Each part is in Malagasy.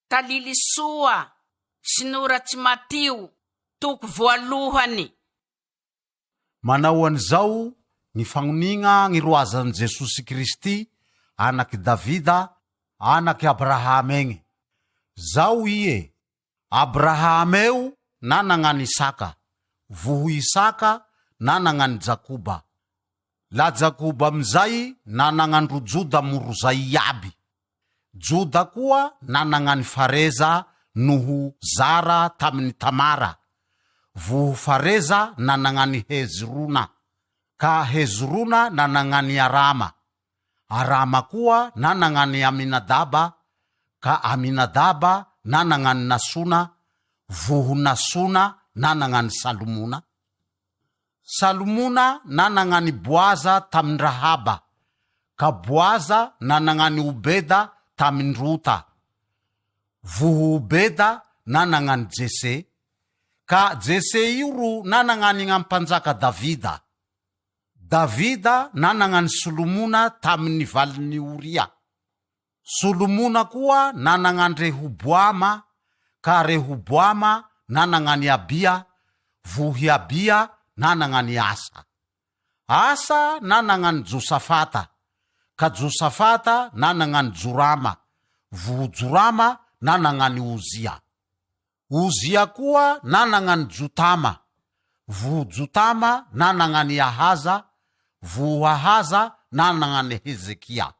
Talily soa sinoratry Matio, toko voalohany. Manao an'izao ny fagnonigna gny roazan'i Jesosy Kristy, anak'i Davida, anak'i Abrahamegny. Zao ie, Abrahameo nanagnan'i Isaka, voho Isaka nanagnan'i Jakoba. La Jakoba amizay nanagnandro Joda morozay iaby. Joda koa nanagnan'i Fareza noho Zara tamin'i Tamara, voho Fareza nanagnan'i Hezrona, ka Hezrona nanagnan'i Arama, Arama koa nanagnan'i Aminadaba, ka Aminadaba nanagnan'i Nasona, voho Nasona nanagnan'i Salomona. Salomona nanagnan'i Boaza tamin-dRahaba, ka Boaza nanagnan'i Obeda tamin-dRota, voho Obeda nanagnan'i Jese, ka Jese io ro nanagnan'i gn'ampanjaka Davida. Davida nanagnan'i Solomona tamin'ny valin'i Oria. Solomona koa nanagna an-dRehoboama, ka Rehoboama nanagna an'i Abia, voho i Abia nanagna an'i Asa. Asa nanagna an'i Josafata, ka Josafata nanagna an'i Jorama, voho Jorama nanagna an'i Ozia. Ozia koa nanagna an'i Jotama, voho Jotama nanagna an'i Ahaza, voho Ahaza nanagna an'i Hezekia.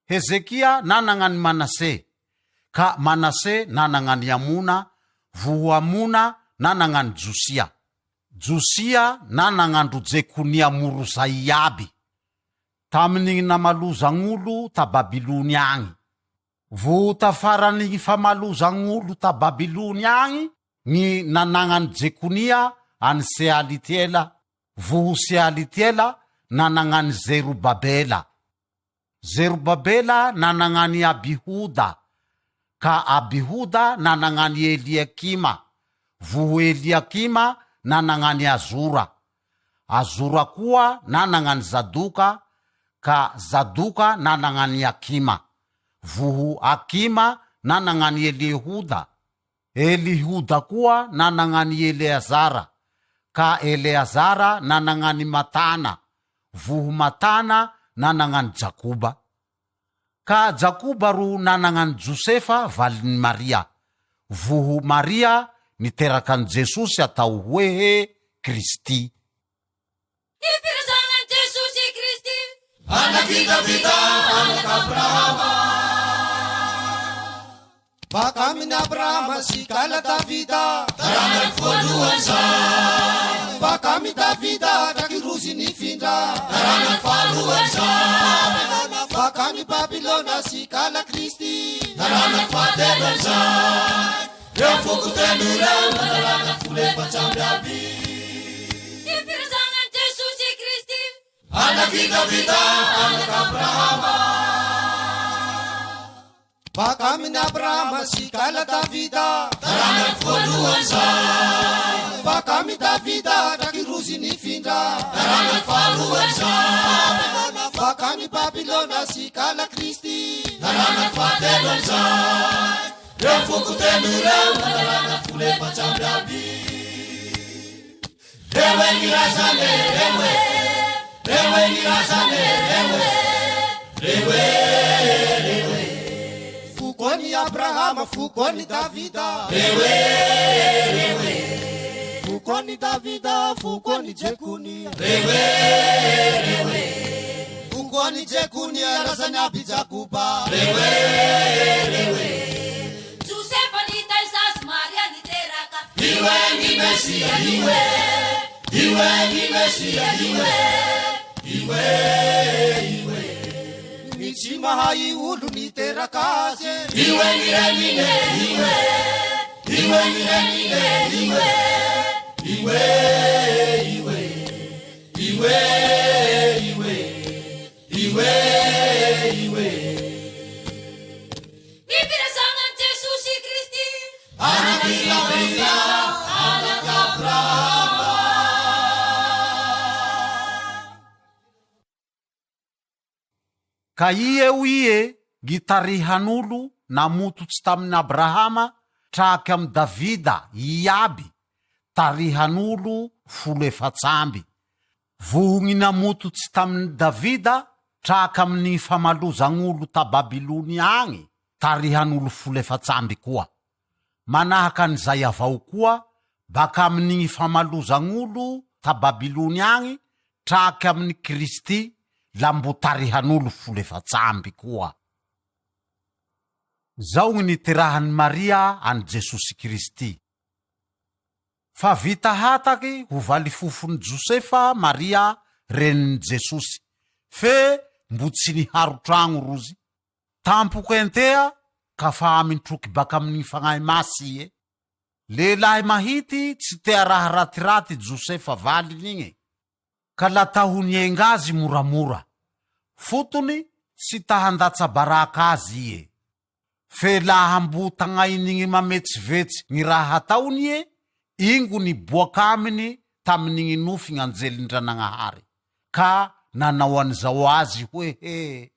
Hezekia nanagna an'i Manase, ka Manase nanagna an'i Amona, voho Amona nanagna an'i Josia. Josia nanagna andro Jekonia morozay iaby, tamin'igny namalozagn'olo ta Babilony agny. Voho tafaran'igny famalozagn'olo ta Babilony agny gny nanagnan'i Jekonia an'i Sealitiela, voho Sealitiela nanagnan'i Zerobabela. Zerobabela nanagnan'i Abihoda, ka Abihoda nanagnan'i Eliakima, voho Eliakima nanagnan'i Azora. Azora koa nanagnan'i Zadoka, ka Zadoka nanagnan'i Akima, voho Akima nanagnan'i Eliehoda. Elihoda koa nanagnan'i Eleazara, ka Eleazara nanagnan'i Matana, voho Matana nanagnan'i Jakoba. Ka Jakoba ro nanagnan'i Josefa valin'i Maria, voho Maria niteraka an'i Jesosy atao hoe he Kristy. Ny firazanan'i Jesosy Kristy. Anak'i Davida, anak'Abrahama. Bakamin'i Abrahama sy kala Davida. Taranany voalohany zay. Bakamin'i Davida ka kirozy nifindra. Taranany faharoany zay. Bakamin'i Babylona sy kala Kristy. Taranany fahatelony zay. Reo foko telo ireo nanaraka folo efats'amby aby. Ny firazanan'i Jesosy Kristy. Anak'i Davida, anak'Abrahama. Bakamin'i Abrahama sy kala Davida. Taranany voalohany zay. Bakamin'i Davida ka kirozy nifindra. Taranany faharoany zay. Bakamin'i Babylona sy kala Kristy. Taranany fahatelony zay. Reo foko telo ireo nanaraka folo efats'amby aby. Reo e ny razane, reo e, reo e ny razane, reo e, reo e, reo e. Foko an'i Abrahama, foko an'i Davida. Reo e, reo e. Foko an'i Davida, foko an'i Jekonia. Reo e, reo e. Foko an'i Jekonia, razany aby Jakoba. Reo e, reo e. Josefa nitaiza azy, Maria niteraka. Io e ny Mesia, io e, io e ny Mesia, io e, io e, io e. Ny tsy mahay olo niteraka azy. Io e ny renine, io e, io e ny renine, io e, io e, io e. Io e, io e, io e, io e. Ny firazanan'i Jesosy Kristy. Anak'i Davida, anak'Abrahama. Ka ie ho ie gitarihan'olo namototsy tamin'i Abrahama traky amin'i Davida iaby, tarihan'olo folo efats'amby. Vohogny namototsy tamin'i Davida traky amin'ny famalozagn'olo ta Babylonia agny, tarihan'olo folo efats'amby koa. Manahaka an'izay avao koa, bak'amin'igny famalozagn'olo ta Babylonia agny traky amin'i Kristy la mbo tarihan'olo folo efats'amby koa. Zao gny niterahan'i Maria an'i Jesosy Kristy. Fa vita hataky ho valifofon'i Josefa Maria renin'i Jesosy, fe mbo tsy niharo tragno rozy. Tampoka entea ka fa amin-troky bak'amin'ny Fagnahy Masy ie. Lehilahy mahity tsy tea raha ratiraty Josefa valiny igne, ka la ta ho nienga azy moramora. Fotony tsy ta handatsa-baraka azy ie. Fe laha mbo tagnain'igny mametsivetsy gny raha hataony ie, ingo niboak' aminy tamin'igny nofy gn'anjelin-dranagnahary, ka nanao an'izao azy hoe he.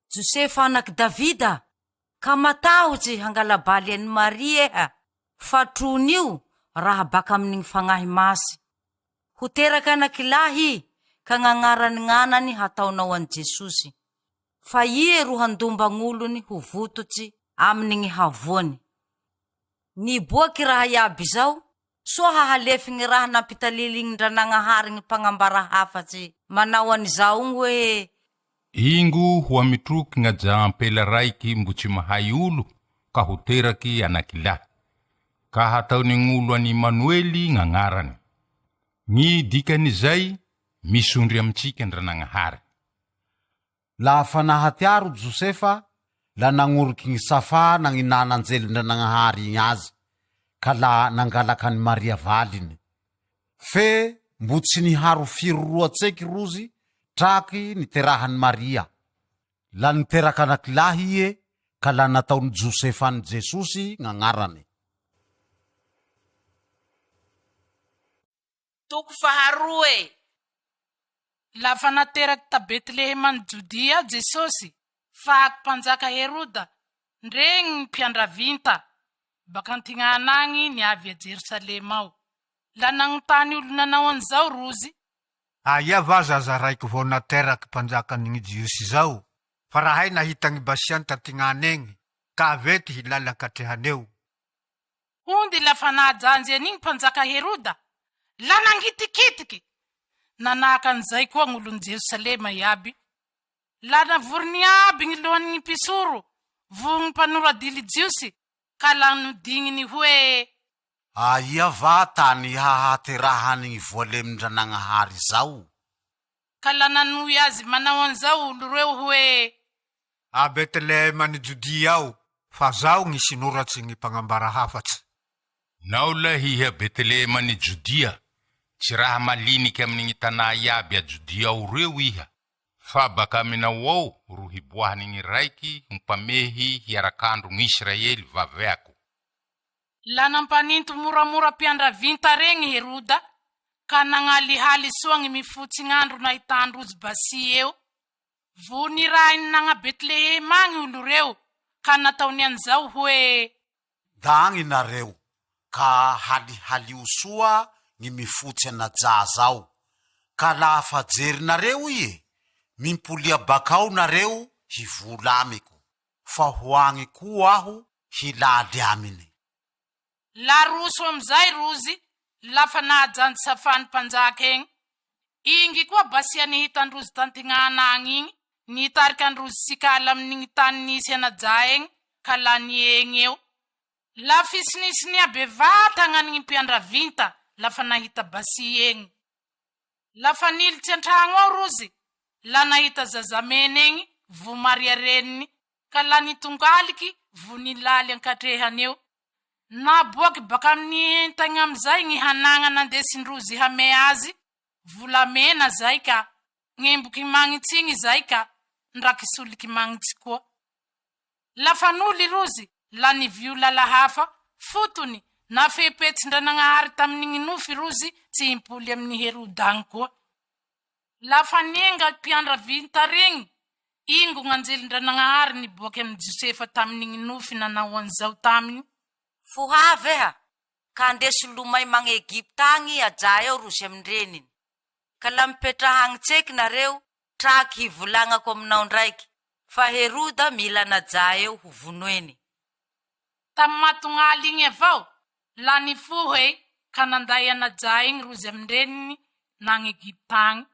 Josefa anak'i Davida, ka matahotse hangala-baly an'i Maria eha, fa tron'io raha bak'amin'gny Fagnahy Masy. Ho teraky anaky lahy i, ka gn'agnarany gn'anany hataonao an'i Jesosy. Fa ie ro handomba gn'olony ho vototsy amin'gny havoany. Niboaky raha iaby zao, soa hahalefy gny raha nampitalilignin-dRanagnahary gny mpagnambara hafatse manao an'izao gny hoe, Ingo ho amitroky gn'ajà ampela raiky mbo tsy mahay olo ka ho teraky anaky lahy, ka hataony gn'olo an'i Imanoely gn'agnarany. Gny dikan'izay, Misondry amintsika Ndranagnahary. Laha fa nahatiaro Josefa, la nagnoriky gny safa nagninana anjelin-dranagnahary igny azy, ka la nangalaky an'i Maria valiny. Fe mbo tsy niharo firy roa tseky rozy traky niterahan'i Maria. La niteraky anaky lahy ie, ka la nataon'i Josefa an'i Jesosy gn'agnarany. Toko faharoe. Lafa nateraky ta Betlehema any Jodia Jesosy, fahaky mpanjaka Heroda, ndregny ny mpiandravinta baka antignana agny niavy a Jerosalema ao. La nagnontany olo nanao an'izao rozy. Aia va zaza raiky vao nateraky mpanjakan'ny gny Jiosy zao? Fa rahay nahita gny Basiany tantignana egny, ka avy ety hilala ankatrehany eo. Hondy lafa nahajanjy an'igny mpanjaka Heroda, la nangitikitiky. Nanahaka an'izay koa gn'olon'i Jerosalema iaby. La navoriny iaby gny lohan'ny gny mpisoro vo gny mpanoradily Jiosy, ka la nodigniny hoe. Aia va tany hahaterahan'gny voalemin-dranagnahary zao? Ka la nanohy azy manao an'izao olo reo hoe. A Betlehema any Jodia ao, fa zaho gny sinoratsy gny mpagnambara hafatsy. Nao lahy iha Betlehema any Jodia, tsy raha maliniky amy gny tanà iaby a Jodia ao reo iha, fa bakaminao ao ro hiboahany gny raiky ho mpamehy hiarak'andro gn'Israely vaveako. La nampaninto moramora mpiandravinta regny Heroda, ka nagnalihaly soa gny mifotsy gn'andro nahitàn-drozy Basia eo. Vo nirahiny nagna Betlehema agny olo reo, ka nataony an'izao hoe. Da agny nareo, ka halihalio soa gny mifotsy ana-jaza ao, ka laha fa jerinareo ie, mimpolia bakao nareo hivola amiko, fa ho agny koa aho hilaly aminy. La roso amizay rozy lafa nahajanjy safany mpanjaka egny, ingy koa basia nihitan-drozy tantignana agny igny, nitariky an-drozy sikala amin'igny tany nisy an'Ajà egny ka la niegny eo. La fisinisinia bevata agnan'igny mpiandravinta lafa nahita basia egny. Lafa nilitsy an-tragno ao rozy, la nahita zazamena egny vo Maria reniny ka la nitongaliky vo nilaly ankatrehany eo. Naboaky bakaminy entagny amizay gny hanagna nandesindrozy hamea azy, volamena zay ka, gn'emboky magnitsigny zay ka, ndra kisoliky magnitsy koa. Lafa noly rozy, la nivio lala hafa, fotony, nafepetsindra-Nagnahary taminy gny nofy rozy tsy himpoly aminy Heroda agny koa. Lafa nienga mpiandra vinta regny. Ingo gn'anjelin-dranagnahary niboaky amin'i Josefa tamin'igny nofy nanao an'izao taminy. Foha eha, ka andeso lomay magn' Egypta agny ajà eo rozy amin-dreniny. Ka la mipetraha agny tseky nareo, traky hivolagnako aminao ndraiky, fa Heroda mila an'ajà eo ho vonoeny. Tamy matognaly igny avao, la nifoha e, ka nanday an'ajà igny rozy amin-dreniny nagny Egypta agny.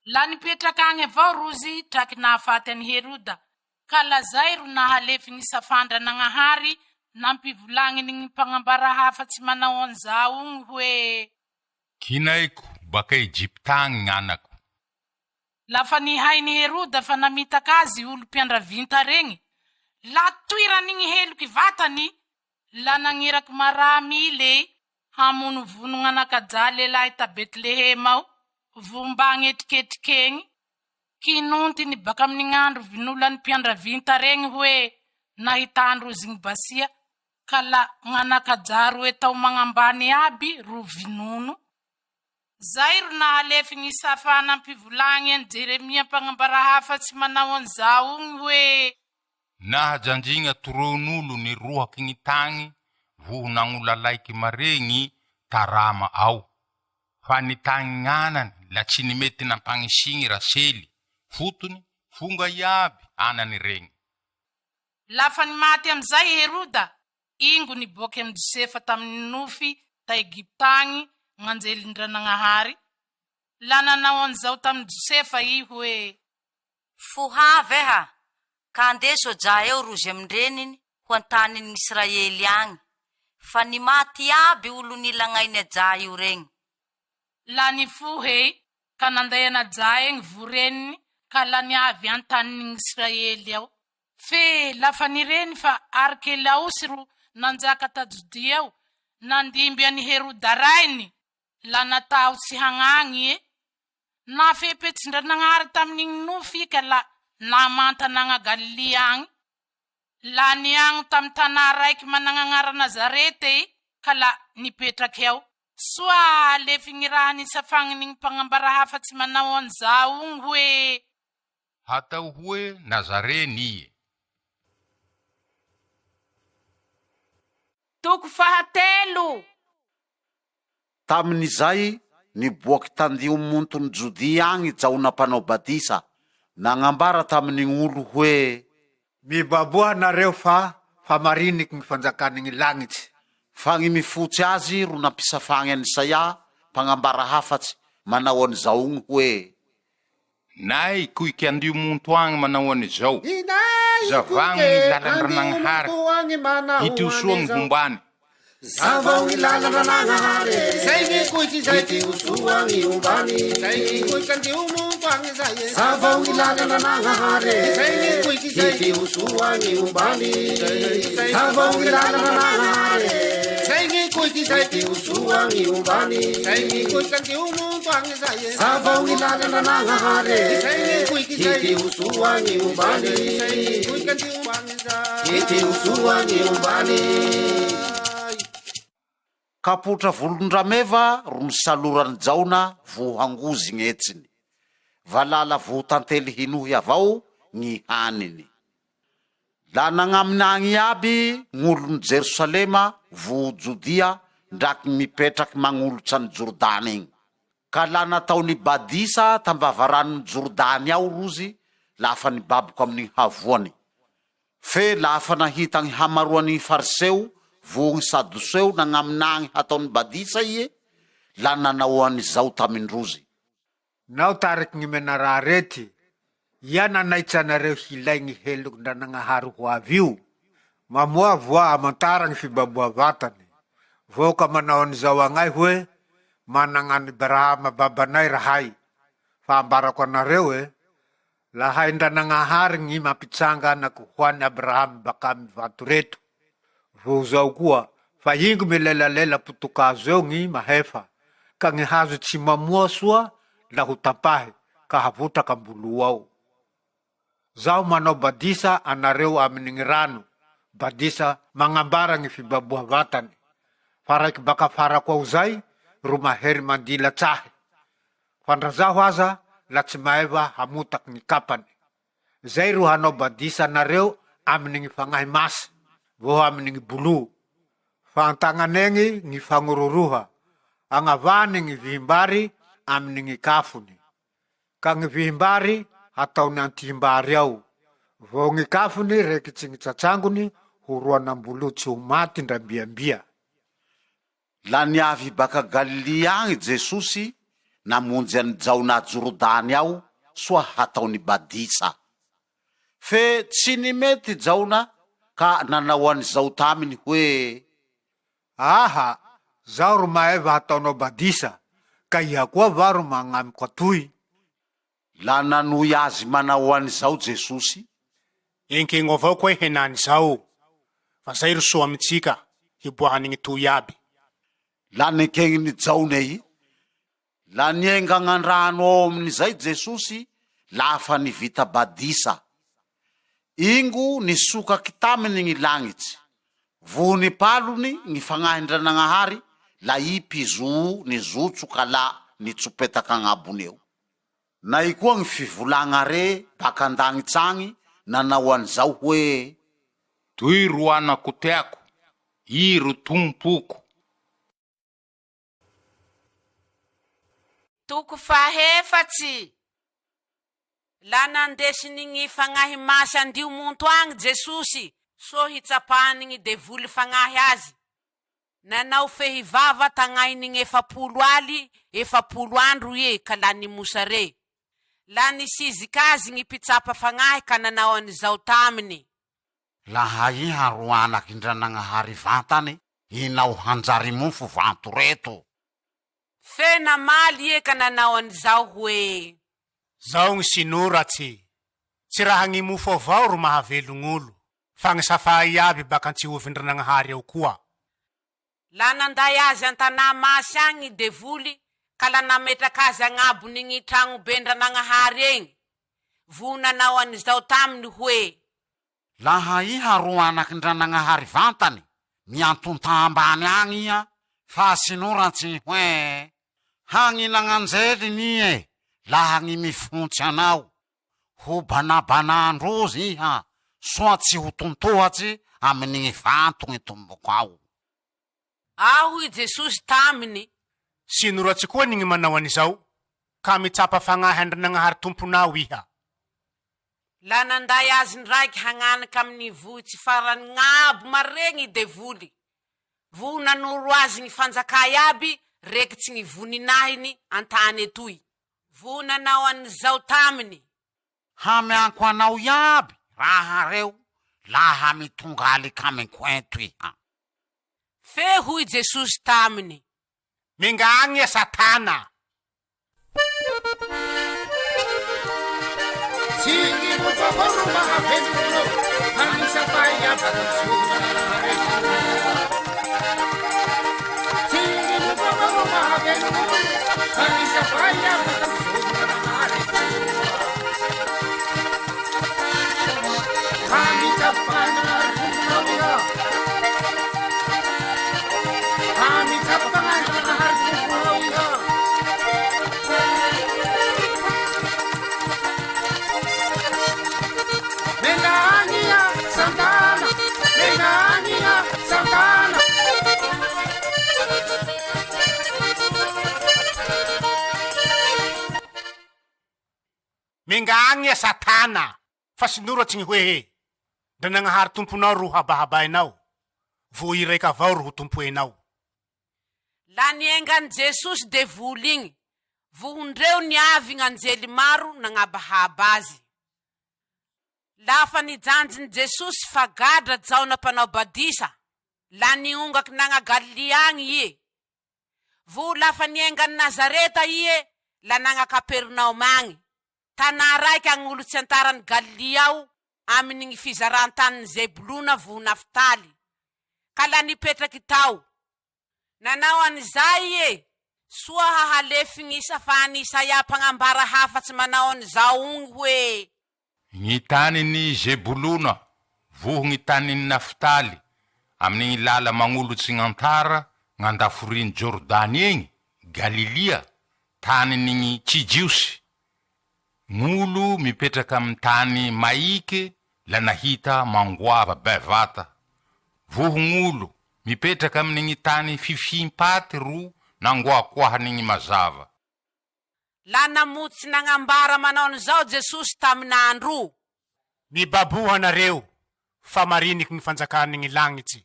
La nipetrak' agny avao rozy traky nahafaty an'i Heroda, ka la zay ro nahalefy gny safandra-Nagnahary nampivolagniny gny mpagnambara hafa tsy manao an'izao ogny hoe. Kinaiko baka Egypta agny gn'anako. Lafa nihain'i Heroda fa namitaka azy olo mpiandravinta regny, la toiran'igny heloky vatany, la nagniraky maramile hamonovono gn'anak'ajà lehilahy ta Betlehema ao, vomba agn'etriketrik'egny. Kinontiny bak'amin'ny gn'andro vinolan'ny mpiandravinta regny hoe nahitandrozy gny basia, ka la gn'anak'ajà roe tao magnambany aby ro vinono. Zay ro nahalefy gny safa nampivolagny an'i Jeremia mpagnambara hafatsy manao an'izao ogny hoe. Nahajanjigna toreon'olo nirohaky gny tagny voho nagnolalaiky maregny ta Rama ao, fa nitagny gn'anany la tsy nimety nampagnisigny Rasely, fotony, fonga iaby anany regny. Lafa nimaty amizay Heroda, Ingo niboake amy Josefa tamy ny nofy ta Egypta agny gn'anjelin-dranagnahary, la nanao an'izao tamy Josefa i hoe. Fohava eha, ka andeso ajà eo rozy amin-dreniny ho an-tanin' Israely agny, fa nimaty iaby olo nilagnainy ajà io regny. La nifoha ey, ka nanday an'ajà egny vo reniny, ka la niavy an-tanin' Israely ao. Fe lafa nireny fa Arkelaosy ro nanjaka ta Jodia ao, nandimby an'i Heroda rainy, la natahotsy hagnagny ie. Nafepetsin-dranagnahary tamin'igny nofy i ka la namanta nagna Galilia agny. La niagno tamy tanà raiky managn'agnara Nazareta i ka la nipetraky ao. Soa hahalefy gny raha nisafagnin'igny mpagnambara hafatsy manao an'izao ogny hoe. Hatao hoe Nazareny ie. Toko fahatelo. Tamin'izay, niboaky tandiomonton'i Jodia agny Jaona Mpanao Batisa, nagnambara tamin'ny olo hoe. Mibaboha nareo fa fa mariniky gny fanjakan'ny gny lagnitsy. Fa gny mifotsy azy ro nampisafagny an'Isaia mpagnambara hafatsy, manao an'izaogny hoe. Nay koiky andiomonto agny manao an'izao, Zavagno ny lalan-dranagnahary, hitio soa gny hombany. Zavao ny lalan-dranagnahary, hitio soa gny hombany. Zavao ny lalan-dranagnahary, hitio soa gny hombany. Zavao ny lalan-dranagnahary, hitio soa gny hombany. Zavao ny lalana Nagnahary Ity ho soa ny ombany Ity ho soa ny ombany. Kapotra volon-drameva ro nisaloran'i Jaona vohangozy gn'hetsiny. Valala voho-tantely hinohy avao gny haniny. La nagnaminagny iaby gn'olon'i Jerosalema voho Jodia ndraky mipetraky magnolotsy an'i Jordany igny. Ka la nataony badisa tambavaranon'i Jordany ao rozy lafa nibaboko amin'igny havoany. Fe lafa nahita gny hamaroan'igny Fariseo voho gny Sadoseo nagnaminagny hataony badisa ie, la nanao an'izao tamindrozy. Nao tariky gny menara arety, ia nanaitsa anareo hilay gny heloky Ndranagnahary ho avy io? Mamoa voa amantara gny fibaboha vatany, vao ka manao an'izao agnay hoe, Managnan'i Brahama babanay rahay. Fa ambarako anareo e, laha hain-Dranagnahary gny mampitsanga anaky ho an'i Abrahama bakamy vato reto, Vao zao koa, fa ingo milelalela poto-kazo eo gny mahefa, ka gny hazo tsy mamoa soa la ho tampahy ka havotrak' am-boloa ao. Zaho manao badisa anareo amin' gny rano, badisa magnambara gny fibaboha vatany, fa raiky baka afarako ao zay ro mahery mandilatsy ahy, fa ndra zaho aza la tsy maeva hamotaky gny kapany. Zay ro hanao badisa anareo aminy gny Fagnahy Masy vaho aminy gny bolo. Fa an-tagnanegny gny fagnororoha, agnavahany gny vihim-bary aminy gny kafony. Ka gny vihim-bary hataony antihim-bary ao, vaho gny kafony rekitsy gny tsatsangony ho roanam-bolo tsy ho maty ndra mbiambia. La niavy baka Galilia agny Jesosy namonjy an'i Jaona a Jorodany ao soa hataony badisa. Fe tsy nimety Jaona ka nanao an'izao taminy hoe. Aha, zaho ro maeva hataonao badisa, ka iha koa va ro magnamiko atoy? La nanohy azy manao an'izao Jesosy. Enkegno avao koa henany zao, fa zay ro soa amintsika, hiboahan'igny toy iaby. La nekegn'i Jaona i. La nienga agn'andrano ao amin'izay Jesosy lafa nivita badisa. Ingo nisokaky taminy gny lagnitsy, voho nipalony gny Fagnahin-dranagnahary la i mpizo nizotso ka la nitsopetak' agnabony eo. Nay koa gny fivolagna re bak' an-dagnitsy agny nanao an'izao hoe. Toy ro anako teako, i ro Tompoko. Toko fahefatsy. La nandesiny gny Fagnahy Masy andio monto agny Jesosy so hitsapany gny devoly fagnahy azy. Nanao fehy vava tagnainy gny 40 aly 40 andro ie ka la nimosare. La nisiziky azy gny mpitsapa fagnahy ka nanao an'izao taminy. Laha iha ro anaky Ndranagnahary vantany, inao hanjary mofo vanto reto. Fe namaly ie ka nanao an'izao hoe. Zao gny sinoratse, Tsy raha gny mofo avao ro mahavelogn'olo, fa gny safà iaby baka an-tsihovin-dranagnahary ao koa. La nanday azy an-tanà masy agny gny devoly ka la nametraky azy agnabony gny tragno ben-dranagnahary egny, vo nanao an'izao taminy hoe. Laha iha ro anaky Ndranagnahary vantany, miantonta ambany agny iha, fa sinoratsy hoe, Hagninagn'anjely nie laha gny mifontsy anao, ho banabanàn-drozy iha, soa tsy ho tontohatsy amy gny vato gny tombokao. A hoy Jesosy taminy. Sinoratsy koa ny gny manao an'izao, ka mitsapa fagnahy Andrinagnahary Tomponao iha. La nanday azy ndraiky hagnaniky amy ny vohitsy farany gn'abo maregny i devoly, voho nanoro azy gny fanjakà iaby rekitsy gny voninahiny an-tany etoy, voho nanao an'izao taminy. Hameako anao iaby raha reo laha mitongalika amiko eto iha. Fe hoy Jesosy taminy. Minga agny Satana! Tsy ny mofo avao ro mahavelogno fa ny safay iaby baka Tsy ny mofo avao ro mahavelogno fa ny safay iaby baka Minga agny Satana! Fa sinoratsy gny hoe, Ndra Nagnahary Tomponao ro habahabainao, vo i raik' avao ro ho tompoenao. La niengan'i Jesosy devoly igny, vohondreo niavy gn'anjely maro nagnabahaba azy. Lafa nijanjin'i Jesosy fa gadra Jaona mpanao badisa, la niongaky nagna Galilia agny ie. Vo lafa niengan'i Nazareta ie, la nagna Kapernaomy agny, tanà raiky agnolotsy antaran'i Galilia ao aminy gny fizaran-tanin'i Zebolona voho Naftaly, ka la nipetraky tao. Nanao an'izay ie, soa hahalefy gny safan'i Isaia mpagnambara hafatsy manao an'izao ogny hoe. Gny tanin'i Zebolona voho gny tanin'i Naftaly amy gny lala magnolotsy gn'antara gn'andaforin'i Jordany egny, Galilia, tanin'ny gny tsy Jiosy. Gn'olo mipetraky amy tany maike la nahita mangoava bevata. Voho gn'olo mipetraky aminy gny tany fifihim-paty ro nangoakoahany gny mazava. La namotsy nagnambara manao an'izao Jesosy tamin'andro o. Mibaboha nareo, fa mariniky gny fanjakany gny lagnitsy.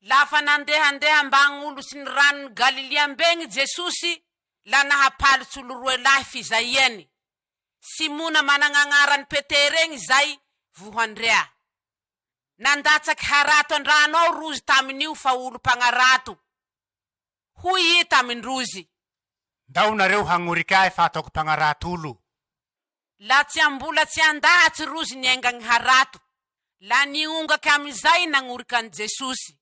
Lafa nandehandeha mbagn'olo sy ny ranon'i Galilia mbegny Jesosy, la nahapalitsy olo roe lahy fizaiany, Simona managn'agnarany Petera egny zay voho Andrea. Nandatsaky harato an-drano ao rozy tamin'io fa olo mpagnarato. Hoy i tamin-drozy. Ndao nareo hagnoriky ahy fa ataoko mpagnarato olo. La tsy ambola tsy andahatsy rozy nienga gny harato, la niongaky amizay nagnoriky an'i Jesosy.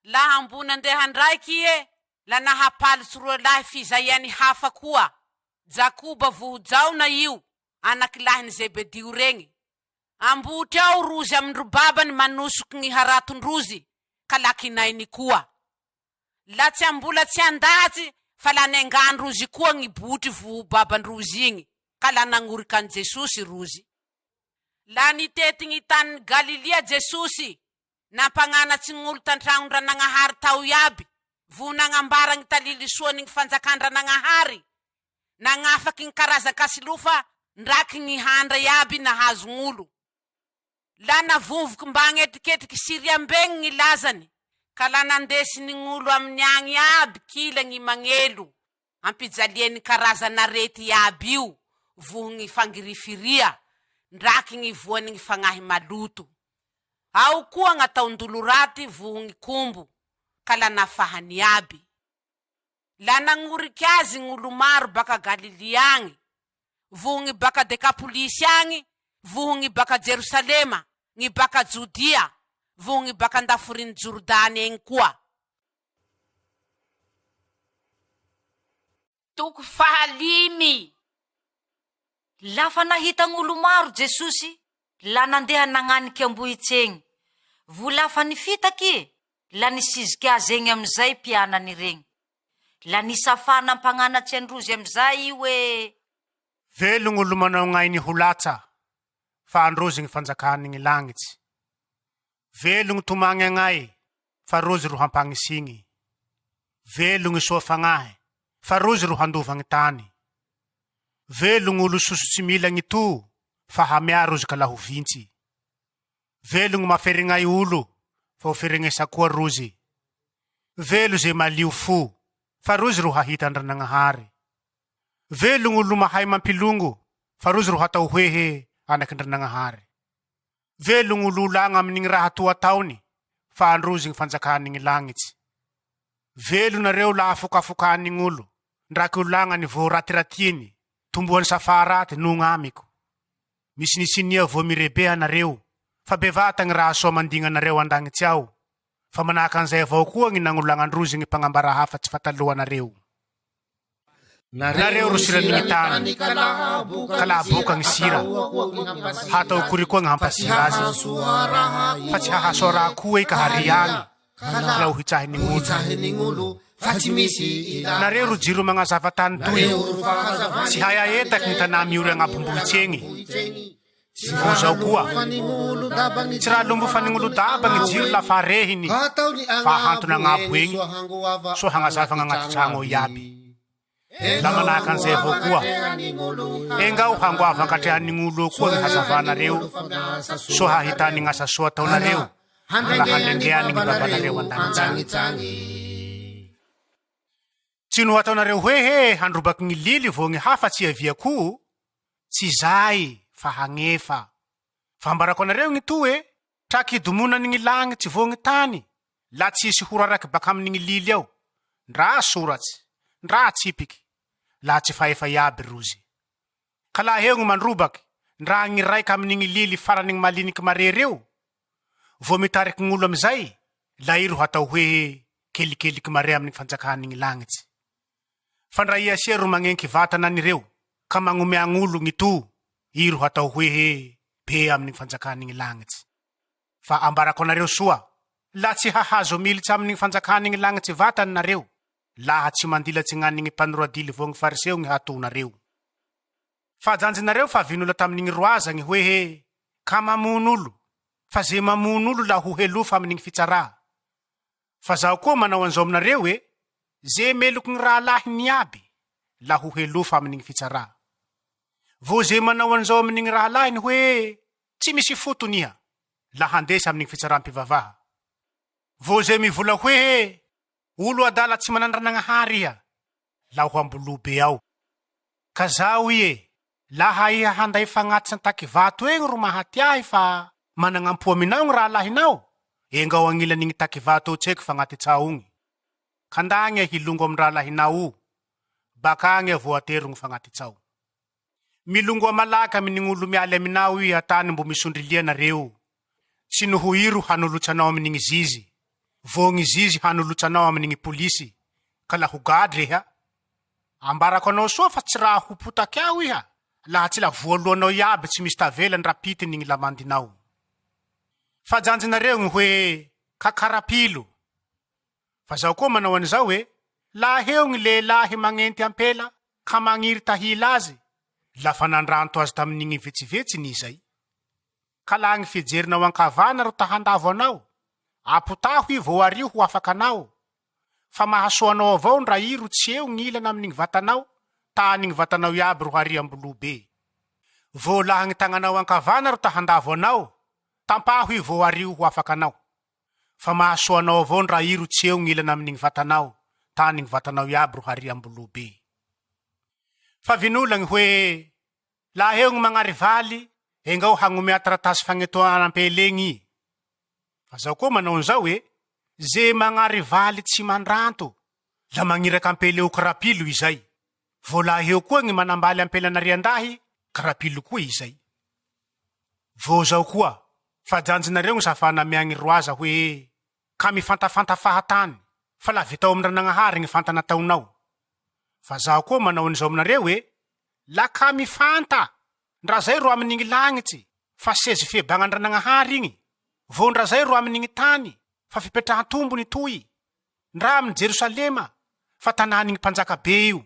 La ambony andeha ndraiky ie, la nahapalitsy roe lahy fizaiany hafa koa, Jakoba voho Jaona io, anaky lahin'i Zebedio regny. Ambotry ao rozy amin-dry babany manosoky gny haraton-drozy, ka la kinainy koa. La tsy ambola tsy andahatsy fa la nengàn-drozy koa gny botry voho baban-drozy igny, ka la nagnoriky an'i Jesosy rozy. La nitety gny tanin'i Galilia Jesosy, nampagnanatsy gn'olo tan-tragnon-dranagnahary tao iaby, voho nagnambara gny talily soan'ny gny fanjakan-dranagnahary, nagnafaky gny karazan-kasilofa ndraky gny handra iaby nahazo gn'olo. La navonvoky mb'agn'etriketriky Syria mbegny gny lazany, ka la nandesiny gn'olo aminy agny iaby kila gny magnelo, ampijaliany karazan'arety iaby io voho gny fangirifiria, ndraky gny voany gny fagnahy maloto. Ao koa gn'ataon-dolo raty voho gny kombo, ka la nafahany iaby. La nagnoriky azy gn'olo maro baka Galilia agny, voho gny baka Dekapolisy agny, voho gny baka Jerosalema, gny baka Jodia, voho gny baka andaforin'i Jordany egny koa. Toko fahalimy. Lafa nahita gn'olo maro Jesosy, la nandeha nagnaniky ambohitsy egny. Vo lafa nifitaky i, la nisiziky azy egny amizay mpianany regny. La nisafà nampagnanatsy androzy amizay i hoe. Velogno olo manao gn'ainy ho latsa, fa androzy gny fanjakany gny lagnitsy. Velogno tomagny agnay, fa rozy ro hampagnisigny. Velogno soa fagnahy, fa rozy ro handova gny tany. Velogno olo soso tsy mila gny to, fa hamea rozy ka la ho vintsy. Velogno maferegnay olo, fa ho feregnesa koa rozy. Velo ze malio fo, fa rozy ro hahita Andranagnahary. Velogno olo mahay mampilongo, fa rozy ro hatao hoe anak'Andranagnahary. Velogno olo olagna amin'igny raha toa ataony, fa androzy gny fanjakan'igny lagnitsy. Velo nareo laha afokafokan'igny olo, ndraky olagnany vo ratiratiny, tombohany safà raty nogna amiko. Misinisinia vo mirebeha nareo, fa bevata gny raha soa mandigna anareo an-dagnitsy ao, fa manahaka an'izay avao koa gny nagnolagnandrozy gny mpagnambara hafa tsy fatalohanareo. Nareo ro siran'igny tany, ka laha boka gny sira, hatao akory koa gny hampasira azy? Fa tsy hahasoa raha koa i ka haria agny, ka laha ho hitsahin'ign'olo. Nareo ro jiro magnazava tany toy, tsy hay aetaky gny tanà miory agnabom-bohitsy egny. Vao zao koa, tsy raha lombofan'ign'olo daba gny jiro lafa arehiny, fa ahantony agnabo egny, soa hagnazava gn'agnaty tragno ao iaby. La manahaka an'izay avao koa, engao hangoava ankatrehan'ign'olo eo koa gny hazavanareo, soa hahitany gn'asa soa ataonareo, ka la handrengeany gny Babanareo an-dagnitsy agny. Tsy no ataonareo hoe he handrobaky gny lily vao gny hafa tsy hiaviako? Tsy zay fa hagnefa. Fa ambarako anareo gny to e, traky hidomonany gny lagnitsy vao gny tany, la tsy hisy ho raraky bakaminy gny lily ao, ndra soratsy, ndra tsipiky, laha tsy fahefa iaby rozy. Ka laha eo gny mandrobaky, ndra gny raiky aminy gny lily farany gny maliniky mare reo, vao mitariky gn'olo amizay, la i ro hatao hoe kelikeliky mare aminy gny fanjakany gny lagnitsy. Fa ndra ia sia ro magnenky vatana an'ireo, ka magnomea agn'olo gny to, i ro hatao hoe be aminy gny fanjakany gny lagnitsy. Fa ambarako anareo soa, la tsy hahazo militsy aminy gny fanjakany gny lagnitsy vatany nareo, laha tsy mandilatsy gn'anigny mpanoradily vao gny Fariseo gny hatonareo. Fa janjinareo fa vinola tamin'igny roaza gny hoe he, Ka mamono olo, fa ze mamono olo la ho helofa amin'igny fitsarà. Fa zaho koa manao an'izao aminareo e, ze meloky gny rahalahiny iaby, la ho helofa amin'igny fitsarà. Vao ze manao an'izao amin'igny rahalahiny hoe, Tsy misy fotony iha, la handesy amin'igny fitsaram-pivavaha. Vao ze mivola hoe he, Olo adala tsy manan-dranagnahary iha, la ho ambolobe ao. Ka zaho ie, laha iha handay fagnatitsy an-takivato egny ro mahatiahy fa managnampo aminao gny rahalahinao, engao agnilan'igny takivato eo tseky fagnatitsao igny. Ka ndagna hilongo amin-drahalahinao o, bak'agny vao atero gny fagnatitsao. Milongoa malaky amin'igny olo mialy aminao iha tany mbo misondrilia nareo, tsy noho iro hanolotsy anao amin'igny zizy, vao gny zizy hanolotsy anao amin'igny polisy, ka la ho gadra iha. Ambarako anao soa fa tsy raha ho potaky aho iha laha tsy la voaloanao iaby tsy misy tavela ndra pitiny igny lamandinao. Fa janjinareo gny hoe ka karapilo. Fa zaho koa manao an'izao hoe, laha eo gny lehilahy magnenty ampela ka magniry tahila azy, lafa nandranto azy tamin'igny vetsivetsiny izay. Ka laha gny fijerinao ankavana ro ta-handavo anao, apotaho i vao ario ho afaka anao. Fa mahasoa anao avao ndra i ro tsy eo gn'ilana amin'igny vatanao, tahan'igny vatanao iaby ro haria am-boloa be. Vao laha gny tagnanao ankavana ro ta-handavo anao, tampaho i vao ario ho afaka anao. Fa mahasoa anao avao ndra i ro tsy eo gn'ilana amin'igny vatanao, tahan'igny vatanao iaby ro haria am-boloa be. Fa vinolagny hoe, Laha eo gny magnary valy, engao hagnomea taratasy fagnetoanam-pelegny i. Fa zaho koa manao an'izao e, ze magnary valy tsy mandranto, la magniraka ampele ho kirapilo izay. Vao laha eo koa gny manambaly ampela narian-dahy, kirapilo koa izay. Vao zao koa, fa janjinareo gny safa nameagny roaza hoe, Ka mifantafanta fahatany, fa la vitao amin-dranagnahary gny fanta nataonao. Fa zaho koa manao an'izao aminareo e, La ka mifanta, ndra zay ro amin'igny lagnitsy, fa sezy fihebagn'Andranagnahary igny, vao ndra zay ro amin'igny tany, fa fipetrahan-tombony toy, ndra amin'i Jerosalema, fa tanàn'igny mpanjaka be io.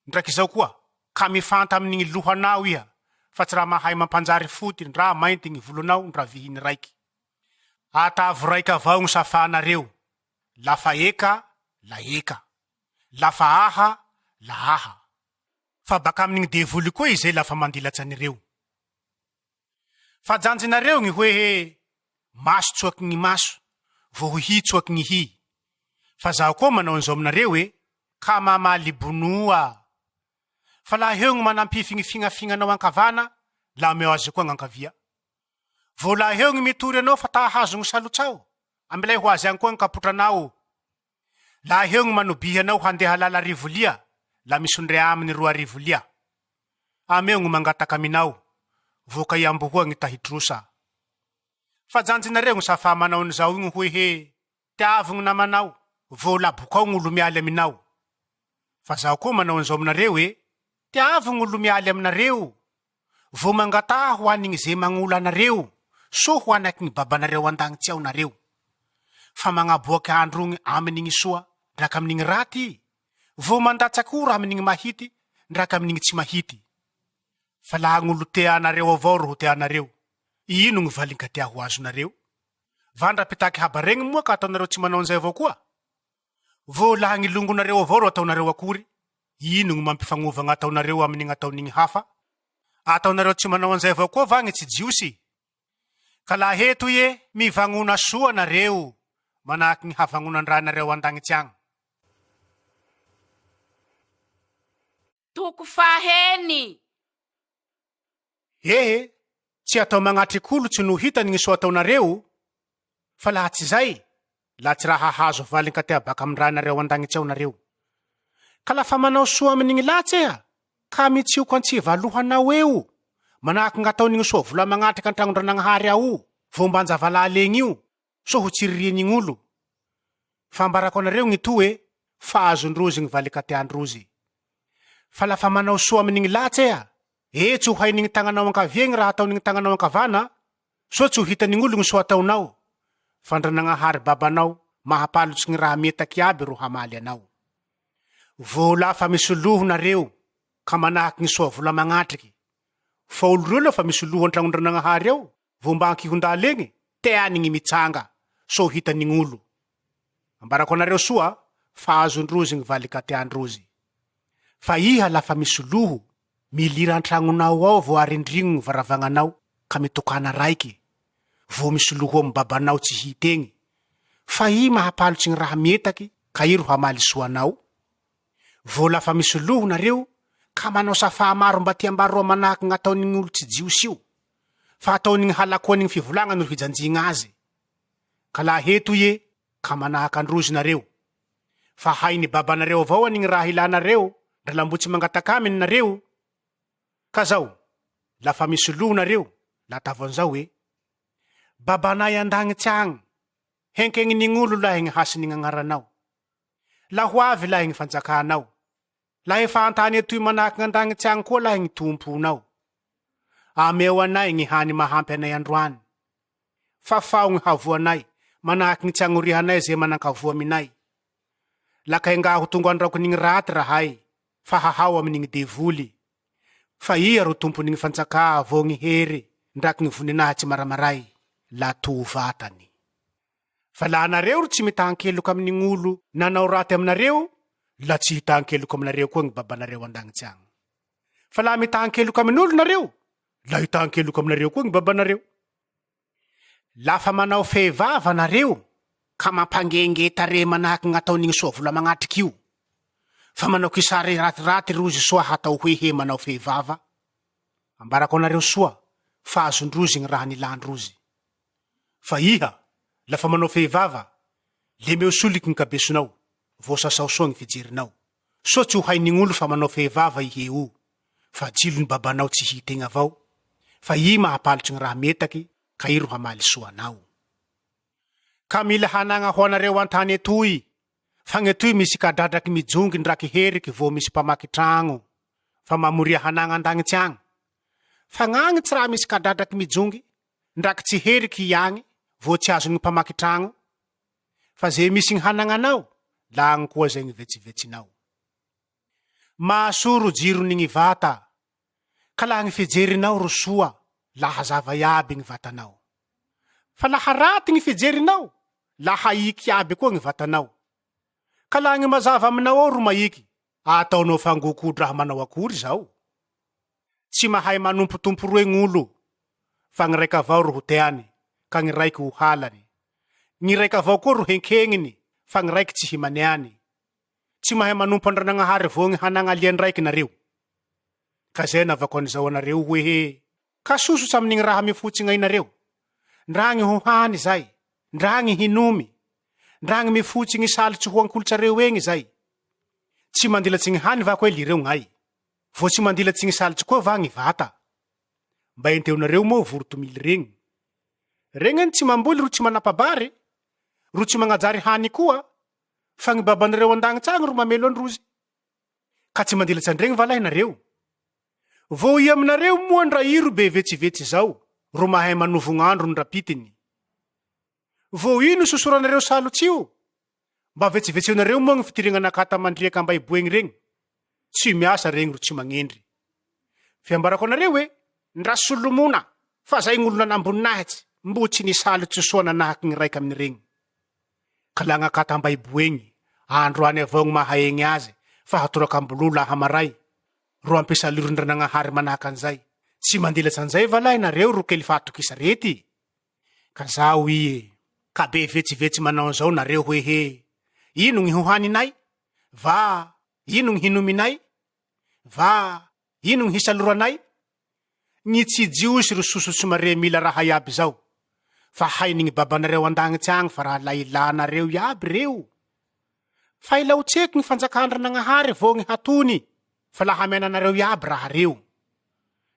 Ndraiky izao koa, ka mifanta amin'igny lohanao iha, fa tsy raha mahay mampanjary foty ndra mainty gny volonao ndra vihiny raiky. Atavo raiky avao gny safanareo, lafa eka, la eka. Lafa aha, la aha. Fa bakamin'gny devoly koa izay lafa mandilatsy an'ireo. Fa janjinareo gny hoe he, maso tsoaky gny maso, voho hy tsoaky gny hy. Fa zaho koa manao an'izao aminareo e, ka mamaly bonoa. Fa laha eo gny manampify gny fignafignanao ankavana, la omeo azy koa gn'ankavia. Vao laha eo gny mitory anao fa ta hahazo gny salotsao, ambilay ho azy agny koa gny kapotranao. Laha eo gny manobihy anao handeha lala arivo lia, la misondrea aminy 2000 lia. Ameo gny mangataka aminao, voka iambohoa gny tahy trosa. Fa janjinareo gny safa manao an'izao igny hoe he, tiavo gny namanao, vao labokao gny olo mialy aminao. Fa zaho koa manao an'izao aminareo e, tiavo gny olo mialy aminareo, Vao mangataha ho an'igny ze magnola anareo, soa ho anaky gny Babanareo an-dagnitsy ao nareo. Fa magnaboaky andro igny amin'igny soa ndraky amin'igny raty, vao mandatsaky ora amin'igny mahity ndraky amin'igny tsy mahity. Fa laha gn'olo tea anareo avao ro ho teanareo, ino gny valin-katea ho azonareo? Va ndra mpitaky haba regny moa ka ataonareo tsy manao an'izay avao koa? Vao laha gny longonareo avao ro ataonareo akory, ino gny mampifagnova gn'ataonareo amin'ny gn'ataon'igny hafa? Ataonareo tsy manao an'izay avao koa va gny tsy Jiosy? Ka laha eto ie, mivagnona soa nareo, manahaky gny havagnonan-dRainareo an-dagnitsy agny. Toko faheny. Ehe, tsy atao magnatrik'olo tsy no hitany gny soa ataonareo, fa laha tsy zay, la tsy raha hahazo valin-katea baka amin-dRainareo an-dagnitsy ao nareo. Ka lafa manao soa amin'igny latsy iha, ka mitsioko an-tsivalohanao eo, manahaky gn'ataon'igny soa vola magnatriky an-tragnon-dranagnahary ao, vao mban-javalahy io, soa ho tsiririan'ign'olo. Fa ambarako anareo gny to e, fa azon-drozy gny valin-katean-drozy. Fa lafa manao soa amin'igny latsy iha, eh tsy ho hain'igny tagnanao ankavia igny raha ataon'igny tagnanao ankavana, soa tsy ho hitan'ign'olo gny soa ataonao, fa Ndranagnahary Babanao mahapalotsy gny raha mietaky iaby ro hamaly anao. Vao lafa misoloho nareo. ka manahaky gny soavola magnatriky. Fa olo reo lafa misy loha an-tragnondr'Anagnahary ao, vao mba ankihon-dala egny, teany gny mitsanga, sao hitan'ign'olo. Ambarako anareo soa, fa azon-drozy gny valin-katean-drozy. Fa iha lafa misy loho, milira an-tragnonao ao vao arindrigno gny varavagnanao ka mitokàna raiky, vao misy loho amy babanao tsy hita egny. Fa i mahapalotsy gny raha mietaky ka i ro hamaly soa anao. Vao lafa misy loho nareo ka manao safà maro mba ty ambaroa manahaky gn'ataon'ny gn'olo tsy jiosy io, fa ataon'ny gny halakoan'ny gny fivolagnany ro hijanjigna azy. Ka laha heto ie ka manahaka androzy nareo. Fa hain'ny babanareo avao an'igny raha ilanareo ndra la mbo tsy mangataka aminy nareo. Ka zao, lafa misy loho nareo, la atavo an'izao hoe, Babanay an-dagnitsy agny, henkegnin'ign'olo lahy gny hasin'igny agnaranao. La ho avy lahy gny fanjakanao. La efa an-tany etoy manahaky gn'an-dagnitsy agny koa lahy gny Tomponao. Ameo anay gny hany mahampy anay androany. Fafao gny havoanay, manahaky gny tsy agnorihanay ze manan-kavoa aminay. La ka engaho tonga andraokin'igny raty rahay, fa hahao amin'igny devoly. Fa iha ro tompon'igny fanjakà vao gny hery ndraky gny voninahitsy maramaray, la to vatany. Fa laha nareo ro tsy mitan-keloka amin'ny gn'olo nanao raty aminareo, la tsy hitan-keloka aminareo koa gny Babanareo an-dagnitsy agny. Fa laha mitan-keloka amin'olo nareo, la hitan-keloka aminareo koa gny Babanareo. Lafa manao fehivava nareo, ka mampangenge tarehy manahaky gn'ataon'igny soavola magnatriky io, fa manao kisary ratiraty rozy soa hatao hoe he manao fehivava, ambarako anareo soa fa azon-drozy gny raha nilàn-drozy. Fa iha, lafa manao fehivava, le meo soliky gny kabesonao, vao sasao soa gny fijerinao, soa tsy ho hain'ign'olo fa manao fehivava ihe o, fa jilon'i babanao tsy hitegna avao, fa i mahapalotry gny raha mietaky ka i ro hamaly soa anao. Ka mila hanagna ho anareo an-tany etoy, fa gn'etoy misy kadradraky mijongy ndraky heriky vao misy mpamaky tragno, fa mamoria hanagna an-dagnitsy agny, fa gn'agny tsy raha misy kadradraky mijongy, ndraky tsy heriky i agny vao tsy azon'ny mpamaky tragno, fa ze misy gny hanagnanao la agny koa zay gny vetsevetsinao. Mahasoa ro jirony gny vata, ka laha gny fijerinao ro soa la hazava iaby gny vatanao. Fa laha raty gny fijerinao la haiky iaby koa gny vatanao. Ka laha gny mazava aminao ao ro maiky, ataonao fangokodraha manao akory zao? Tsy mahay manompo tompo roe gn'olo, fa gny raik' avao ro ho teany, ka gny raiky ho halany. Gny raik' avao koa ro henkegniny, fa gny raiky tsy himaneany. Tsy mahay manompo Andranagnahary vao gny hanagna lian-draiky nareo. Ka zay anavako an'izao anareo hoe he, ka sosotsy amin'igny raha mifotsy gn'ainareo, ndra gny ho hany zay, ndra gny hinomy, ndra gny mifotsy gny salotsy ho an-kolotsareo egny zay. Tsy mandilatsy gny hany va koe lireo gn'ay? Vao tsy mandilatsy gny salotsy koa va gny vata? Mba enteonareo moa vorotomily regny. Regny anie tsy mamboly ro tsy manapa-bary, ro tsy magnajary hany koa, fa gny babanareo an-dagnitsy agny ro mamelo androzy. Ka tsy mandilatsy andregny va lahy nareo? Vao ia aminareo moa ndra i ro be vetsivetsy zao ro mahay manovogn'andro ndra pitiny? Vao ino sosoranareo salotsy io? Mba vetsevetseonareo moa gny fitirignan'akata mandriaka ambaibo egny regny? Tsy miasa regny ro tsy magnendry. Fiambarako anareo e, ndra Solomona, fa zay gn'olo nanamboninahitsy, mbo tsy nisalotsy soa nanahaky gny raiky amin'iregny. Ka la gn'akata ambaibo egny, androany avao gny maha egny azy, fa hatoraka ambololo hamaray, ro ampisalorindr'Nagnahary manahaky an'izay. Tsy mandilatsy an'izay va lahy nareo ro kely fahatokisa rety? Ka zaho ie, ka be vetsivetsy manao an'izao nareo hoe he, ino gny ho haninay? Va, ino gny hinominay? Va, ino gny hisaloranay? Gny tsy Jiosy ry soso tsy mare mila raha iaby zao, fa hainy gny babanareo an-dagnitsy agny fa raha lahilahinareo iaby reo. Fa ilao tseky gny fanjakan-dRanagnahary vao gny hatony, fa laha hamena anareo iaby raha reo.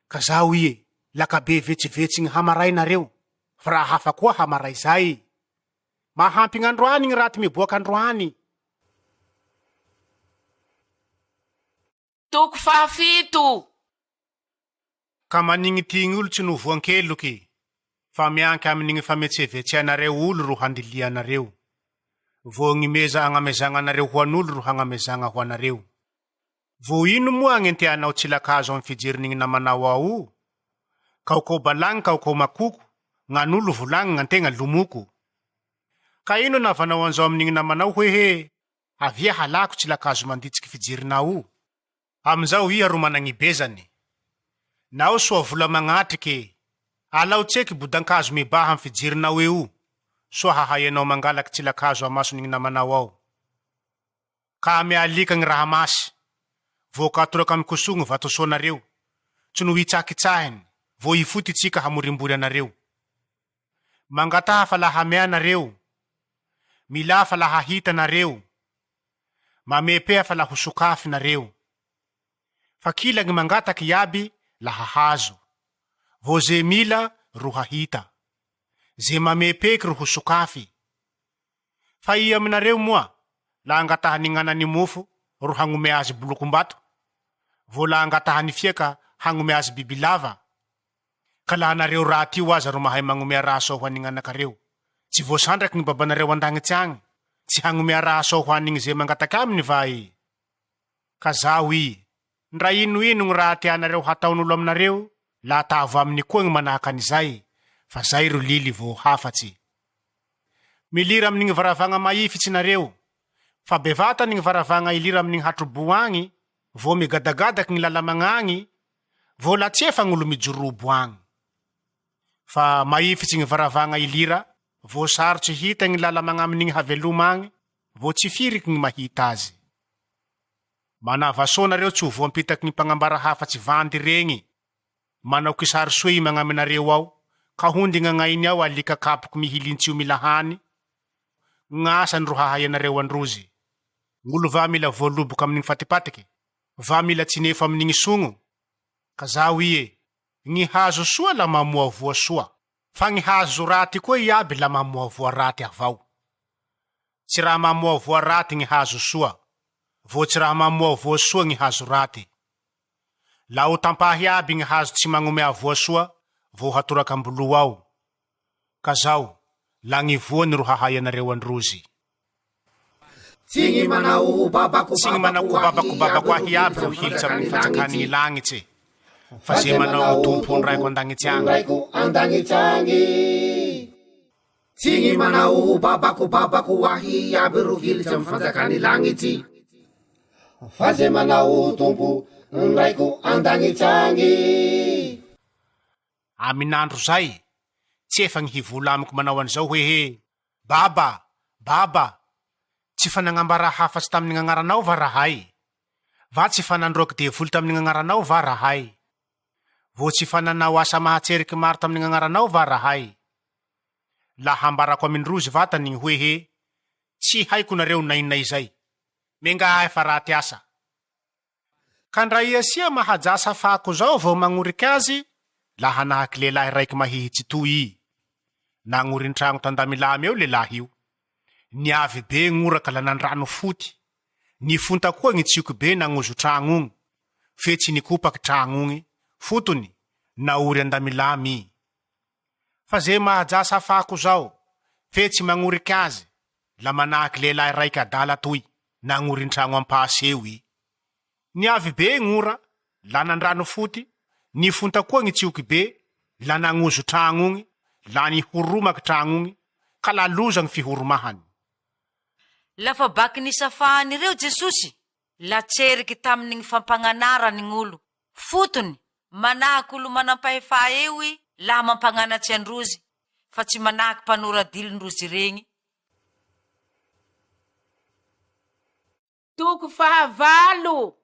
Ka zaho ie, laka be vetsivetsy gny hamaray nareo, fa raha hafa koa hamaray zay. Mahampy gn'androany gny raty miboak' androany. Toko fahafito. Ka manignitigny olo tsy novoan-keloky, fa mianky amin'igny fametsevetseanareo olo ro handilianareo. Vao gny meza agnamezagnanareo ho an'olo ro hagnamezagna ho anareo. Vao ino moa agnenteanao tsilakazo amy fijerin'igny namanao ao o? Kaokao balagny kaokao makoko, gn'anolo volagny gn'antegna lomoko. Ka ino anavanao anzao amin'igny namanao hoe he, avia halako tsilakazo manditsiky fijerinao o? Amizao iha ro managnibezany. Nao soa vola magnatrike, alao tseky bodan-kazo mibaha amy fijerinao eo, soa hahaianao mangalaky tsilakazo amason'igny namanao ao. Ka amy alika gny raha masy, vao ka atoraka amy kosoa gny vatosoanareo, tsy no hitsakitsahiny, vao hifoty tsika hamorimbory anareo. Mangataha fa la hamea nareo, milà fa la hahita nareo, mamepea fa la ho sokafy nareo. Fa kila gny mangataky iaby la hahazo, vao ze mila ro hahita, ze mamepeky ro ho sokafy. Fa ia aminareo moa, laha angatahan'ny gnanany mofo ro hagnome azy bolokom-bato? Vao laha angatahany fia ka hagnome azy bibilava? Ka laha nareo raty io aza ro mahay magnomea raha soa ho an'ny gnanakareo, tsy voasandraky gny babanareo an-dagnitsy agny tsy hagnomea raha soa ho an'igny ze mangataky aminy va e? Ka zaho i, ndra ino ino gny raha tianareo hataon'olo aminareo, laha atavo aminy koa gny manahaka an'izay, fa zay ro lily vao hafatsy. Milira amin'igny varavagna maifitsy nareo, fa bevata an'igny varavagna ilira amin'igny hatrobo agny, vao migadagadaky gny lala magnagny, vao la tsy efa gn'olo mijorobo agny. Fa maifitsy gny varavagna ilira, vao sarotsy hita gny lala magnamin'igny haveloma agny, vao tsy firiky gny mahita azy. Manava soa nareo tsy ho voampitaky gny mpagnambara hafatsy vandy regny, Manao kisary soa i magnaminareo ao, ka hondigna agnainy ao alika kapoko mihilintsio mila hany, gn'asany ro hahay anareo androzy. Gn'olo va mila voaloboka amin'igny fatipatiky? Va mila tsinefo amin'igny sogno? Ka zaho ie, gny hazo soa la mamoa voa soa, fa gny hazo raty koa iaby la mamoa voa raty avao. Tsy raha mamoa voa raty gny hazo soa, vao tsy raha mamoa voa soa gny hazo raty. La ho tampahy iaby gny hazo tsy magnomea voa soa vao hatoraka am-boloa ao. Ka zao, la gny voany ro hahay anareo androzy. Tsy gny manao ho babako Tsy gny manao babako kobabako babako ahy ahy iaby ro ro hilitsy hilitsy amy amin'ny gny fanjakany gny lagnitse, fa fa ze ze manao gny manao Tompo Raiko an-dagnitsy agny. Raiko an-dagnitsy agny. Tsy gny manao ho babako babako ahy iaby ro hilitsy amy fanjakany lagnitsy, fa ze manao ho Tompo Raiko an-dagnitsy agny. Amin'andro zay, tsy efa gny hivola amiko manao an'izao hoe he, Baba, Baba, tsy fa nagnambara hafatsy tamin'ny gnagnaranao va rahay? Va tsy fa nandroaky devoly tamin'ny gnagnaranao va rahay? Vao tsy fa nanao asa mahatseriky maro tamin'ny gnagnaranao va rahay? La hambarako amindrozy vatany gny hoe he, Tsy haiko nareo nainona izay. Miangà ahy fa raty asa. Ka ndra ia sia mahajasa fako zao vao magnoriky azy, la hanahaky lehilahy raiky mahihitsy toy i. Nagnorin-tragno tan-damilamy eo lehilahy io. Niavy be gn'oraka la nandrano foty. Nifonta koa gny tsioky be nagnozo tragno ogny. Fe tsy nikopaky tragno ogny, fotony, naory an-damilamy i. Fa ze mahajasa fako zao, fe tsy magnoriky azy, la manahaky lehilahy raiky adala toy, nagnorin-tragno am-pasy eo i. Niavy be gn'ora, la nandrano foty, nifonta koa gny tsioky be, la nagnozo tragno ogny, la nihoromaky tragno ogny, ka la loza gny fihoromahany. Lafa baky nisafahany reo Jesosy, la tseriky taminy gny fampagnanarany gn'olo. Fotony, manahaky olo manampahefà eo i laha mampagnanatsy androzy, fa tsy manahaky mpanoradilindrozy regny. Toko fahavalo.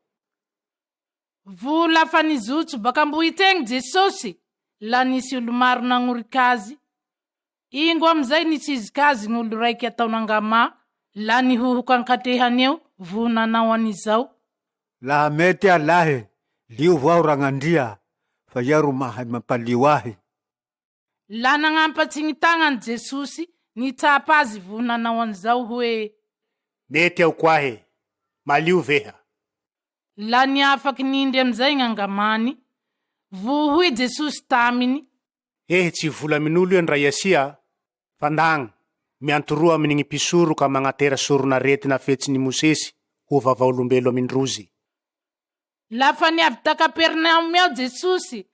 Vola fa nizotso baka am-bohitse egny Jesosy, la nisy olo maro nagnorik' azy. Ingo amizay nisizik' azy gny olo raiky ataon'Angamà, la nihohok' an-katrehany eo, voho nanao an'izao. Laha mety alahy, liovo aho Ragnandria, fa ia ro mahay mampalio ahy. La nagnampatsy gny tagnany Jesosy, nitsapa azy voho nanao an'izao hoe. Mety aho koahy, malio veha. La niafaky nindry amizay gn'angamany, voho hoy Jesosy taminy. Ehe tsy vola amin'olo io ndray asia fa ndagn miantoroa amin'igny mpisoro ka magnatera soron'aretina fetsin'i Mosesy ho vavaolombelo amindrozy. Lafa niavy ta Kapernaomy ao Jesosy,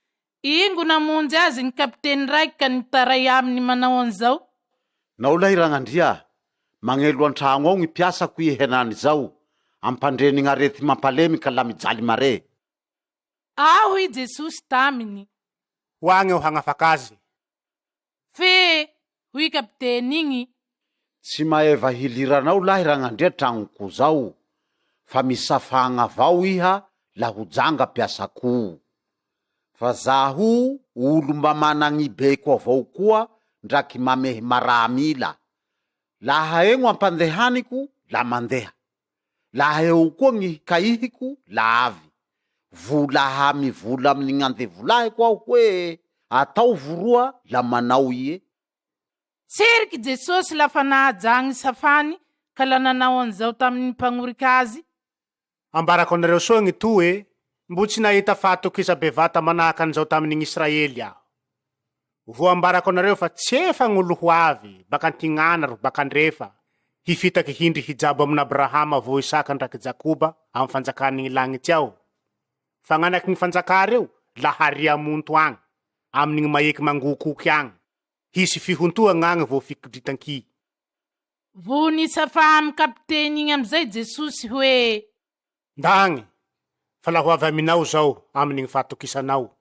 ingo namonjy azy ny kapiteny raiky ka nitaray aminy manao an'izao. Nao lahy Ragnandria, magnelo an-tragno ao gny mpiasako i henany zao, ampandreny gn'arety mampalemy ka la mijaly mare. Aho hoy Jesosy taminy. Ho agny aho hagnafaka azy. Fe, hoy kapiteny igny. Tsy maeva hiliranao lahy Ragnandria tragnoko zao, fa misafagna avao iha la ho janga mpiasako. Fa zaho olo mba managny beko avao koa ndraky mamehy maramila. Laha egno ampandehaniko la mandeha. Laha eo koa gny kaihiko la avy. Vo laha mivola amin'ny gn'andevolahiko aho hoe, Ataovo roa la manao ie. Tseriky Jesosy lafa nahaja gny safany ka la nanao an'izao tamin'ny mpagnorika Azy. Ambarako anareo soa gny to e, mbo tsy nahita fahatokisa bevata manahaka an'izao tamin'ny gn'Israely aho. Vo ambarako anareo fa tsy efa gn'olo ho avy baka antignana ro baka andrefa hifitaky hindry hijabo amin'Abrahama vo Isaka ndraky Jakoba amy fanjakan'ny gny lagnitsy ao. Fa gn'anaky gny fanjakà reo la haria monto agny, amin'ny gny maeky mangokoky agny. Hisy fihontoa gn'agny vo fikodritan-ky. Vo nisafa amy kapiteny igny amizay Jesosy hoe. Ndagny, fa la ho avy aminao zao amin'ny gny fahatokisanao.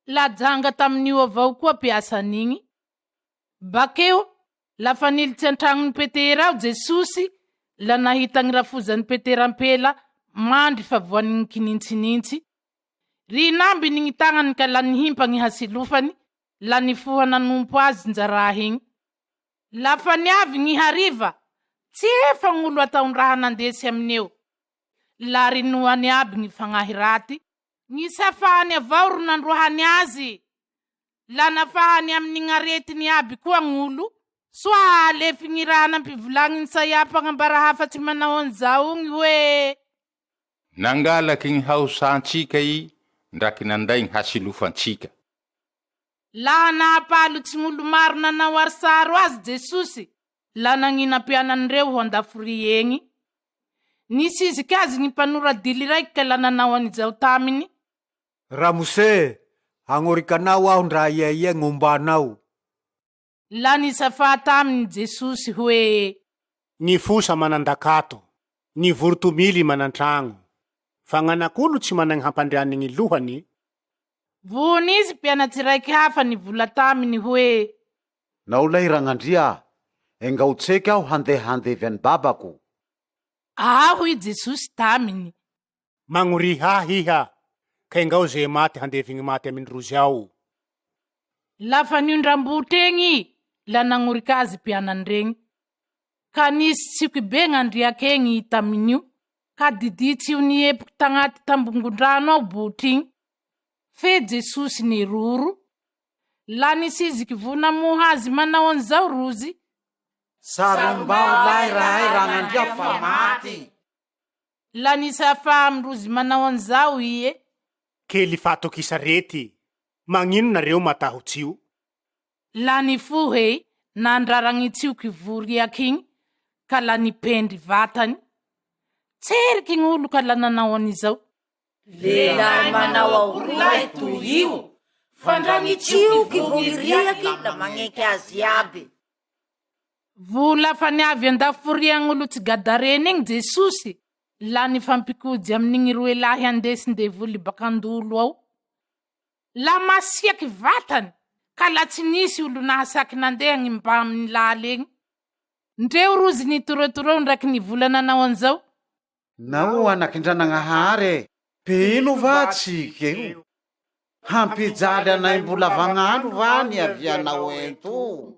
La janga tamin'io avao koa mpiasan'igny. Bakeo, lafa nilitsy an-tragnon'i Petera ao Jesosy, la nahita gny rafozan'i Petera ampela mandry fa voan'gny kinintsinintsy. Rinambiny gny tagnany ka la nihimpa gny hasilofany, la nifoha nanompo azy njaraha igny. Lafa niavy gny hariva, tsy efa gn'olo ataon-draha nandesy aminy eo. La rinoany aby gny fagnahy raty, Gny safany avao ro nandroahany azy, la nafahany aminy gn'aretiny iaby koa gn'olo, soa hahalefy gny raha nampivolagniny Isaia mpagnambara hafatsy manao an'izao gny hoe. Nangalaky gny haosantsika i ndraky nanday gny hasilofantsika. Laha nahapalotsy gn'olo maro nanao arsaro azy Jesosy, la nagnina mpianany reo ho an-daforia egny. Nisiziky azy gny mpanora-dily raiky ka la nanao an'izao taminy. Ramose, hagnorik' anao aho ndra aia aia gny-ombanao. La nisafà taminy Jesosy hoe. Ny fosa manan-dakato, ny vorotomily manan-tragno, fa gn'anak'olo tsy managny hampandriany gny lohany. Voho nisy mpianatsy raiky hafa nivola taminy hoe. Nao lay Ragnandria a! Engao tseky aho handeha handevy an'i babako. Aa hoy Jesosy taminy. Magnoriha ahy iha, ka engao ze maty handevy gny maty amin-drozy ao. Lafa niondram-bohitra egny i, la nagnorik' azy mpianany regny. Ka nisy tsioky be gn'andriaky egny i tamin'io, ka diditsy io niepoky tagnaty tambongon-drano ao botry igny. Fe Jesosy niroro. La nisiziky vo namoha azy manao an'izao rozy. Sarombao lahy rahay Ragnandria fa maty. La nisafa amindrozy manao an'izao ie. Kely fatokisa rety, magnino nareo matahotsy io? La nifoha e, nandrara gny tsioky voa riaky igny ka la nipendry vatany. Tseriky gny olo ka la nanao an'izao. Lehilahy manao ahory lahy toy io, fa ndra ny tsioky vo miriaky la magneky azy iaby. Vo lafa niavy an-daforiagn'olo tsy Gadarena igny Jesosy, la nifampikojy amin'igny roe lahy andesin-devoly bak'an-dolo ao. La masiaky vatany, ka la tsy nisy olo nahasaky nandeha gny mbaminy laly egny. Ndreo rozy nitoreotoreo ndraiky nivola nanao an'izao. Nao anak'Indranagnahary e! Mpino va tsika io? Hampijaly anay mbola vagnano va ny avianao ento?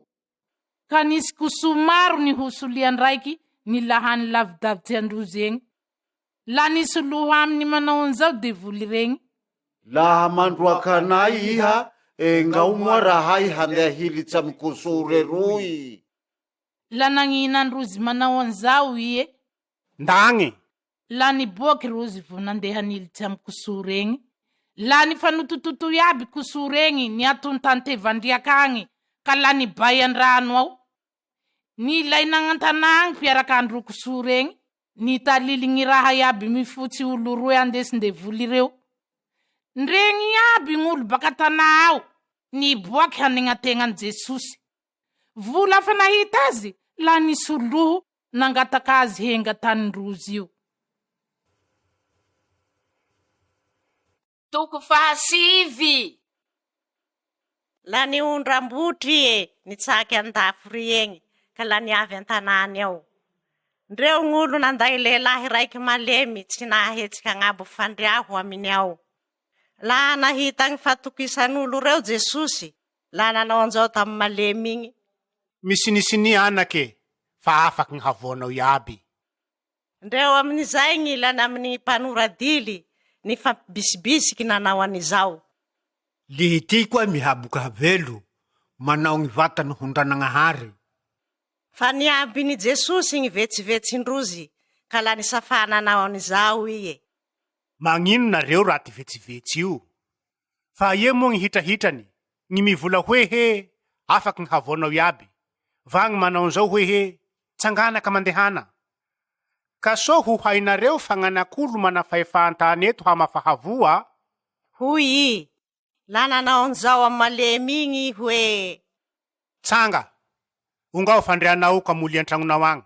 Ka nisy kosoa maro nihosolian-draiky ny lahany lavidavitsy an-drozy egny. La nisy loha aminy manao an'izao devoly regny. Laha mandroaka anay iha, engao moa rahay handeha hilitsy amy kosoa reroy. La nagnina an-drozy manao an'izao ie? Ndagny! La niboaky rozy vo nandeha nilitsy amy kosoa regny. La nifanotototo iaby kosoa regny niatontan-tevandriaka agny ka la nibay an-drano ao. Nilay nagnantanà agny mpiarak'andro kosoa regny. Nitalily gny raha iaby mifotsy olo roe andesin-devoly reo. Ndregny iaby gn'olo baka an-tanà ao niboaky hanegnategna an'i Jesosy. Vola fa nahita azy la nisoloho nangataka azy henga tanin-drozy io. Toko fahasivy. La niondram-botry ie nitsaky an-dafy ry egny ka la niavy an-tanàny ao. Ndreo gn'olo nanday lehilahy raiky malemy tsy nahahetsiky agnabo fandria ho aminy ao. Laha nahita gny fatokisan'olo reo Jesosy, laha nanao anjao tamy malemy igny. Misinisinia anake fa afaky gny havoanao iaby. Ndreo amin'izay gny ilany amin'ny mpanoradily nifampibisibisiky nanao an'izao. Lihity koa mihaboka havelo, manao gny vatany ho ndranagnahary. Fa niambin'i Jesosy gny vetsevetsin-drozy, ka la nisafa nanao an'izao ie. Magnino nareo raty vetsivetsy io? Fa aia moa gny hitrahitrany, gny mivola hoe he, afaky gny havoanao iaby, va gny manao an'izao hoe he, tsangana ka mandehana? Ka sao ho hainareo fa gn'anak'olo mana fahefà an-tany eto hamafa havoa? Hoy i, la nanao an'izao amy malemy igny i hoe. Tsanga, ongao fandrianao ka molia an-tragnonao agny.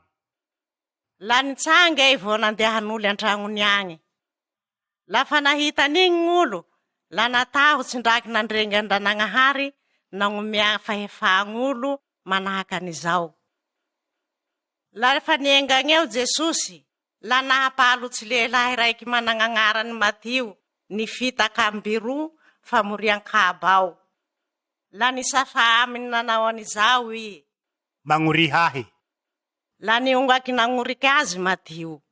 La nitsanga i vao nandeha noly an-tragnony agny. Lafa nahita an'igny gn'olo, la natahotsy ndraky nandrengy an-dRanagnahary nagnomea fahefà gn'olo manahaky an'izao. Lafa niengagneo Jesosy, la nahapalotsy lehilahy raiky managn'agnarany Matio nifitaka am-biroa famorian-kaba ao. La nisafa aminy nanao an'izao i. Magnoriha ahy. La niongaky nagnoriky azy Matio.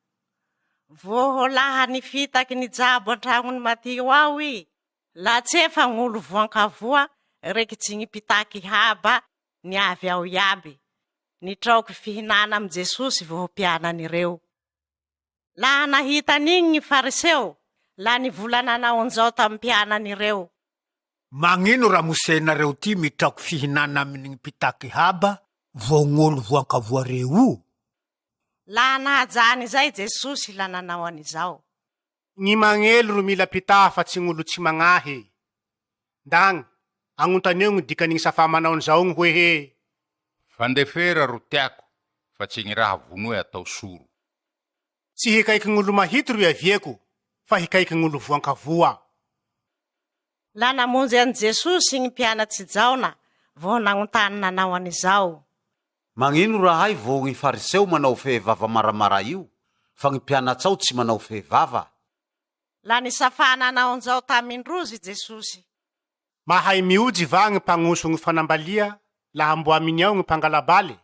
Voho laha nifitaky nijabo an-tragnon'i Matio ao i, la tsefa gn'olo voan-kavoa rekitsy gny mpitaky haba niavy ao iaby, nitraoky fihinana amy Jesosy voho mpianany reo. Laha nahita an'igny gny Fariseo, la nivola nanao anjao tamy mpianany reo. Magnino ramosenareo ty mitraoky fihinana aminy gny mpitaky haba vao gn'olo voankavoa reo? Laha nahajany izay Jesosy la nanao an'izao. Gny magnely ro mila mpitaha fa tsy gn'olo tsy magnahy. Ndagny, agnontaneo gny dikan'igny safà manao an'izao gny hoe he. Fandefera ro tiako fa tsy gny raha vonoe atao soro. Tsy hikaiky gn'olo mahity ro iaviako fa hikaiky gn'olo voankavoa. La namonjy an'i Jesosy gny mpianats'i Jaona vao nagnontany nanao an'izao. Magnino rahay vao gny Fariseo manao fehevava maramara io, fa gny mpianatsao tsy manao fehevava? La nisafa nanao an'izao tamin-drozy Jesosy. Mahay miojy va gny mpagnoso gny fanambalia laha mbo aminy ao gny mpangala-baly?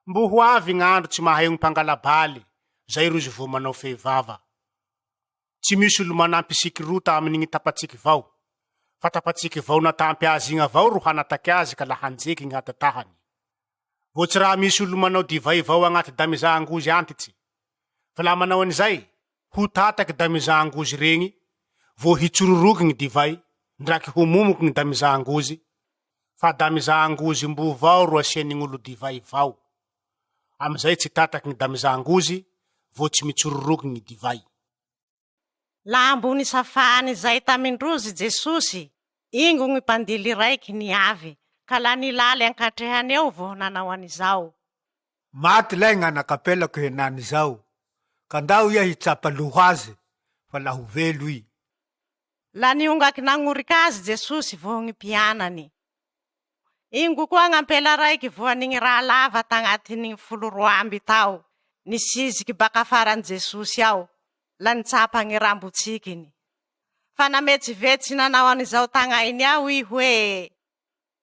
Mbo ho avy gn'andro tsy mahay gny mpangala-baly, zay rozy vao manao fehevava. Tsy misy olo manampy siky rota amin'igny tapatsiky vao, fa tapatsiky vao natampy azy igny avao ro hanataky azy ka la hanjeky gny hatatahany. Vao tsy raha misy olo manao divay vao agnaty damiza angozy antitsy, fa laha manao an'izay, ho tataky damiza angozy regny, vao hitsororoky gny divay, ndraky ho momoky gny damiza angozy, fa damiza angozy mbo vao ro asian'ign'olo divay vao. Amizay tsy tataky gny damiza angozy vao tsy mitsororoky gny divay. Laha ambony safahany izay tamin-drozy Jesosy, ingo gny mpandily raiky niavy, ka la nilaly an-katrehany eo vao nanao an'izao. Maty lay gn'anak'ampelako henany zao, ka ndao iha hitsapa loha azy, fa la ho velo i. La niongaky nagnoriky azy Jesosy voho gny mpianany. Ingo koa gn'ampela raiky voan'igny raha lava tagnatin'igny 12 tao, nisiziky baka afaran'i Jesosy ao, la nitsapa gny rambotsikiny. Fa nametsivetsy nanao an'izao tagnainy ao i hoe.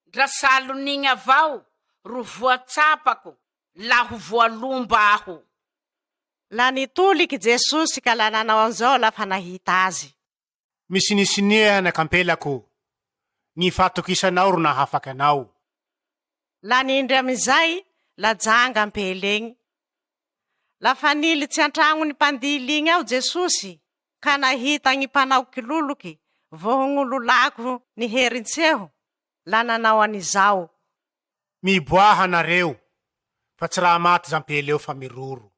Ndra salon'igny avao ro voatsapako la ho voalomba aho. La nitoliky Jesosy ka la nanao an'izao lafa nahita azy. Misinisinia anak'ampelako, gny fahatokisanao ro nahafaky anao. La nindry amizay la janga ampela egny. Lafa nilitsy an-tragnon'ny mpandily igny ao Jesosy, ka nahita gny mpanao kiloloky voho gn'olo lako niherintseho, la nanao an'izao. Miboaha nareo, fa tsy raha maty zampela eo fa miroro.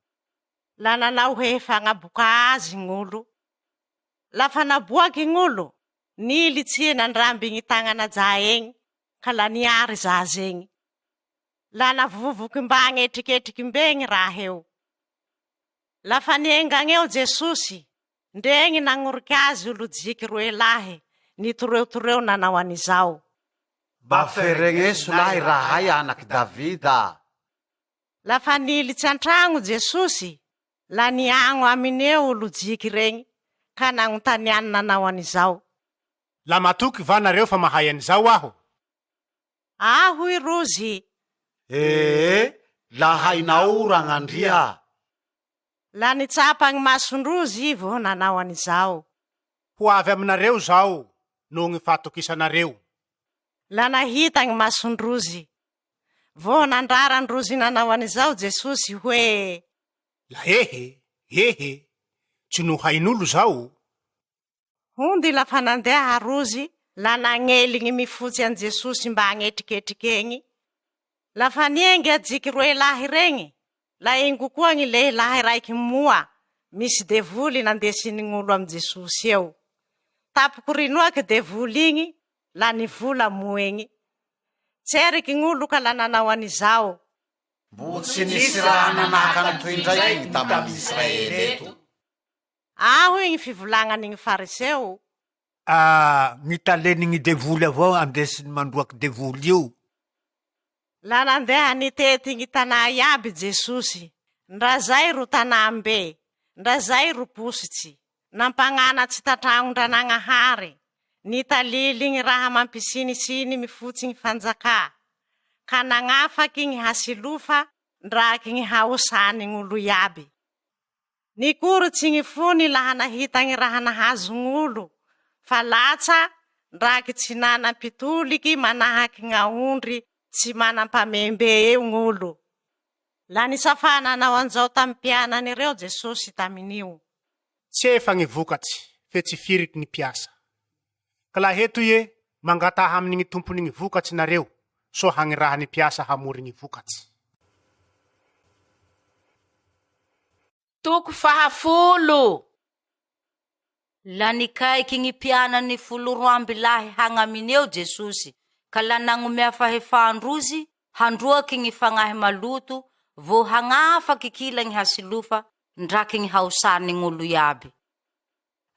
La nanao hehy fagnaboka azy gn'olo. Lafa naboaky gn'olo, nilitsy nandramby gny tagnan'ajà egny, ka la niary zaza egny. La navovoky mbagnetriketriky mbe gny raha eo. Lafa niengagneo Jesosy, ndregny nagnoriky azy olo jiky roe lahy, nitoreotoreo nanao an'izao. Mba feregneso lahy rahay anak'i Davida. Lafa nilitsy an-tragno Jesosy, la niagno amine eo olo jiky regny, ka nagnontaniany nanao an'izao. La matoky va nareo fa mahay an'izao aho? Ah hoy Rozy. Ee, la hainao Ragnandria. La nitsapa gny mason-dRozy i vao nanao an'izao. Ho avy aminareo zaho noho gny fahatokisanareo. La nahita gny mason-dRozy. Vao nandrara an-dRozy nanao an'izao Jesosy hoe. La ehe, ehe, tsy no hain'olo zao. Hondy lafa nandeha Rozy la nagnely gny mifotsy an'i Jesosy mba hagnetriketriky egny. Lafa nienga ajiky roe lahy regny, la ingo koa gny lehilahy raiky moa misy devoly nandesinin'olo amy Jesosy eo. Tapoko rinoaky devoly igny la nivola moa egny. Tseriky gn'olo ka la nanao an'izao. Mbo tsy nisy raha nanahaka an'itoy indraiky gny tamin'ny Israely eto. A hoy gny fivolagnan'igny Fariseo. A gny talen'igny devoly avao andesiny mandroaky devoly io. La nandeha nitety gny tanà iaby Jesosy, ndra zay ro tanàm-be, ndra zay ro positsy, nampagnanatsy tan-tragnon-dRanagnahary, nitalily gny raha mampisinisiny mifotsy gny fanjakà, ka nagnafaky gny hasilofa ndraky gny haosan'gn'olo iaby. Nikorotsy gny fony laha nahita gny raha nahazo gn'olo, fa latsa ndraky tsy nanam-pitoliky manahaky gn'aondry tsy manam-pamembe eo gn'olo. La nisafà nanao an'izao tamy mpianany reo Jesosy tamin'io. Tsy efa gny vokatsy, fe tsy firiky gny mpiasa. Ka laha eto ie, mangataha aminy gny tompony gny vokatsy nareo, soa hagnirahany mpiasa hamory gny vokatsy. Toko fahafolo. La nikaiky gny mpianany folo roamby lahy hagnaminy eo Jesosy, ka la nagnomea fahefan-drozy handroaky gny fagnahy maloto vo hagnafaky kila gny hasilofa ndraky gny haosan'ny gn'olo iaby.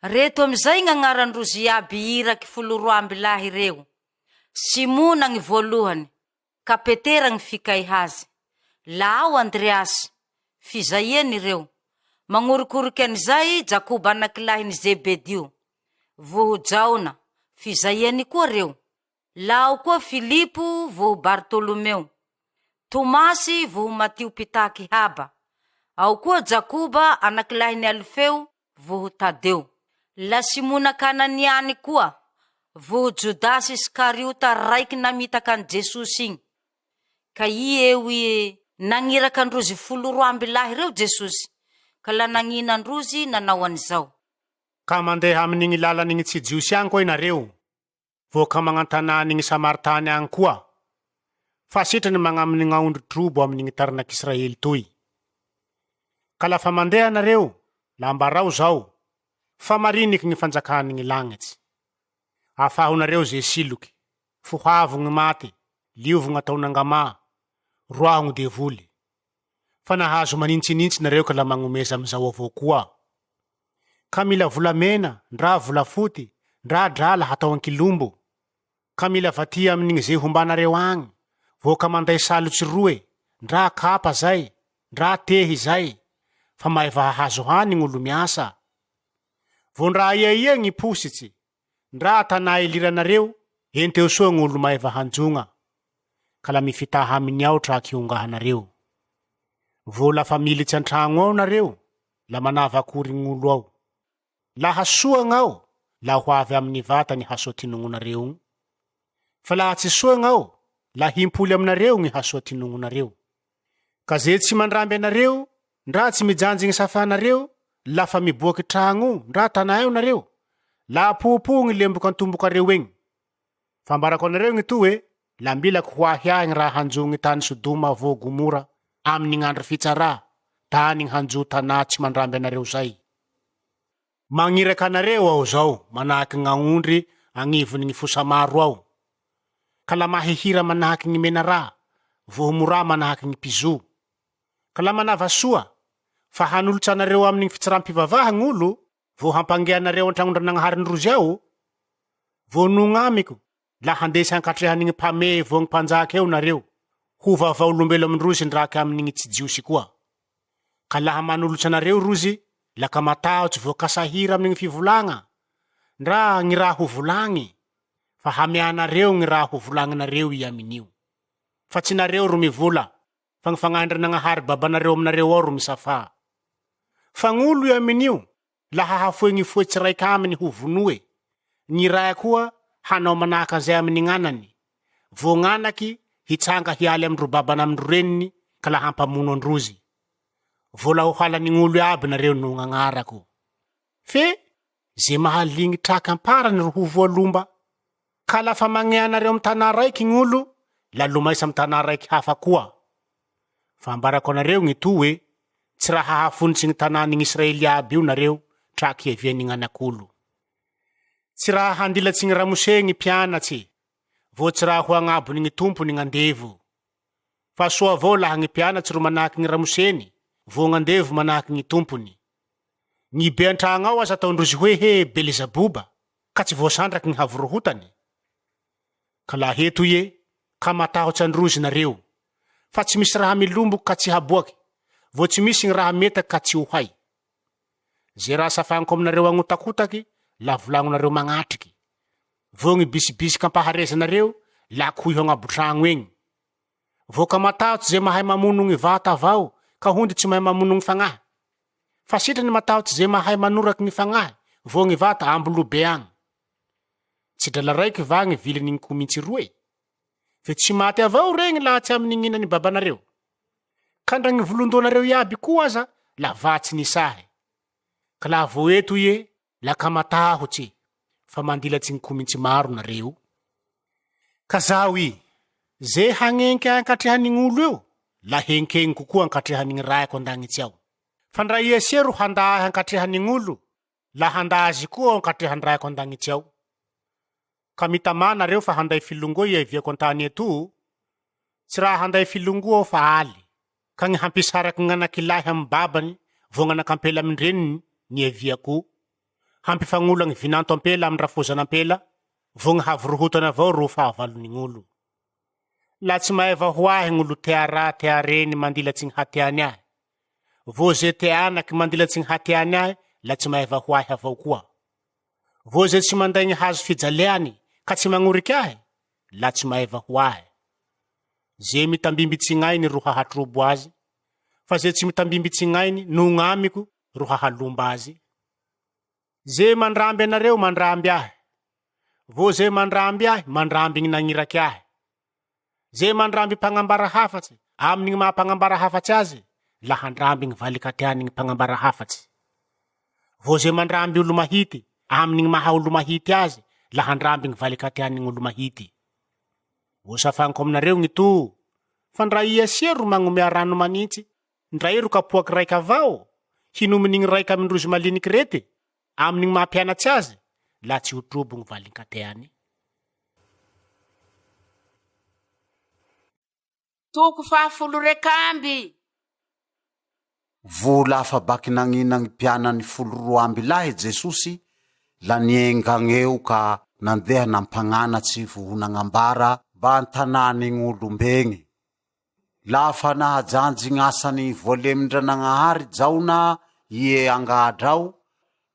Reto amizay gn'agnaran-drozy iaby iraky 12 lahy reo, Simona gny voalohany, ka Petera gny fikaiha azy, la ao Andreasy, fizaiany reo, magnorikorike anizay Jakoba anakilahin'i Zebedio, voho Jaona, fizaiany koa reo, la ao koa Filipo voho Bartolomeo, Tomasy voho Matio mpitaky haba, ao koa Jakoba anakilahin'i Alfeo voho Tadeo. La Simona Kananiany koa, voho Jodasy Iskariota raiky namitaka an'i Jesosy igny. Ka i eo i nagniraka androzy 12 lahy reo Jesosy, ka la nagnina androzy nanao an'izao. Ka mandeha amin'igny lalan'igny tsy Jiosy agny koa inareo, vao ka magnantanan'igny Samaritany agny koa, fa sitrany magnaminy gn'aondry trobo amin'igny taranak'Israely toy. Ka lafa mandeha nareo, la ambarao zao, fa mariniky gny fanjakan'igny lagnitsy. Afahonareo ze siloky, fohavo gny maty, liovo gn'ataon'angamà, roaho gny devoly. Fa nahazo manintsinintsy nareo ka la magnomeza amizao avao koa. Ka mila volamena, ndra volafoty, ndra drala hatao an-kilombo. Ka mila vatia amin'igny ze hombanareo agny, vao ka manday salotsy roe, ndra kapa zay, ndra tehy zay, fa maeva hahazo hany gn'olo miasa. Vao ndra aia aia gny positsy, ndra tanà iliranareo, enteo soa gn'olo maeva hanjogna, ka la mifitaha aminy ao traky hongahanareo. Vao lafa militsy an-tragno ao nareo, la manava akory gn'olo ao. Laha soa gn'ao, la ho avy amin'ny vata ny hasoa tinognonareo gny. Fa laha tsy soa gn'ao, la himpoly aminareo gny hasoa tinognonareo. Ka ze tsy mandramby anareo, ndra tsy mijanjy gny safanareo, lafa miboaky tragno ndra tanà eo nareo, la apopoho gny lemboky an-tombokareo egny. Fa ambarako anareo gny to e, la mbilako ho ahy ahy gny raha hanjo gny tany Sodoma vo Gomora aminy gn'andro fitsarà. Tany gny hanjo tanà tsy mandramby anareo zay. Magniraka anareo aho zao manahaky gn'agnondry agnivony gny fosa maro ao. Ka la mahihira manahaky gny menarà, voho morà manahaky gny pizo. Ka la manava soa, fa hanolotsy anareo aminy gny fitsaram-pivavaha gn'olo, vao hampangeha anareo an-tragnondranagnaharin-drozy ao, vao nognamiko, la handesy ankatrehan'igny mpamehy vao gny mpanjaka eo nareo, ho vavaolombelo amin-drozy ndraky amin'igny tsy Jiosy koa. Ka laha manolotsy anareo rozy, la ka matahotsy vao kasahira amin'igny fivolagna, ndra gny raha ho volagny, fa hameanareo gny raha ho volagninareo i amin'io. Fa tsy nareo ro mivola, fa gny Fagnahin-dRanagnahary Babanareo aminareo ao ro misafà. Fa gn'olo i amin'io, laha hahafoe gny foe tsy raik' aminy ho vonoe, gny rae koa hanao manahaky an'izay aminy gn'anany, vo gn'anaky hitsanga hialy amin-dro babany amin-dro reniny ka la hampamono an-drozy. Vola ho halan'ny gn'olo iaby nareo noho gn'agnarako. Fe ze mahaligny traky amparany ro ho voalomba. Ka lafa magnea anareo amy tanà raiky gn'olo, la lomaisa amy tanà raiky hafa koa. Fa ambarako anareo gny to hoe, tsy raha hahafonitsy gny tanàn'ny gn'Israely iaby io nareo traky hiavian'ny gn'Anak'olo. Tsy raha handilatsy gny ramose gny mpianatse, vao tsy raha ho agnabony gny tompony gn'andevo. Fa soa avao laha gny mpianatsy ro manahaky gny ramoseny, vao gn'andevo manahaky gny tompony. Gny be an-tragno ao aza ataon-drozy hoe he Belezaboba, ka tsy voasandraky gny havorohotany. Ka laha eto ie, ka matahotsy an-drozy nareo, fa tsy misy raha milomboky ka tsy haboaky, vao tsy misy gny raha metaky ka tsy ho hay. Ze raha safagniko aminareo agnotakotaky, la volagnonareo magnatriky. Vao gny bisibisiky ampaharezanareo, la koiho agnabo-tragno egny. Vao ka matahotsy ze mahay mamono gny vata avao, ka hondy tsy mahay mamono gny fagnahy. Fa sitrany matahotsy ze mahay manoraky gny fagnahy, vao gny vata ambolobe agny. Tsy drala raiky va gny viliny gny komintsy roe? Fe tsy maty avao regny laha tsy aminy gninany babanareo. Ka ndra gny volon-dohanareo iaby koa aza la va tsy nisahy. Ka laha vao eto ie, la ka matahotse, fa mandilatsy gny komintsy maro nareo. Ka zaho i, ze hagnenke ahy ankatrehan'igny olo eo, la henkegniko koa ankatrehan'igny Raeko an-dagnitsy ao. Fa ndra ia sia ro handà ahy ankatrehan'igny olo, la handà azy koa aho ankatrehan-dRaeko an-dagnitsy ao. Ka mitamà nareo fa handay filongoa iaviako an-tany eto, tsy raha handay filongoa aho fa aly, ka gny hampisaraky gn'anaky lahy amy babany vao gn'anak'ampela amin-dreniny niaviako, hampifagnola gny vinanto ampela amin-drafozan'ampela vao gny havorohotany avao ro fahavalon'ign'olo. La tsy maeva ho ahy gn'olo tea ra tea reny mandilatsy gny hateany ahy, vao ze tea anaky mandilatsy gny hateany ahy la tsy maeva ho ahy avao koa. Vao ze tsy manday gny hazo fijaleany ka tsy magnoriky ahy la tsy maeva ho ahy. Ze mitambimby gnainy ro hahatrobo azy, fa ze tsy mitambimby gnainy noho gn'amiko ro hahalomba azy. Ze mandramby anareo mandramby ahy, vao ze mandramby ahy mandramby gny nagniraky ahy. Ze mandramby mpagnambara hafatsy aminy gny maha mpagnambara hafatsy azy, la handramby gny valin-kateany gny mpagnambara hafatsy. Vao ze mandramby olo mahity aminy gny maha olo mahity azy, la handramby gny valin-kateany gny olo mahity. Voasafagniko aminareo gny to, fa ndra ia sia ro magnomea rano manintsy, ndra io ro kapoaky raiky avao, hinomin'igny raiky amindrozy maliniky rety, amin'igny maha mpianatsy azy, la tsy ho trobo gny valin-kateany. Toko fahafolo rek'amby. Vola afa-baky nagnina gny mpianany 12 lahy Jesosy la niengagneo ka nandeha nampagnanatsy vo ho nagnambara mba an-tanàn'ign'olombegny. Lafa nahajanjy gn'asany voalemin-dranagnahary Jaona ie angadra ao,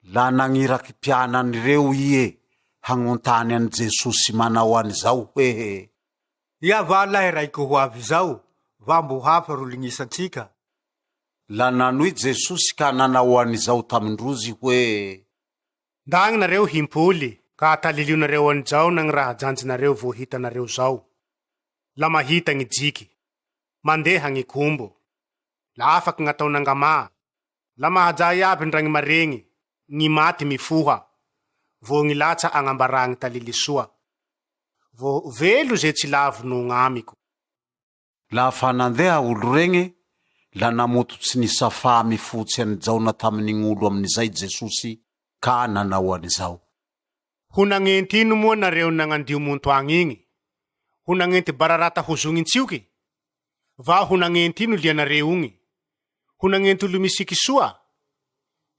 la nagniraky mpianany reo ie hagnontany an'i Jesosy manao an'izao hoe. Ia va lahy raiko ho avy izao, va mbo hafa ro lignisantsika? La nanohy Jesosy ka nanao an'izao tamin-drozy hoe. Ndagny nareo himpoly, ka atalilionareo an'i Jaona gny raha janjinareo vo hitanareo zao. La mahita gny jiky, mandeha gny kombo, la afaky gn'ataon'angamà, la mahajà iaby ndra gny maregny, gny maty mifoha, vo gny latsa agnambarà gny talily soa. Vo velo ze tsy lavo noho gn'amiko. Lafa nandeha olo regny, La namototsy ny safà mifotsy an'i Jaona tamin'ign'olo amin'izay Jesosy ka nanao an'izao. Ho nagnenty ino moa nareo nagnandio monto agny igny? Ho nagnenty bararata hozognin-tsioky? Vaho ho nagnenty ino lianareo igny? Ho nagnenty olo misiky soa?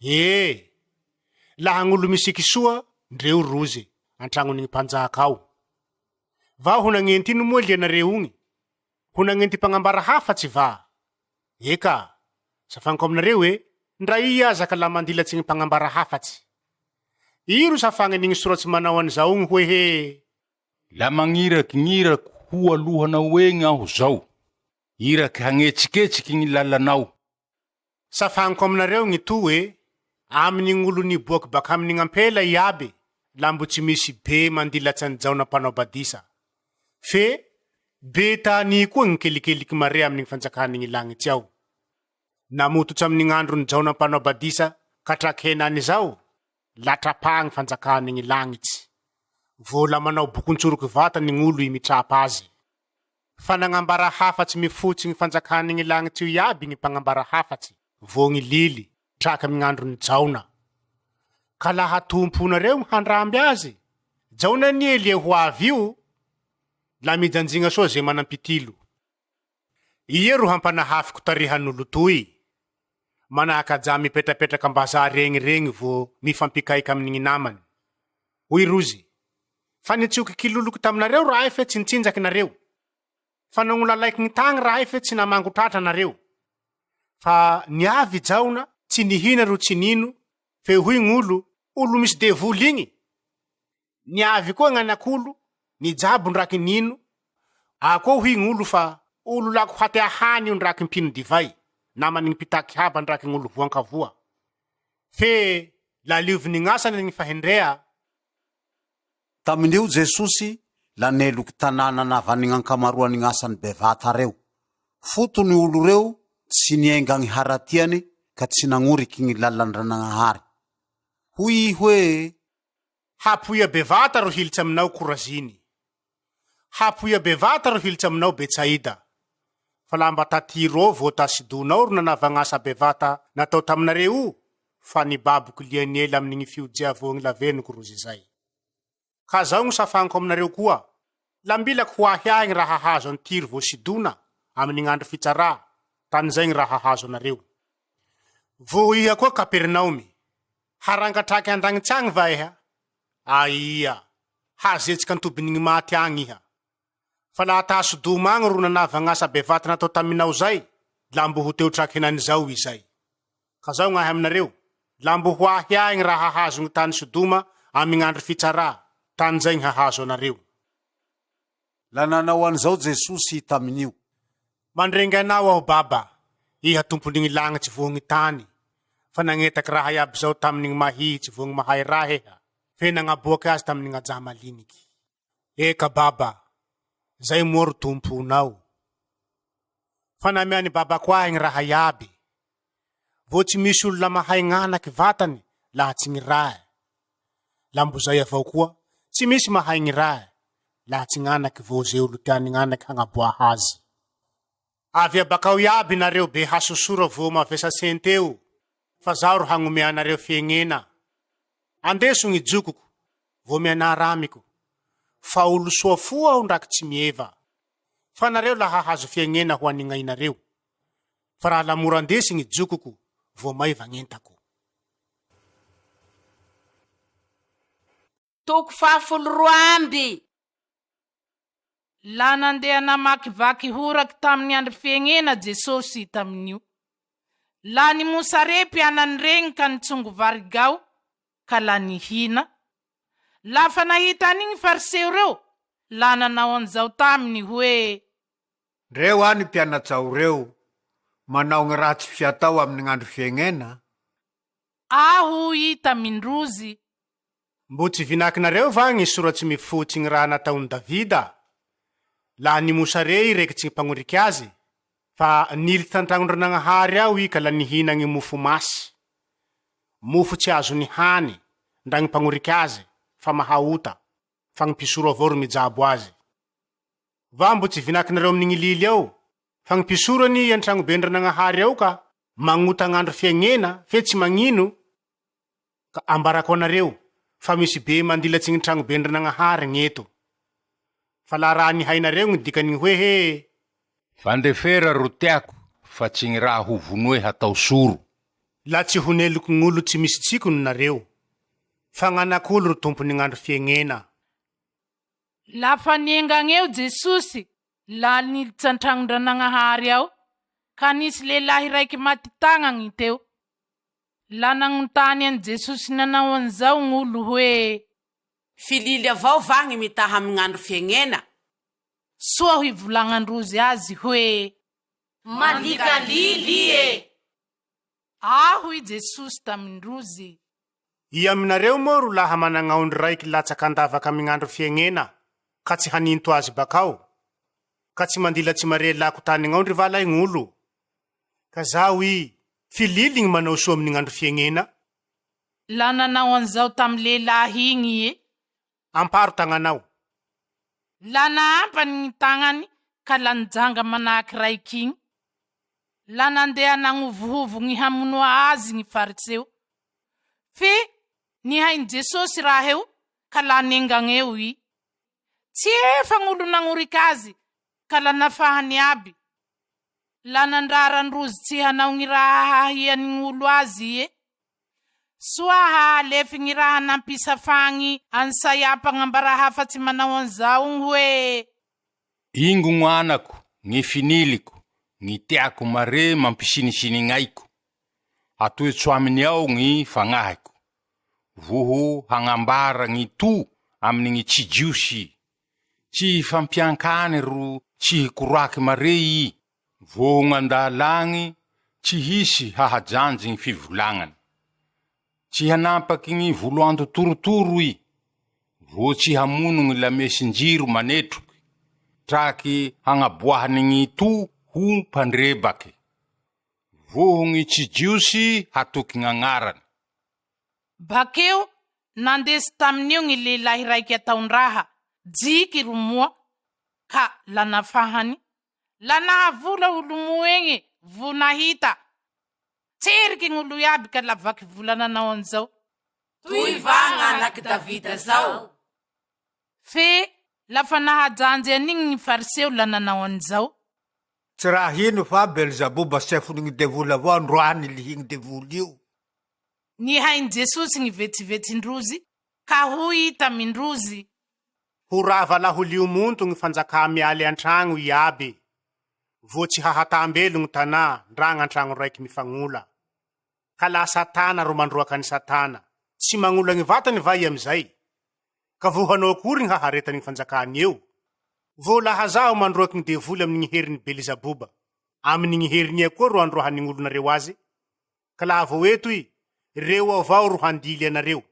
Ee, laha gn'olo misiky soa, ndreo rozy, an-tragnon'igny mpanjaka ao. Vaho ho nagnenty ino moa lianareo igny? Ho nagnenty mpagnambara hafatsy va? Eka, safagniko aminareo e, ndra ia aza ka la mandilatsy gny mpagnambara hafatsy. Iro safagnen'igny soratsy manao an'izao igny hoe he. La magniraky gn'irako ho alohanao egny aho zao, iraky hagnetsiketsiky gny lalanao. Safagniko aminareo gny to e, aminy gn'olo niboaky bakaminy gn'ampela iaby, la mbo tsy misy be mandilatsy an'i Jaona mpanao badisa. Fe, be tany koa gny kelikeliky mare aminy gny fanjakany gny lagnitsy ao. Namototsy aminy gn'androny Jaona mpanao badisa ka hatraky henany zao, la trapà gny fanjakany gny lagnitsy. Vao la manao bokontsoroky vatany gn'olo i mitrapa azy. Fa nagnambara hafatsy mifotsy gny fanjakany gny lagnitsy io iaby gny mpagnambara hafatsy, vao gny lily, traka amy gn'androny Jaona. Ka laha tomponareo gny handramby azy, Jaona anie lie ho avy io, la mijanjigna soa ze manam-pitilo. Ia ro hampanahafiko tarihan'olo toy? Manahaka ajà mipetrapetraka am-bazary egny regny vao mifampikaika amy gny namany. Hoy rozy, Fa nitsioky kiloloky taminareo rahay fe tsy nitsinjaky nareo. Fa nagnolalaiko gny tagny rahay fe tsy namango tratra nareo. Fa niavy i Jaona, tsy nihina ro tsy nino, fe hoy gn'olo, Olo misy devoly igny. Niavy koa gn'anak'olo, nijabo ndraky nino, a koa hoy gn'olo fa olo lako hatea hany io ndraky mpino divay, naman'ny mpitaky haba ndraky gn'olo voankavoa. Fe lalioviny gn'asany gny fahendrea. Tamin'io Jesosy la neloky tanàna navan'ny gn'ankamaroan'ny gn'asany bevata reo. Fotony olo reo tsy nienga gny haratiany ka tsy nagnoriky gny lalan-dranagnahary. Hoy i hoe. Hapoia bevata ro hilitsy aminao Koraziny. Hapoia bevata ro hilitsy aminao Betsaida. Fa laha mba ta Tyro vao ta Sidona ao ro nanavagn'asa bevata natao taminareo o, fa nibaboko liany ela amin'ny gny fiojia vao gny lavenoko rozy zay. Ka zao gny safagniko aminareo koa, lambilako ho ahy ahy gny raha hahazo an'i Tyro vao Sidona amin'ny gn'andro fitsarà, tany zay gny raha hahazo anareo. Vao iha koa Kapernaomy, harangatraky an-dagnitsy agny va iha? Aia, hazetsiky an-tobin'ny gny maty agny iha. Fa laha ta Sodoma agny ro nanava gn'asa bevata natao taminao zay, la mbo ho teo traky henany zao izay. Ka zao gnahy aminareo, la mbo ho ahy ahy gny raha hahazo gny tany Sodoma amy gn'andro fitsarà, tany zay gny hahazo anareo. La nanao an'izao Jesosy tamin'io. Mandrengy anao aho Baba, iha Tompon'igny lagnitsy voa gny tany, fa nagnetaky raha iaby zao tamin'igny mahihitsy voa gny mahay raha iha, fe nagnaboaky azy tamin'igny ajà maliniky. Eka Baba, zay moa ro Tomponao. Fa namean'i Babako ahy gny raha iaby. Vao tsy misy olona mahay gn'anaky vatany laha tsy gny Rae. La mbo zay avao koa, tsy misy mahay gny Rae laha tsy gn'anaky vao ze olo tian'ny gn'anaky hagnaboaha azy. Avia bakao iaby nareo be hasosora vao mavesasenteo, fa zaho ro hagnomea anareo fiegnena. Andeso gny jokoko, vao mianara amiko, fa olo soa fo aho ndraky tsy mieva. Fa nareo la hahazo fiaignena ho an'ny gnainareo. Fa raha la mora andesy gny jokoko, vao maiva gn'entako. Toko fahafolo roa amby. La nandeha namakivaky horaky tamin'ny andro fiaignena Jesosy tamin'io. La nimosare mpianany regny ka nitsongo varigao ka la nihina. Lafa nahita an'igny Fariseo reo, la nanao an'izao taminy hoe. Ndreo any mpianatsao reo manao gny raha tsy fiatao amin'ny gn'andro fiaignena. Aho hita mindrozy. Mbo tsy vinakinareo va gny soratsy mifotsy gny raha nataon'i Davida, laha nimosare i rekitsy gny mpagnoriky azy, fa nilitsy tan-tragnon-dRanagnahary ao i ka la nihina gny mofo masy, mofo tsy azony hany ndra gny mpagnoriky azy, fa mahaota, fa gny mpisoro avao ro mijabo azy. Va mbo tsy vinakinareo amin'ny gny lily ao? Fa gny mpisoro anie an-tragnoben-dRanagnahary ao ka magnota gn'andro fiaignena fe tsy magnino? Ka ambarako anareo, fa misy be mandilatsy gny tragnoben-dRanagnahary gn'eto. Fa laha raha nihainareo gny dikan'igny hoe he. Fandefera ro teako fa tsy gny raha ho vonoe hatao soro. La tsy ho neloky gn'olo tsy misy tsikony nareo, fa gn'anak'olo ro tompon'ny gn'andro fiaignena. Lafa niengagneo Jesosy, la nilitsy an-tragnon-dRanagnahary ao, ka nisy lehilahy raiky maty tagnagny teo. La nagnontany an'i Jesosy nanao an'izao gn'olo hoe. Filily avao va gny mitaha amy gn'andro fiaignena? Soa ho ivolagnandrozy azy hoe. Mandika lily e! Aho i Jesosy tamindrozy. Ia aminareo moa ro laha managnaondry raiky latsaka andavaka amy gn'andro fiaignena ka tsy haninto azy bakao? Ka tsy mandila tsy mare lako tanign'aondry va lay gn'olo? Ka zaho i, filily gny manao soa amin'ny gn'andro fiaignena. La nanao an'izao tamy lehilahy igny ie. Amparo tagnanao. La nahampany gny tagnany ka la nijanga manahaky raiky igny. La nandeha nagnovohovo gny hamonoa azy gny Fariseo. Fe nihain'i Jesosy raha eo ka la nengagneo i. Tsy efa gn'olo nagnoriky azy ka la nafahany aby. La nandrara androzy tsy hanao gny raha hahian'ny gn'olo azy ie. Soa hahalefy gny raha nampisafagny an'i Saia mpagnambara hafatsy manao an'izao gny hoe. Ingo gn'anako, gny finiliko, gny teako mare mampisinisiny gn'aiko. Atoetso aminy ao gny fagnahiko. Voho hagnambara gny to aminy gny tsy Jiosy i. Tsy hifampiankany ro tsy hikoroaky mare i. Voho gn'andalagny tsy hisy hahajanjy gny fivolagnany. Tsy hanampaky gny voloanto torotoro i. Voho tsy hamono gny lamesin-jiro manetroky, traky hagnaboahany gny to ho mpandrebaky. Voho gny tsy Jiosy hatoky gn'agnarany. Bakeo nandesy tamin'io gny lehilahy raiky ataon-draha, jiky romoa, ka la nafahany, la nahavola ho lomoegne vo nahita. Tseriky gn'olo iaby ka la vaky vola nanao an'izao. Toy va gn'anak'i Davida zao? Fe lafa nahajanjy an'igny gny Fariseo la nanao an'izao. Tsy raha hino fa Belzaboba sefon'ny devoly avao androany lihigny devoly io. Nihaino Jesosy gny vetsevetsin-drozy, ka hoy i tamin-drozy. Ho rava laholio monto gny fanjakà mialy an-tragno iaby, vo tsy hahatambelo gny tanà ndra gn'antragno raiky mifagnola. Ka laha Satana ro mandroaka an'i Satana, tsy magnola gny vatany va i amizay? Ka vo hanao akory gny haharetany gny fanjakany eo? Vo laha zaho mandroaky gny devoly amy gny herin'i Belizaboba, aminy gny herin'ia koa ro androahan'ny gn'olonareo azy? Ka laha vao eto i, reo avao ro handily anareo.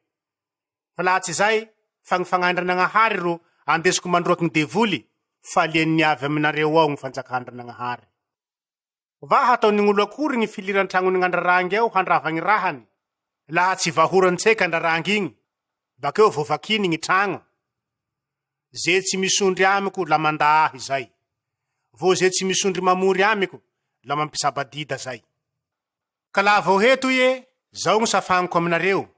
Fa laha tsy zay, fa gny Fagnahin-dRanagnahary ro andesiko mandroaky gny devoly, fa lian'ny avy aminareo ao gny fanjakan-dRanagnahary. Va hataon'ign'olo akory gny filiran-tragnony gn'andrarangy ao handrava gny rahany, laha tsy vahoran-tseka andrarangy igny, bakeo vao vakiny gny tragno? Ze tsy misondry amiko la mandà ahy zay, vo ze tsy misondry mamory amiko la mampisabadida zay. Ka laha vao heto ie, zao gny safagniko aminareo,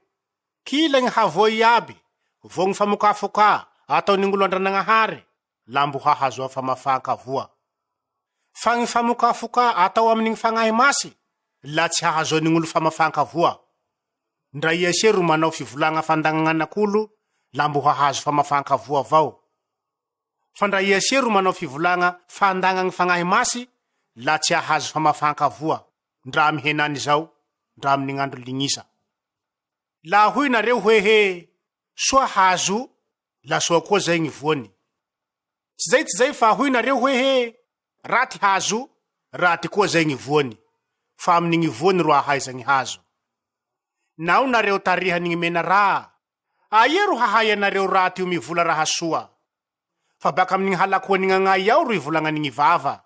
Kila gny havoa iaby, vo gny famokafokà ataon'ign'olo Andranagnahary, la mbo hahazoa famafàn-kavoa. Fa gny famokafokà atao amin'igny Fagnahy Masy, la tsy hahazoan'ign'olo famafàn-kavoa. Ndra ia se ro manao fivolagna fandagnan'anak'olo, la mbo hahazo famafàn-kavoa avao. Fa ndra ia se ro manao fivolagna fandagna gny Fagnahy Masy, la tsy hahazo famafàn-kavoa, ndra amy henany zao, ndra amin'ny gn'andro lignisa. Laha hoy nareo hoe he, soa hazo, la soa koa zay gny voany. Tsy zay tsy zay fa hoy nareo hoe he, raty hazo, raty koa zay gny voany, fa amin'ny gny voany ro ahaiza gny hazo. Nao nareo tarihany gny mena raha, aia ro hahaianareo raty io mivola raha soa? Fa baka amin'ny gny halakoan'ny gn'agnay ao ro ivolagnany gny vava.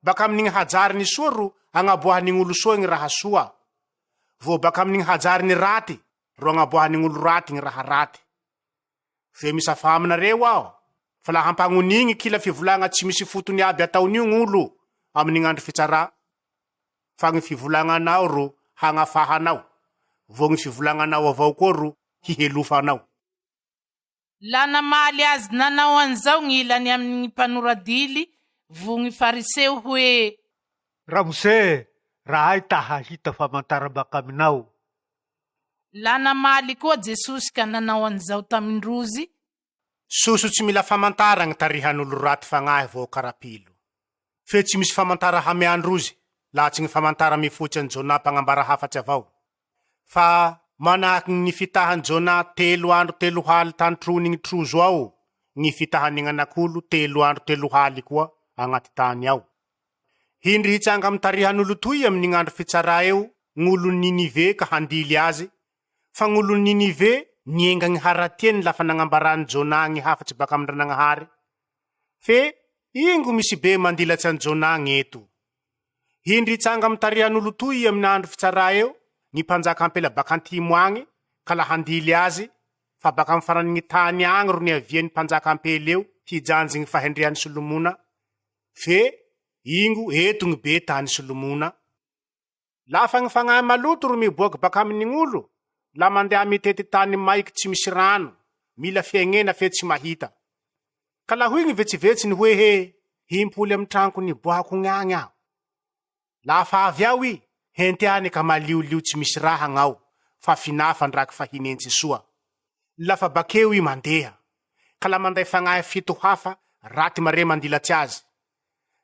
Baka amin'ny gny hajary ny soa ro agnaboahany gn'olo soa gny raha soa, vo baka amin'ny gny hajary ny raty ro agnaboahany gn'olo raty gny raha raty. Fe misafa aminareo aho, fa laha hampagnonigny kila fivolagna tsy misy fotony iaby ataon'io gn'olo, amin'ny gn'andro fitsarà, fa gny fivolagnanao ro hagnafaha anao, vo gny fivolagnanao avao koa ro hihelofa anao. La namaly azy nanao an'izao gny ilany amy gny mpanoradily vo gny Fariseo hoe. Ramose, rahay ta hahita famantara bakaminao. La namaly koa Jesosy ka nanao an'izao tamin-drozy. Soso tsy mila famantara gny tarihan'olo raty fagnahy vao karapilo. Fe tsy misy famantara hamean-drozy laha tsy gny famantara mifotsy an'i Jonah mpagnambara hafatsy avao. Fa manahaky gny nifitahan'i Jonah telo andro telo haly tan-trony gny trozo ao gny fitahan'ny gn'anak'olo telo andro telo haly koa agnaty tany ao. Hindry hitsanga amy tarihan'olo toy amin'ny gn'andro fitsarà eo gn'olon'i Ninive ka handily azy, fa gn'olon'i Ninive nienga gny haratiany lafa nagnambaran'i Jonah gny hafatsy bak'amin-dRanagnahary. Fe, ingo misy be mandilatsy an'i Jonah gn'eto. Hindry hitsanga amy tarihan'olo toy amin'ny andro fitsarà eo gny mpanjaka ampela bak'antimo agny ka la handily azy, fa bak'amy faran'ny gny tany agny ro niavian'ny mpanjaka ampela eo hijanjy gny fahendrean'i Solomona, Fe, ingo, eto gny be tany Solomona. Lafa gny fagnahy maloto ro miboaky bakaminy gn'olo, la mandeha mitety tany maiky tsy misy rano, mila fiagnena fe tsy mahita. Ka la hoy gny vetsivetsiny hoe he, himpoly amy tragnoko niboahako gny agny aho. Lafa avy ao i, henteane ka maliolio tsy misy raha gnao, fa finafa ndraky fa hinentsy soa. Lafa bakeo i mandeha, ka la manday fagnahy fito hafa raty mare mandilatsy azy,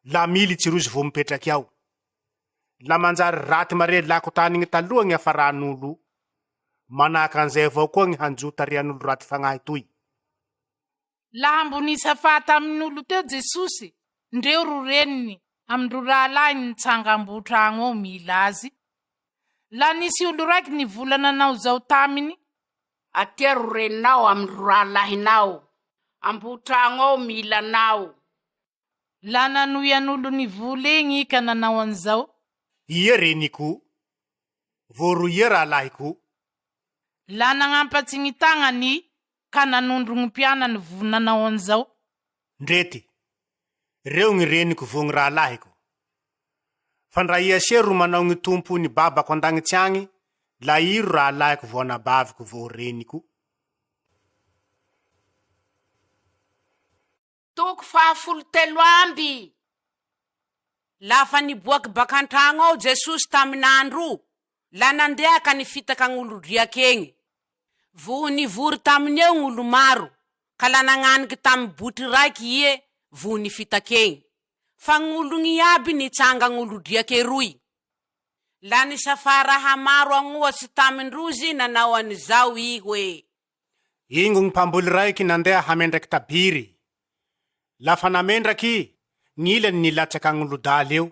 la militsy rozy vo mipetraky ao. La manjary raty mare lako tany gny taloha gny hafaran'olo. Manahaky an'izay avao koa gny hanjo tarihan'olo raty fagnahy toy. Laha mbo nisafà tamin'olo teo Jesosy, ndreo ro reniny amin-dro rahalahiny nitsanga ambohitragno ao mila Azy. Laha nisy olo raiky nivola nanao zao taminy. Atia ro reninao amin-dro rahalahinao, ambohitragno ao mila anao. Laha nanohy an'olo nivola igny i ka nanao an'izao. Ia reniko? Vao ro ia rahalahiko? Laha nagnampatsy gny tagnany i ka nanondro gny mpianany vo nanao an'izao. Ndrety, reo gny reniko vo gny rahalahiko. Fa ndra ia se ro manao gny Tompo ny Babako an-dagnitsy agny, la i ro rahalahiko vo anabaviko vo reniko. Toko fahafolo telo amby. Lafa niboaky bakantragno ao Jesosy tamin'andro o, la nandeha ka nifitaka agn'olon-driaky egny. Voho nivory taminy eo gn'olo maro, ka la nagnaniky tamy botry raiky ie voho nifitaky egny. Fa gn'ologny iaby nitsanga agn'olon-driaky eroy. La nisafà raha maro agnohatsy tamin-drozy nanao an'izao i hoe. Ingo gny mpamboly raiky nandeha hamendraky tabiry. Lafa namendraky i, gny ilany nilatsaky agnolodaly eo,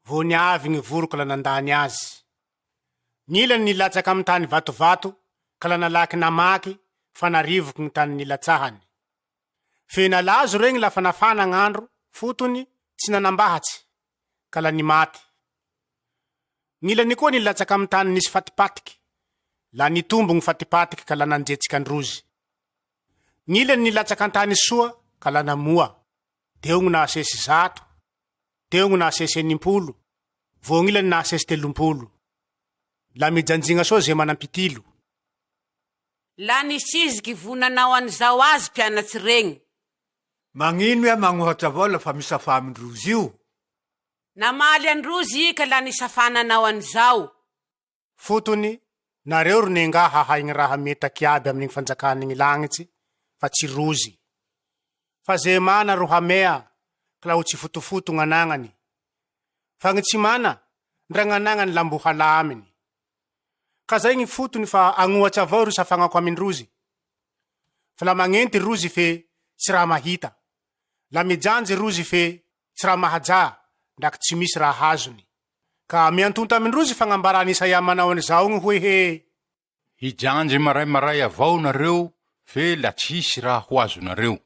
vao niavy gny voroko la nandany azy. Gny ilany nilatsaky amy tany vatovato ka la nalaky namaky fa narivoky gny tany nilatsahany. Fe nalazo regny lafa nafana gn'andro, fotony tsy nanambahatsy, ka la nimaty. Gn'ilany koa nilatsaka amy tany nisy fatipatiky, la nitombo gny fatipatiky ka la nanjetsiky androzy. Gn'ilany nilatsaka an-tany soa ka la namoa, teo gny nahasesy zato, teo gny nahasesy enimpolo, vo gn'ilany nahasesy telompolo. La mijanjigna soa ze manam-pitilo. La nisiziky vo nanao an'izao azy mpianatsy regny. Magnino iha magnohatsa avao lafa misafa amindrozy io? Namaly an-drozy i ka la nisafa nanao an'izao. Fotony, nareo ro nengà hahay gny raha mietaky iaby amin'igny fanjakan'igny lagnitsy, fa tsy rozy. Fa ze mana ro hamea, ka la ho tsifotofoto gn'anagnany. Fa gny tsy mana, ndra gn'anagnany la mbo halà aminy. Ka zay gny fotony fa agnohatsy avao ro isafagnako amindrozy. Fa la magnenty rozy fe tsy raha mahita, la mijanjy rozy fe tsy raha mahajà, ndraky tsy misy raha azony. Ka miantonta amindrozy fagnambaran'i Isaia manao an'izao gny hoe he. Hijanjy maraimaray avao nareo fe la tsy hisy raha ho azonareo.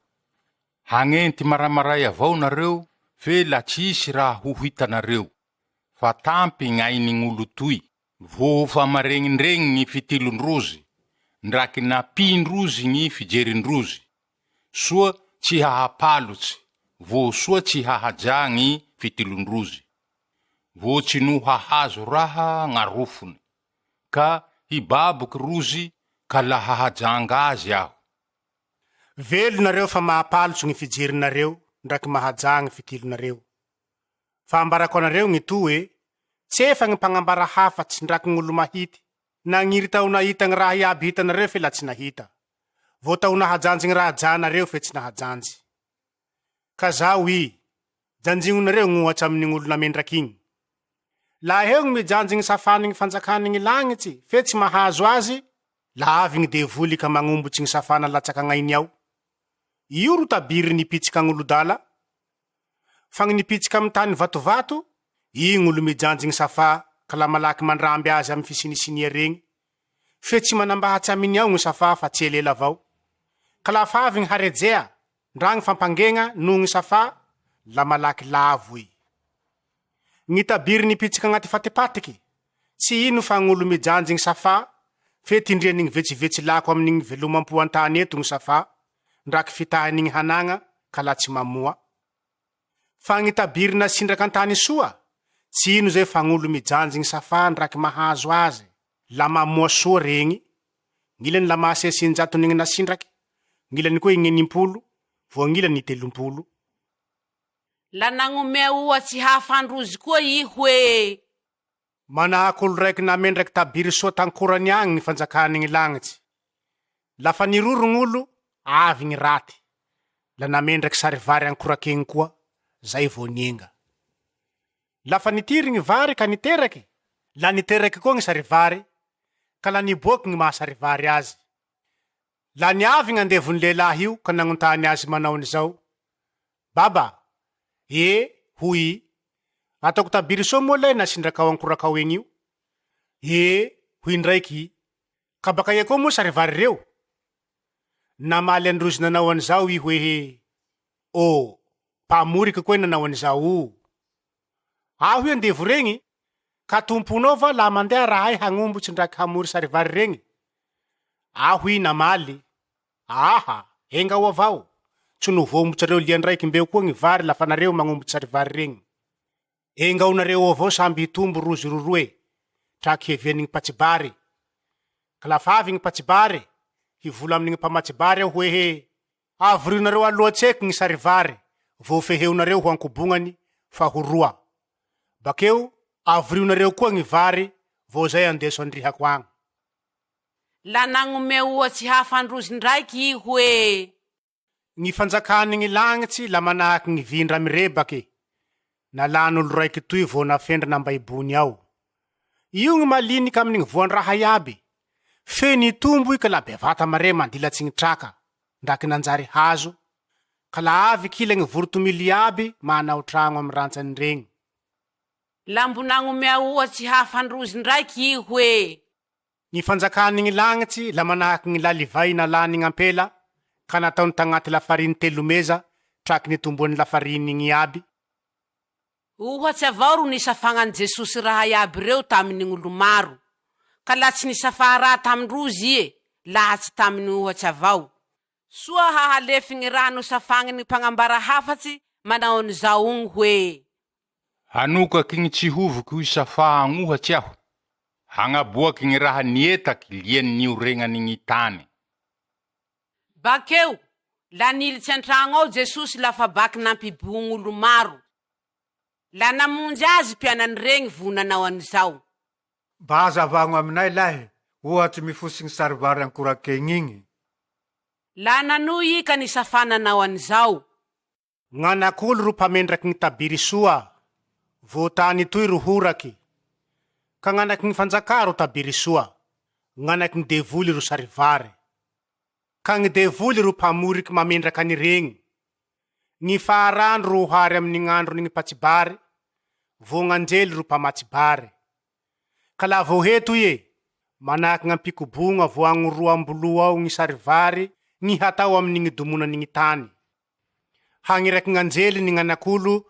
Hagnenty maraimaray avao nareo fe la tsy hisy raha ho hitanareo. Fa tampy gn'ain'ign'olo toy. Voho fa maregnindregny gny fitilondrozy, ndraky napindrozy gny fijerindrozy, soa tsy hahapalotsy, voho soa tsy hahajà gny. fitilon-drozy, vo tsy no hahazo raha gn'arofony, ka hibaboky rozy ka la hahajanga azy aho. Velo nareo fa mahapalotso gny fijerinareo ndraky mahajà gny fitilonareo. Fa ambarako anareo gny to e, tsefa gny mpagnambara hafatsy ndraky gn'olo mahity, nagniry ta ho nahita gny raha iaby hitanareo fe la tsy nahita, vao ta ho nahajanjy gny raha janareo fe tsy nahajanjy. Ka zao i, janjignonareo gny ohatsy amin'igny olo namendraky igny. Laha eo gny mijanjy gny safan'ny gny fanjakan'ny gny lagnitsy fe tsy mahazo azy, la avy gny devoly ka magnombotsy gny safana latsaky agnainy ao. Io ro tabiry nipitsiky agn'olodala. Fa gny nipitsiky amy tany vatovato, igny olo mijanjy gny safà ka la malaky mandramby azy amy fisinisinia regny, fe tsy manambahatsy aminy ao gny safà fa tsy elela avao. Ka lafa avy gny harejea, ndra gny fampangegna noho gny safà, la malaky lavo i. Gny tabiry nipitsiky agnaty fatipatiky, tsy ino fa gn'olo mijanjy gny safà, fe tindrian'igny vetsivetsy lako amin'igny velomam-po an-tany eto gny safà, ndraky fitahin'igny hanagna ka la tsy mamoa. Fa gny tabiry nasindraka an-tany soa, tsy ino zay fa gn'olo mijanjy gny safà ndraky mahazo azy, la mamoa soa regny, gn'ilany la mahasesy in-jaton'igny nasindraky, gn'ilany koa igny enimpolo, vo gn'ilany telompolo. La nagnomea ohatsy hafa androzy koa i hoe. Manahaky olo raiky namendraky tabiry soa tankorany agny gny fanjakany gny lagnitsy. Lafa niroro gn'olo, avy gny raty, la namendraky sarivary ankorak'egny koa, zay vao nienga. Lafa nitiry gny vary ka niteraky, la niteraky koa gny sarivary, ka la niboaky gny maha sarivary azy. La niavy gny andevon'ny lehilahy io ka nagnontany azy manao an'izao, Baba, E, hoy i, ataoko tabiry soa moa lay nasindrakao ankorakao egny io? E, hoy ndraiky i, ka bakaia koa moa sarivary reo? Namaly androzy nanao an'izao i hoe, Ô, mpamoriky koa nanao an'izao o! Aho io andevo regny, ka tomponao va laha mandeha rahay hagnombotsy ndraky hamory sarivary regny? Aho i namaly, Aha, engao avao, tsy novoambotsareo liandraiky mbeo koa gny vary lafa nareo magnombotsy sarivary regny. Engaonareo ao avao samby hitombo rozy roroe, traky hiavian'ny gny mpatsibary. Ka lafa avy gny mpatsibary, hivola amin'ny gny mpamatsibary aho hoe he, Avorionareo aloha tseky gny sarivary vao feheonareo ho ankobognany fa ho roa. Bakeo avorionareo koa gny vary vao zay andeso andrihako agny. La nagnome ohatsy hafa androzy ndraiky i hoe. Gny fanjakany gny lagnitsy la manahaky gny vindra mirebaky, nalan'olo raiky toy vao nafendrana ambaibony ao. Io gny maliniky aminy gny voan-draha iaby, fe nitombo i ka la bevata mare mandilatsy gny traka, ndraky nanjary hazo, ka la avy kila gny vorotomily iaby manao tragno amy rantsany regny. La mbo nagnomea ohatsy hafa androzy ndraiky i hoe. Gny fanjakany gny lagnitsy la manahaky gny lalivay nalany gn'ampela ka nataony tagnaty lafariny telo meza traky nitomboan'ny lafariny igny iaby. Ohatsy avao ro nisafagnan'i Jesosy raha iaby reo taminy gn'olo maro, ka laha tsy nisafaha raha tamin-drozy ie, laha tsy taminy ohatsy avao. Soa hahalefy gny raha nosafagniny mpagnambara hafatsy manao an'izao ogny hoe. Hanokaky gny tsy hoviko hisafaha agnohatsy aho, hagnaboaky gny raha nietaky liany nioregnany gny tany. Bakeo, la nilitsy an-tragno ao Jesosy lafa baky nampibohogn'olo maro. La namonjy Azy mpianany regny vo nanao an'izao. Mba hazavagno aminay lahy, ohatry mifosigny sarivary ankorakegny igny. La nanohy i ka nisafa nanao an'izao. Gn'anak'olo ro mpamendraky gny tabiry soa, vo tany toy ro horaky. Ka gn'anaky gny fanjakà ro tabiry soa, gn'anaky gny devoly ro sarivary. Ka gny devoly ro mpamoriky mamendraka an'iregny. Gny faharano ro ohary amin'ny gn'andron'ny gny mpatsibary, vo gn'anjely ro mpamatsy bary. Ka laha vao heto ie, manahaky gn'ampikobogna vo agnoroa am-boloa ao gny sarivary gny hatao amin'ny gny domonan'ny gny tany. Hagniraky gn'anjely ny gn'anak'olo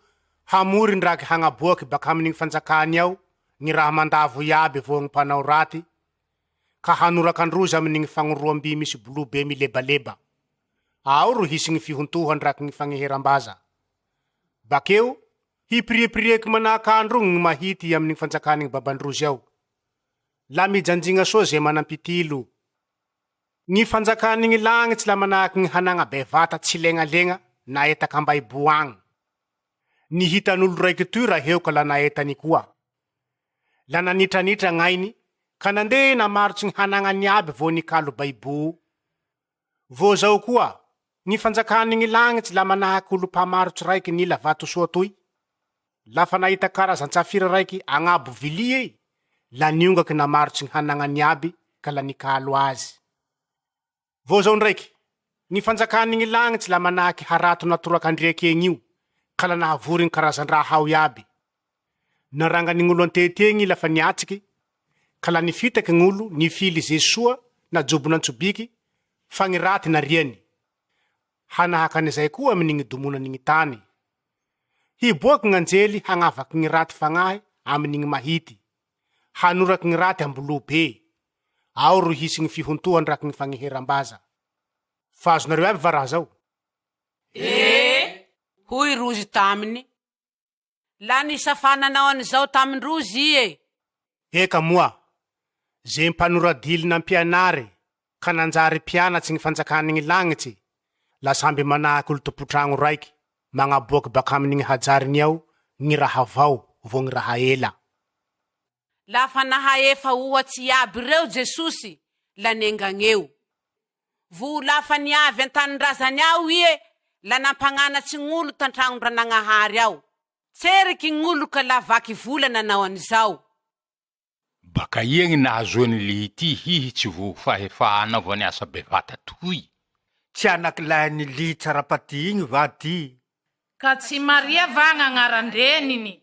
hamory ndraky hagnaboaky bakaminy gny fanjakany ao gny raha mandavo iaby vo gny mpanao raty, ka hanorak'androzy aminy gny fagnoroam-by misy bolo be milebaleba. Ao ro hisy gny fihontoha ndraky gny fagneheram-baza. Bakeo. Hipiriapiriaky manahaka andro gny mahity amin'ny fanjakan'ny babandrozy ao. La mijanjigna soa ze manam-pitilo. Gny fanjakan'ny lagnitsy la manahaky gny hanagna bevata tsy legnalegna naetaka am-baibo agny. Ny hitan'olo raiky toy raheo ka la naetany koa. La nanitranitra gn'ainy ka nandeha namarotsy gny hanagnany iaby vao nikalo baibo. Vao zao koa, gny fanjakan'ny gny lagnitsy la manahaky olo mpamarotsy raiky nila vatosoa toy. Lafa nahita karazan-tsafira raiky agnabo vilia i, la niongaky namarotsy gny hanagnany iaby ka la nikalo azy. Vao zao ndraiky, gny fanjakan'ny gny lagnitsy la manahaky harato natorak' andriaky egny io, ka la nahavory gny karazan-draha ao iaby. Narangan'ny gn'olo an-tety egny lafa niatriky, ka la nifitaky gn'olo nifily ze soa najobony an-tsobiky, fa gny raty nariany. Hanahaka an'izay koa amin'ny gny domonan'ny gny tany. Hiboaky gn'anjely hagnavaky gny raty fagnahy amin'ny gny mahity, hanoraky gny raty am-boloa be. Ao ro hisy gny fihontoa ndraky gny fagneheram-baza. Fa azonareo iaby va raha zao? Ee, hoy rozy taminy. La nisafa nanao an'izao tamin-drozy i e. Eka moa, ze mpanoradily nampianary ka nanjary mpianatsy gny fanjakan'ny gny lagnitsy, la samby manahaky olo tompotragno raiky magnaboaky bakaminy gny hajariny ao gny raha vao vo gny raha ela. Lafa nahaefa ohatsy iaby reo Jesosy la nengagneo. Vo lafa niavy an-tanindrazany ao ie la nampagnanatsy gn'olo tan-tragnon-dranagnahary ao. Tseriky gn'olo ka la vaky vola nanao an'izao. Bakaia gny nahazoan'i Lehity hihy tsy voa fahefa hanaovany asa bevata toy? Tsy anakilahin'i Ly Tsarapati igny va ty? Ka tsy Maria va gn'agnaran-dreniny?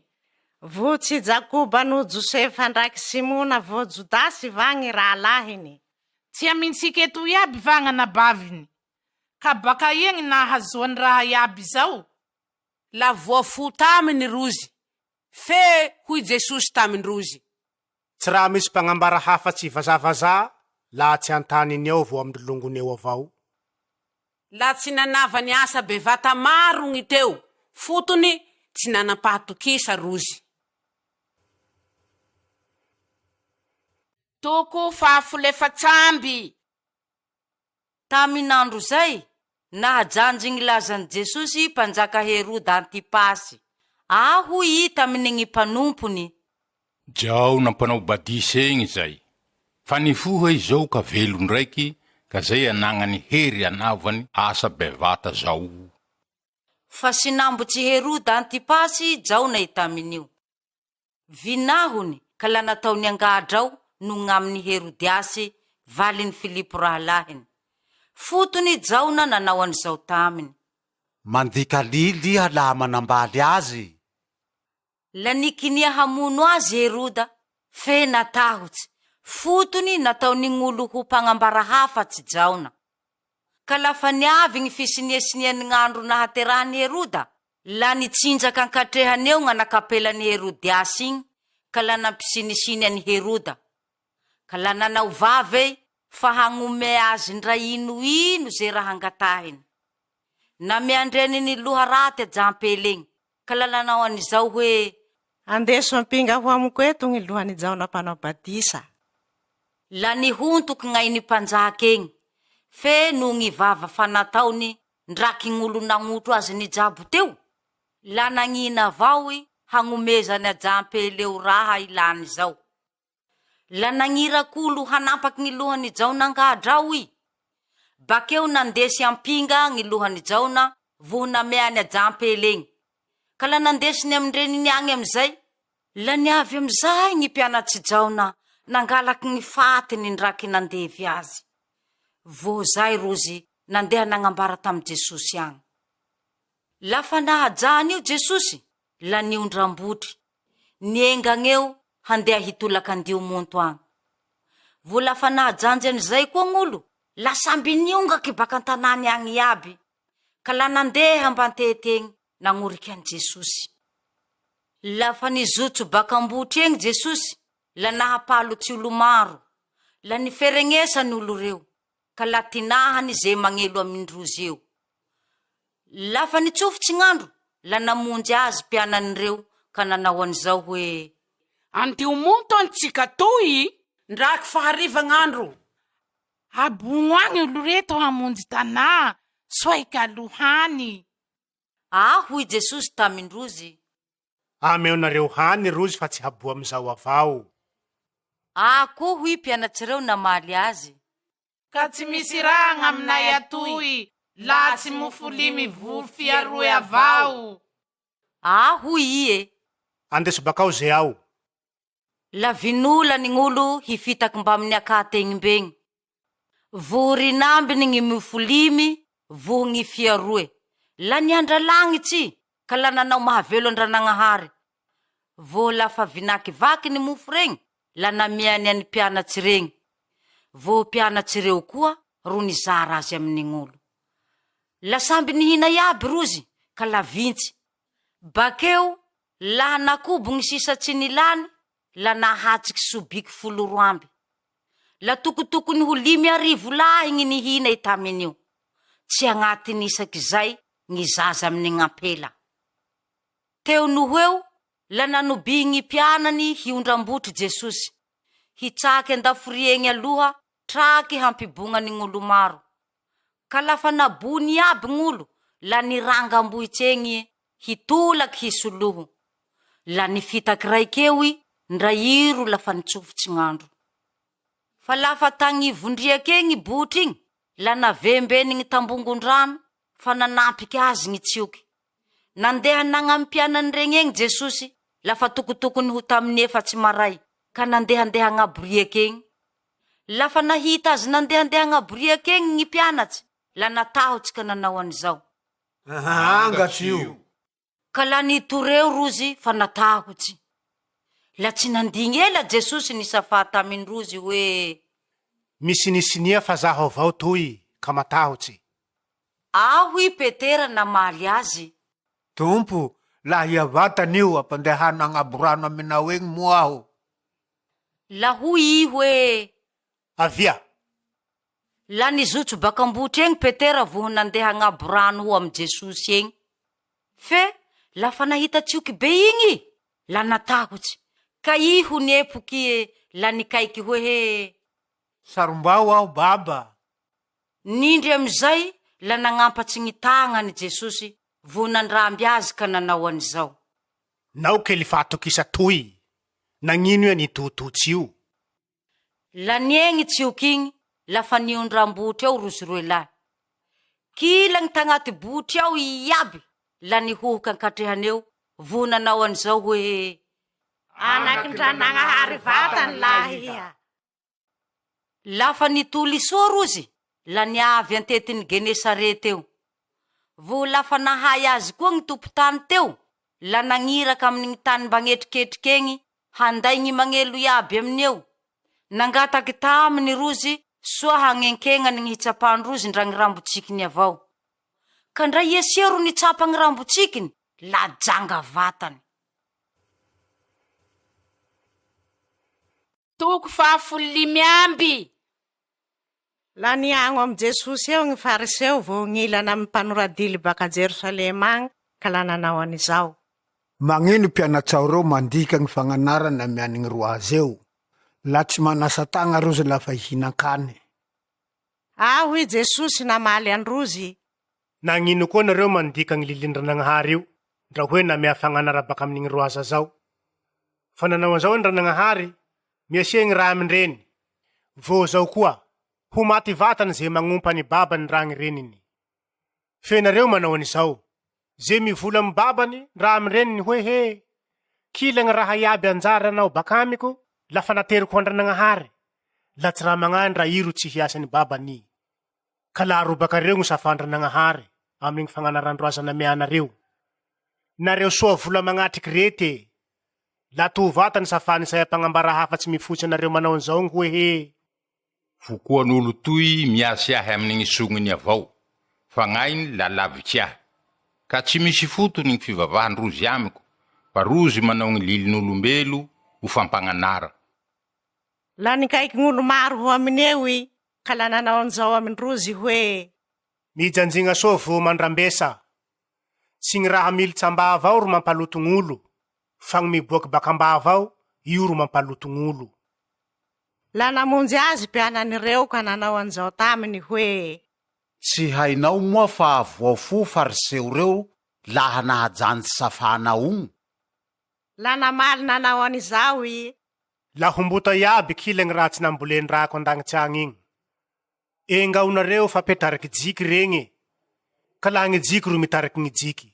Vo tsy Jakoba noho Josefa ndraiky Simona vo Jodasy va gny rahalahiny? Tsy amintsika eto iaby va gn'anabaviny? Ka bakaia gny nahazoany raha iaby zao? La voafo taminy rozy. Fe hoy Jesosy tamin-drozy. Tsy raha misy mpagnambara hafatsy vazavaza laha tsy an-taniny eo vao amin-dry longony eo avao. La tsy nanavany asa bevata maro gny teo, fotony tsy nanam-pahatokisa rozy. Toko fahafol'efats'amby. Tamin' andro zay, nahajanjy gny lazan'i Jesosy mpanjaka Heroda Antipasy. A hoy i tamin' gny mpanompony. Jaona mpanao badisa egny zay. Fa nifoha izao ka velo ndraiky ka zay anagnany hery anavany asa bevata zao. Fa sinambotsy Heroda Antipasy Jaona i tamin' io. Vinahony ka la nataony angadra ao noho gn'aminy Herodiasy valiny Filipo rahalahiny. Fotony Jaona nanao an'izao taminy. Mandika lily iha laha manambaly azy. La nikinia hamono azy Heroda, fe natahotsy, fotony nataon'ign'olo ho mpagnambara hafatsy Jaona. Ka lafa niavy gny fisiniasinian'ny gn'andro nahaterahan'i Heroda, La nitsinjaka ankatrehany eo gn'anak'ampelan'i Herodiasy igny ka la nampisinisiny an'i Heroda. Ka la nanao vava ey fa hagnomea azy ndra ino ino ze raha angatahiny. Namean-dreniny loha raty ajampela igny, ka la nanao an'izao hoe. Andeso ampinga ho amiko eto gny lohan'i Jaona Mpanao Batisa. La nihontoky gn'ain'i mpanjaka igny, fe noho gny vava fa nataony Ndraky gn'olo nagnotro azy nijabo teo, la nagnina avao i hagnomezany ajampeleo raha ilany zao. La nagnirak' olo hanampaky gny lohany Jaona angadra ao i. Bakeo nandesy ampinga gny lohany Jaona voho nameany ajampele igny. Ka la nandesiny amin-dreniny agny amizay. La niavy amizay gny mpianatsy Jaona nangalaky gny fatiny ndraky nandevy azy. Voho zay rozy nandeha nagnambara tamy Jesosy agny. Lafa nahaja an'io Jesosy, la niondram-botry, nienga agneo handeha hitolaka andio monto agny. Vo lafa nahajanjy an'izay koa gn'olo, la samby niongaky baka an-tanàny agny iaby, ka la nandeha mbantety egny nagnoriky an'i Jesosy. Lafa nizotso baka ambotry egny Jesosy, la nahapalotsy olo maro, la niferegnesany olo reo, ka la tinahany ze magnelo amindrozy eo. Lafa nitsofotsy gn'andro, La namonjy azy mpianany reo ka nanao an'izao hoe. Andio monto antsika toy. Ndraky fa hariva gn'andro. Abogno agny olo reto hamonjy tanà, soa hikalo hany. A hoy Jesosy tamin-drozy. Ameonareo hany rozy fa tsy haboa amizao avao. A koa hoy mpianatsireo namaly azy. Ka tsy misy raha gn'aminay atoy, laha tsy mofo limy vo fia roe avao. A hoy i e. Andeso bakao ze ao. La vinolany gn'olo hifitaky mbamin'ny akata egny mbegny. Vory nambiny gny mofo limy voho gny fia roe. La niandra lagnitsy ka la nanao mahavelo an-dranagnahary. Voho lafa vinakivaky ny mofo regny la namiany any mpianatsy regny. Voho mpianatsy reo koa ro nizara azy amin'ny gn'olo. La samby nihina iaby rozy ka la vintsy. Bakeo laha nakobo gny sisa tsy nilany la nahatsiky sobiky 12 amby. La tokotokony ho 5000 lahy gny nihina i tamin'io. Tsy agnatin'ny isak'izay gny zaza amin'ny gn'ampela. Teo noho eo, la nanobihy gny mpianany hiondram-botry Jesosy, hitsaky an-daforiegny aloha traky hampibognany gn'olo maro. Ka lafa nabony iaby gn'olo, la niranga ambohitsy egny ie, hitolaky hisoloho. La nifitaky raiky eo i, ndra iro lafa nitsofotsy gn'andro. Fa lafa tagnivon-driaky egny i botry igny, la navembeny gny tambongon-drano, fa nanampiky azy gny tsioky. Nandeha nagnamy mpianany regny egny Jesosy lafa tokotokony ho tamin'ny efatsy maray, ka nandehandeha agnabo riaky egny. Lafa nahita azy nandehandeha agnabo riaky egny gny mpianatsy, la natahotsy ka nanao an'izao. Angatry io. Ka la nitoreo rozy fa natahotsy. La tsy nandigny ela Jesosy nisafa tamin-drozy hoe. Misinisinia fa zaho avao toy ka matahotsy. Aho i Petera namaly azy. Tompo, laha ia vatany io, ampandehano agnabo rano aminao egny moa aho. La hoy i hoe. Avia! La nizotso bak'ambotry egny Petera voho nandeha agnabo rano ho amy Jesosy egny. Fe lafa nahita tsioky bey igny i, la natahotsy, ka i ho niepoky e la nikaiky hoe he. Sarombao aho, Baba! Nindry amizay la nagnampatsy gny tagnany Jesosy voho nandramby azy ka nanao an'izao. Nao kely fahatokisa toy, nagnino iha nitototsy io? La niegny tsioky igny lafa niondram-botry ao rozy roe lahy. Kila gny tagnaty botry ao iaby la nihohoky ankatrehany eo voho nanao an'izao hoe. Anakin-dranagnahary vatany lahy iha. Lafa nitoly soa rozy, la niavy antetin'i Genesareta eo. Voho lafa nahay azy koa gny tompon-tany teo, la nagniraka amin'ny gny tany mbagnetiketriky egny handay gny magnelo iaby aminy eo. Nangataky taminy rozy soa hagnenkegnany gny hitsapan-drozy ndra gny rambotsikiny avao. Ka ndra Iesia ro nitsapa gny rambotsikiny, la janga vatany. Toko fahafolo limy amby. La niagno amy Jesosy eo gny Fariseo vo gn'ilany amy mpanoradily baka Jerosalema agny ka la nanao an'izao. Magnino mpianatsao reo mandika gny fagnanarana amiany gny roazy eo, la tsy manasa tagna rozy lafa hihinan-kany? A hoy Jesosy namaly androzy. Nagnino koa nareo mandika gny lilin-dranagnahary io, ndra hoe namea fagnanara baka amin'igny roaza zao? Fa nanao an'izao Andranagnahary, Miasia gny ray amin-dreny. Vao zao koa, ho maty vatany ze magnompa ny babany ndra gny reniny. Fe nareo manao an'izao, ze mivola amy babany ndra amy reniny hoe he, kila gny raha iaby anjara anao bakamiko lafa nateriko ho Andranagnahary, la tsy raha magnahy ndra iro tsy hiasa ny babany. Ka la arobakareo gny safandra-Nagnahary amy gny fagnanaran-droaza nameanareo. Nareo soa vola magnatriky rety e! La to vatany safany say ampagnambara hafatsy mifotsy anareo manao an'izao gny hoe he. Vokoan'olo toy miasy ahy amin'igny sogniny avao, fagnainy la lavitsy ahy. Ka tsy misy fotony gny fivavahan-drozy amiko, fa rozy manao gny lilin'olombelo ho fampagnanara. La nikaiky gn'olo maro ho aminy eo i, ka la nanao an'izao amin-drozy hoe. Mijanjigna soa vo mandrambesa. Tsy gny raha militsy am-bava ao ro mampaloto gn'olo, fa gny miboaky baka am-bava ao, io ro mampaloto gn'olo. La namonjy azy mpianany reo ka nanao an'izao taminy hoe. Tsy hainao moa fa voafo fariseo reo laha nahajanjy safana ogno? La namaly nanao an'izao i. La hombota iaby kila gny raha tsy nambolen-drako an-dagnitsy agny igny. Engaonareo fa petariky jiky regny ka laha gny jiky ro mitariky gny jiky.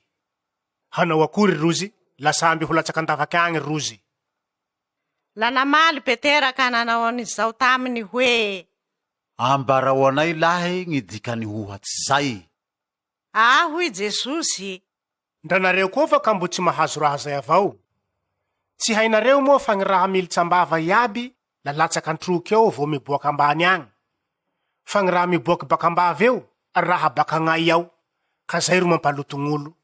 Hanao akory rozy la samby ho latsaky an-davaky agny rozy. La namaly Petera ka nanao an'izao taminy hoe. Ambarao anay lahy gny dikany ohatsy zay. Aa hoy Jesosy. Ndra nareo koa va ka mbo tsy mahazo raha zay avao? Tsy hainareo moa fa gny raha militsy am-bava iaby la latsaky an-troky ao vao miboaky ambany agny? Fa gny raha miboaky baka am-bava eo raha baka agnay ao, ka zay ro mampaloto gn'olo.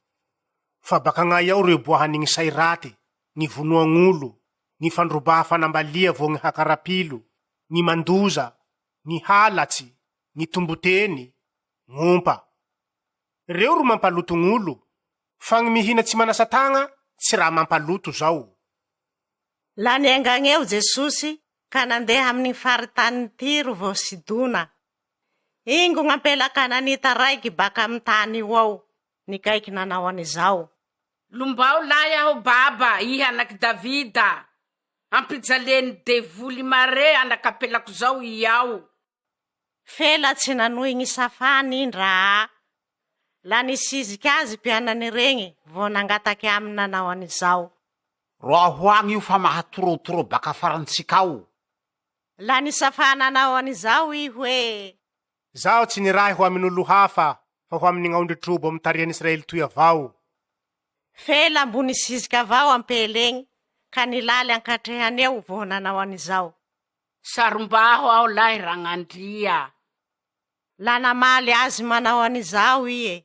Fa baka agnay ao ro iboahan'ny gny say raty, gny vonoagn'olo, gny fandrobaha fanambalia vao gny hakarapilo, gny mandoza, gny halatsy, gny tomboteny, gn'ompa. Reo ro mampaloto gn'olo, fa gny mihina tsy manasa tagna tsy raha mampaloto zao. La niengagneo Jesosy ka nandeha amin'ny faritanin'i Tyro vao Sidona. Ingo gn'ampela Kananita raiky baka amy tany io ao, nikaiky nanao an'izao. Lombao lahy aho baba, iha anak'i Davida, ampijalen'ny devoly mare anak'ampelako zao iao. Fela tsy nanohy gny safany ndra a la nisiziky azy mpianany regny vao nangataky aminy nanao an'izao. Roaho agny io fa mahatorotoro baka farantsika ao. La nisafa nanao an'izao i hoe. Zaho tsy nirahy ho amin'olo hafa fa ho amin'ny agnondry trobo amy tarihan'Israely toy avao. Fela mbo nisiziky avao ampela egny ka nilaly ankatrehany eo vao nanao an'izao. Sarombaho aho lahy Ragnandria. La namaly azy manao an'izao i e.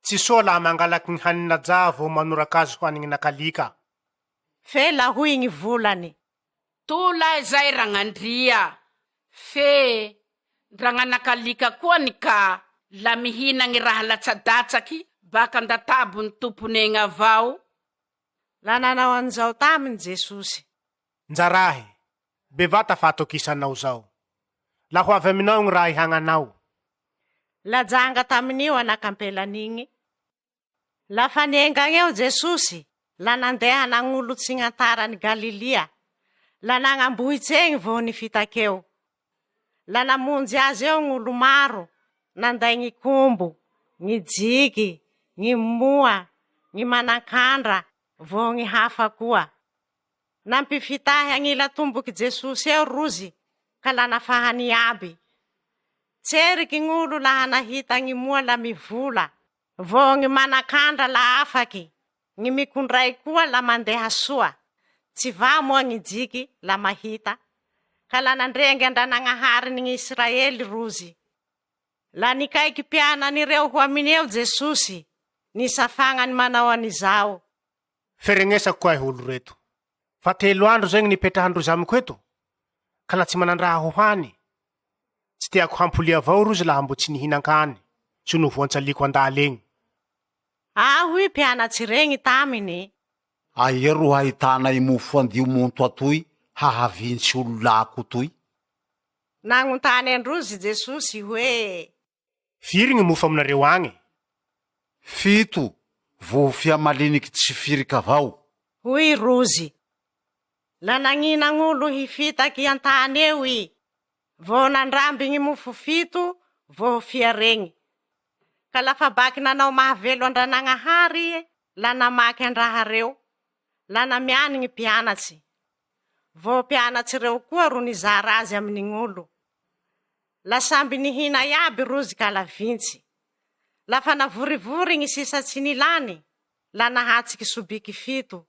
Tsy soa laha mangalaky gny hanin'ajà vao manoraka azy ho an'ny gn'anak'alika. Fe la hoy gny volany. To lahy zay Ragnandria, fe ndra gn'anak'alika koa ny ka la mihina gny raha latsadatsaky baka an-databon'ny tompony egny avao. La nanao an'izao taminy Jesosy. Njarahy, bevata fahatokisanao zao. La ho avy aminao gny raha ihagnanao. La janga tamin'io anak'ampelan'igny. Lafa niengagneo Jesosy, la nandeha nagnolotsy gn'antaran'i Galilia, la nagnambohitsy egny vao nifitakeo. La namonjy azy eo gn'olo maro, nanday gny kombo, gny jiky, gny moa, gny manankandra, vao gny hafa koa. Nampifitahy agnila tombok'i Jesosy eo rozy ka la nafahany iaby. Tseriky gn'olo laha nahita gny moa la mivola, vao gny manakandra la afaky, gny mikondray koa la mandeha soa, tsy va moa gny jiky la mahita, ka la nandrengy Andranagnahary gny Israely rozy. La nikaiky mpianany reo ho aminy eo Jesosy, nisafagnany manao an'izao. Feregnesako koahy olo reto. Fa telo andro zay gny nipetrahan-drozy amiko eto, ka la tsy manan-draha ho hany. Tsy teako hampolia avao rozy laha mbo tsy nihinan-kany, tsy novoantsaliko an-dala egny. A hoy mpianatsy regny taminy. Aia ro hahitanay mofo andio monto atoy hahavintsy olo lako toy? Nagnontany an-drozy Jesosy hoe. Firy gny mofo aminareo agny? Fito, voho fia maliniky tsy firik' avao. Hoy rozy, La nagninagn' olo hifitaky an-tany eo i, vaho nandramby gny mofo fito voho fia regny. Ka lafa baky nanao mahavelo an-dranagnahary ie, la namaky an-draha reo, la namiany gny mpianatsy. Vaho mpianatsy reo koa ro nizara azy amy gn'olo. La samby nihina iaby rozy ka la vintsy. Lafa navorivory gny sisa tsy nilany, la nahatsiky sobiky fito.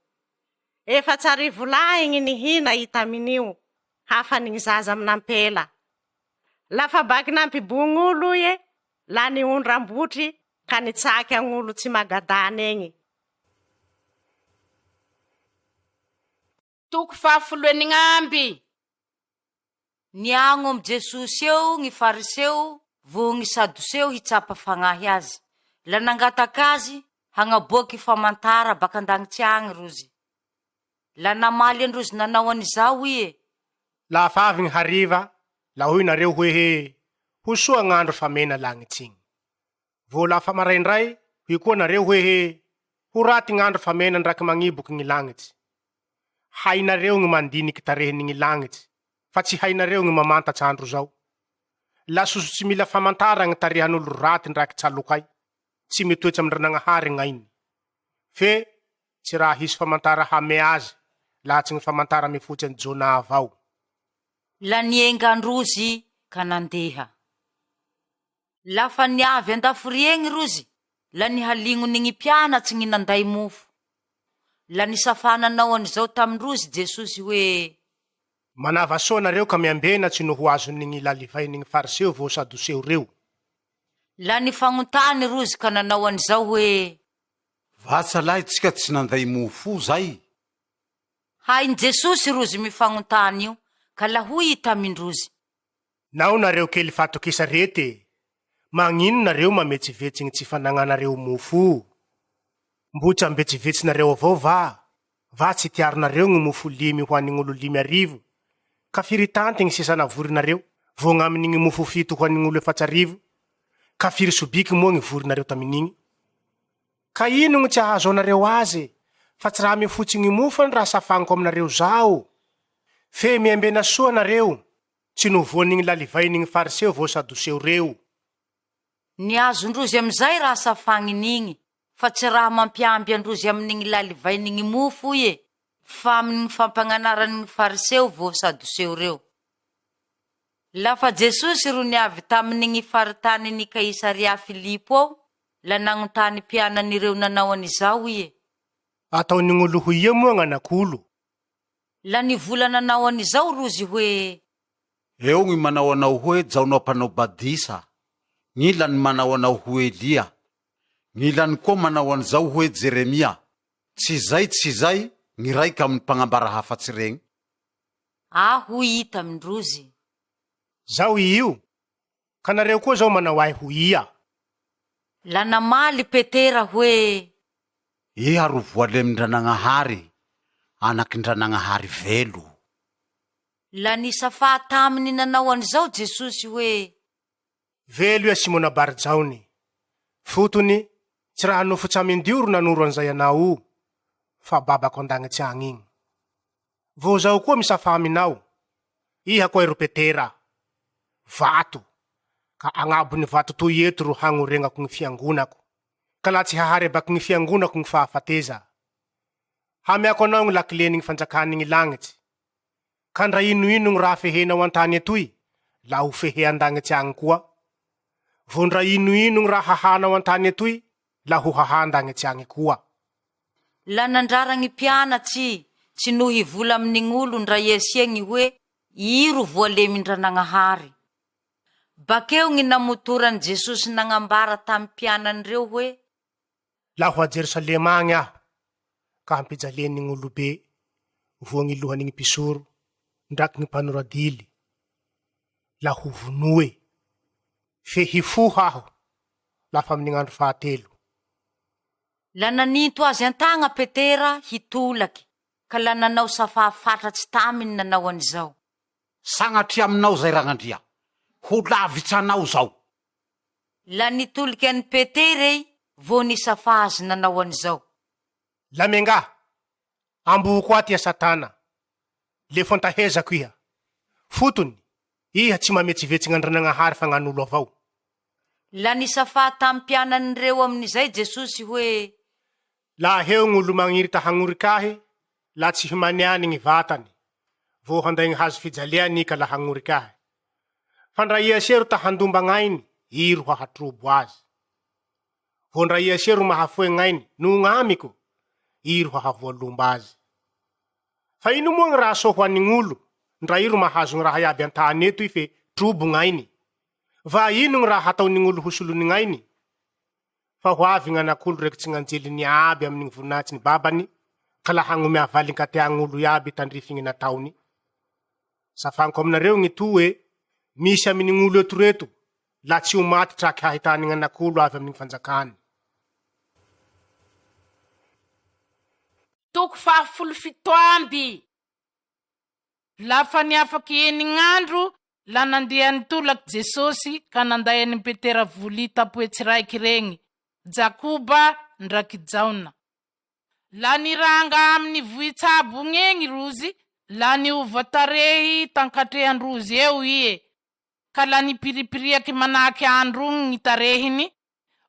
Efatsarivo lahy gny nihina i tamin'io, hafany gny zaza amin'ampela. Lafa baky nampibogn'olo ie, la niondram-botry ka nitsaky agn'olo tsy Magadana egny. Toko fahafolo enign'amby. Niagno amy Jesosy eo gny Fariseo vo gny Sadoseo hitsapa fagnahy azy. La nangatak' azy. hagnaboaky famantara baka an-dagnitsy agny rozy. La namaly androzy nanao an'izao ie. Lafa avy gny hariva, la hoy nareo hoe he, Ho soa gn'andro fa mena lagnitsy igny. Vao lafa maraindray, hoy koa nareo hoe he, Ho raty gn'andro fa mena ndraky magniboky gny lagnitsy. Hainareo gny mandiniky tarehiny gny lagnitsy, fa tsy hainareo gny mamantatsy andro zao. La soso tsy mila famantara gny tarehan'olo raty ndraky tsalokay, tsy mitoetsy amin-dRanagnahary gn'ainy. Fe tsy raha hisy famantara hamea azy laha tsy gny famantara mifotsy an'i Jonah avao. La nienga androzy ka nandeha. Lafa niavy an-daforia egny rozy, la nihalignony gny mpianatsy gny nanday mofo. La nisafa nanao an'izao tamin-drozy Jesosy hoe. Manava soa nareo ka miambena tsy no ho azon'ny gny lalivain'ny gny Fariseo vao Sadoseo reo. La nifagnontany rozy ka nanao an'izao hoe. Vatsa lahy tsika tsy nanday mofo zay? Hain'i Jesosy rozy mifagnontany io, ka la hoy i tamin-drozy. Nao nareo kely fatokisa rety e! Magnino nareo mametsivetsy gny tsy fanagnanareo mofo o? Mbo tsy ambetsivetsinareo avao va? Va tsy tiaronareo gny mofo limy ho an'ign'olo 5000? Ka firy tanty gny sisa navorinareo, vao gn'amin'igny mofo fito ho an'ign'olo 400? Ka firy sobiky moa gny vorinareo tamin'igny? Ka ino gny tsy ahazoanareo azy? Fa tsy raha mifotsy gny mofo any raha safagniko aminareo zao. Fe miambena soa nareo, tsy novoan'igny lalivain'igny Fariseo vao Sadoseo reo. Niazon-drozy amizay raha safagniny igny, fa tsy raha mampiamby androzy amin'igny lalivain'igny mofo ie, fa amin'igny fampagnanaran'igny Fariseo vao Sadoseo reo. Lafa Jesosy ro niavy tamin'igny faritanin'i Kaisaria Filipo ao, la nagnontany mpianany reo nanao an'izao ie. Ataon'ign'olo ho ia moa gn'anak'olo? La nivola nanao an'izao rozy hoe. Eo gny manao anao hoe Jaona Mpanao Badisa, gn'ilany manao anao ho Elia, gn'ilany koa manao an'izao hoe Jeremia, tsy izay tsy izay gny raiky amin'ny mpagnambara hafatsy regny. A hoy i tamin-drozy. Zaho i io, ka nareo koa zao manao ahy ho ia? La namaly Petera hoe. Iha ro voalemin-dranagnahary, anakin-dranagnahary velo. La nisafaha taminy nanao an'izao Jesosy hoe. Velo ia Simona Barjaony. Fotony, tsy raha nofo tsy amin-dio ro nanoro an'izay anao o, fa Babako an-dagnitsy agny igny. Vao zaho koa misafa aminao, iha koa ro Petera, vato, ka agnabon'ny vato toy eto ro hagnoregnako gny fiangonako, ka laha tsy haharebaky gny fiangonako gny fahafateza. Hameako anao gny lakilen'ny gny fanjakan'ny gny lagnitsy. Ka ndra ino ino gny raha fehenao an-tany etoy, la ho fehe an-dagnitsy agny koa. Vao ndra ino ino gny raha hahanao an-tany etoy, la ho haha an-dagnitsy agny koa. La nandrara gny mpianatsy tsy noho hivola amin'ny gn'olo ndra iasia gny hoe, Iro voalemin-dranagnahary. Bakeo gny namotoran'i Jesosy nagnambara tamy mpianany reo hoe. Laha ho a Jerosalema agny aho, ka hampijalian'ny gn'olobe, voa gny lohan'ny gny mpisoro, ndraky gny mpanoradily, la ho vonoe. Fe hifoha aho lafa amin'ny gn'andro fahatelo. La naninto azy an-tagna Petera hitolaky, ka la nanao safaha fatratsy taminy nanao an'izao. Sagnatria aminao zay Ragnandria, ho lavitsy anao zao. La nitolika an'i Petera i vao nisafa azy nanao an'izao. La miangaha, ambohoko aty iha Satana, lefo antahezako iha. Fotony, iha tsy mametsivetsy gn'Andranagnahary fa gn'an'olo avao. La nisafa tamy mpianany reo amin'izay Jesosy hoe. La aheo gn'olo magniry ta hagnorik' ahy, la tsy himaniany gny vatany, vao handay gny hazo fijaleany ka la hagnorik' ahy. Fa ndra ia se ro ta handomba gn'ainy, i ro hahatrobo azy. Vao ndra ia se ro mahafoe gn'ainy noho gn'amiko, i ro hahavoalomba azy. Fa ino moa gny raha soa ho an'ny gn'olo, ndra i ro mahazo gny raha iaby an-tany etoy fe trobo gn'ainy? Va ino gny raha hataon'ny gn'olo ho solon'ny gn'ainy? Fa ho avy gn'anak'olo rekitsy gn'anjeliny iaby amin'ny gny voninahitsy ny Babany, ka la hagnomea valin-katea gn'olo iaby tandrify gny nataony. Safaniko aminareo gny to hoe, misy amin'ny gn'olo eto reto, la tsy ho maty traky hahitany gn'anak'olo avy amin'ny gny fanjakany. Toko fahafolo fito amby. Lafa niafaky enign'andro, la nandeha nitolaky Jesosy ka nanday an'i Petera voly tampoetsy raiky regny, Jakoba ndraky Jaona. La niranga amin'ny vohitsabo egny rozy, la niova tarehy tankatrehan-drozy eo ie, ka la nipiripiriaky manahaky andro ogny gny tarehiny,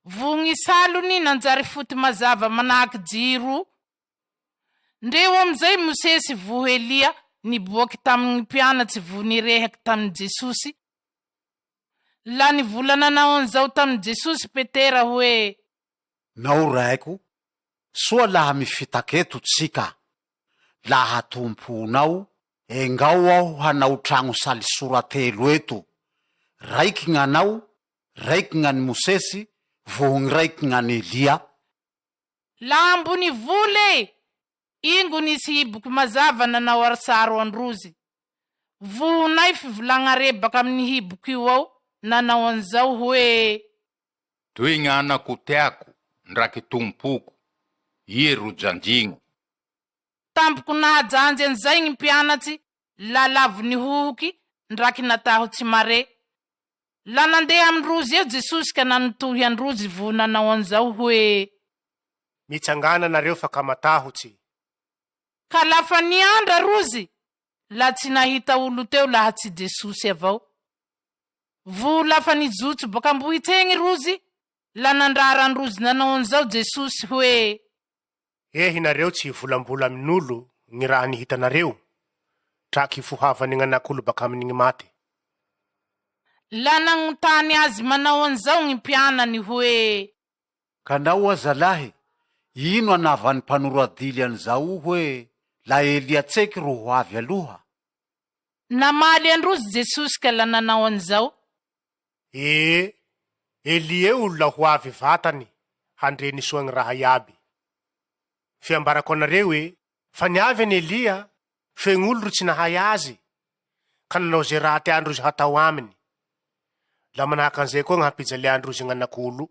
vo gny salony nanjary foty mazava manahaky jiro. Ndreo amizay Mosesy vo Elia niboaky tamy gny mpianatsy vo nirehaky tamy Jesosy. La nivola nanao an'izao tamy Jesosy Petera hoe. Nao raiko, soa laha mifitaka eto tsika, laha tomponao, engao aho hanao tragno salisora telo eto, raiky gn'anao, raiky gnan'i Mosesy, voho gny raiky gnan'i Elia. Laha ambony vola e! Ingo nisy hiboky mazava nanao arsaro androzy. Vohonay fivolagna rebaka amin'ny hiboky io ao nanao an'izao hoe. Toy gny anako teako ndraky tompoko, ie ro janjigno. Tampoko nahajanjy an'izay gny mpianatsy la lavo nihohoky ndraky natahotsy mare. La nandeha amindrozy eo Jesosy ka nanotohy androzy vo nanao an'izao hoe. Mitsangàna nareo fa ka matahotsy. Ka lafa niandra rozy, la tsy nahita olo teo laha tsy Jesosy avao. Vo lafa nijotso baka ambohitsy egny rozy, la nandrara androzy nanao an'izao Jesosy hoe. Ehy nareo tsy hivolambola amin'olo gny raha nihitanareo, traky hifohavany gn'anak'olo bakaminy gny maty. La nagnontany Azy manao an'izao gny mpianany hoe. Ka nao aza lahy, ino anavan'ny mpanoradily an'izao hoe, La Elia tseky ro ho avy aloha? Namaly androzy Jesosy ka la nanao an'izao. Ee, Elie olona ho avy vatany handre ny soa gny raha iaby. Fe ambarako anareo e, fa niavy any Elia, fe gn'olo ro tsy nahay azy, ka nanao ze raha teandrozy hatao aminy. La manahaky an'izay koa gny hampijaliandrozy gn'anak'olo.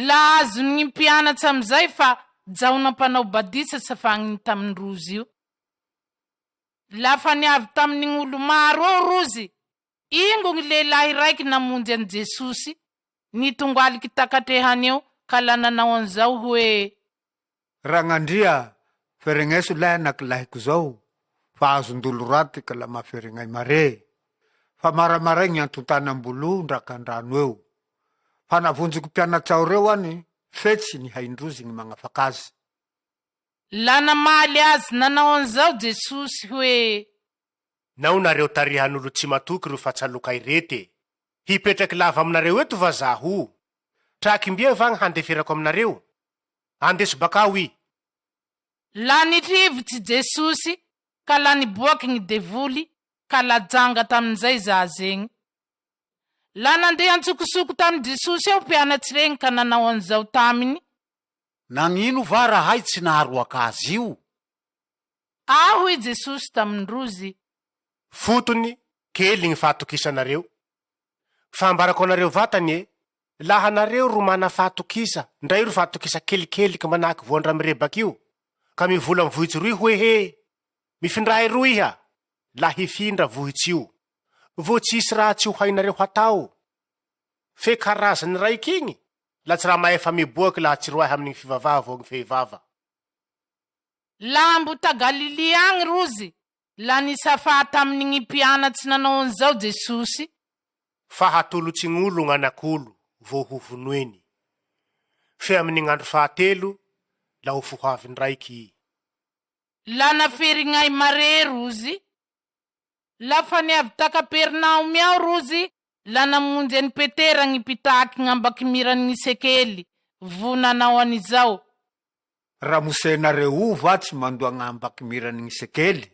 La azon'ny gny mpianatsy amizay fa Jaona mpanao badisa safagniny tamindrozy io. Lafa niavy tamin'ny gn'olo maro eo rozy, ingo gny lehilahy raiky namonjy an'i Jesosy, nitongaliky takatrehany eo ka la nanao an'izao hoe. Ragnandria, feregneso lahy anakilahiko zao, fa azon-dolo raty ka la mahaferegnay mare. Fa maramaray gny antontanam-bolo ndraka an-drano eo. Fa navonjiko mpianatsao reo any, fe tsy nihain-drozy gny magnafak'azy. La namaly azy nanao an'izao Jesosy hoe. Nao nareo tarihan'olo tsy matoky ro fatsalokay rete e! Hipetraky lava aminareo eto va zaho? Traky mbia va gny handeferako aminareo? Andeso bakao i! La nitrivotsy Jesosy ka la niboaky gny devoly ka la janga tamin'izay zaza egny. La nandeha antsokosoko tamy Jesosy eo mpianatsy regny ka nanao an'izao taminy. Nagnino va rahay tsy naharoaka azy io? A hoy Jesosy tamin-drozy. Fotony, kely gny fahatokisanareo. Fa ambarako anareo vatany e, laha nareo ro mana fahatokisa, ndra io ro fahatokisa kelikeliky manahaky voan-draha mirebaky io, ka mivola amy vohitsy roy hoe he, Mifindrà eroa iha, la hifindra vohitsy io. Vo tsy hisy raha tsy ho hainareo hatao. Fe karazany raiky igny, La tsy raha mahefa miboaky laha tsy roahy aminy fivavaha vao gny fehivava. Laha mbo ta Galilia agny rozy, la nisafaha taminy gny mpianatsy nanao an'izao Jesosy. Fa hatolotsy gn'olo gn'anak'olo vao ho vonoeny. Fe aminy gn'andro fahatelo la ho fohavy ndraiky i. La naferignay mare rozy. Lafa niavy ta Kapernaomy ao rozy, La namonjy an'i Petera gny mpitaky gn'ambakimiran'ny sekely, vo nanao an'izao. Ramosenareo o va tsy mandoa gn'ambakimiran'ny sekely?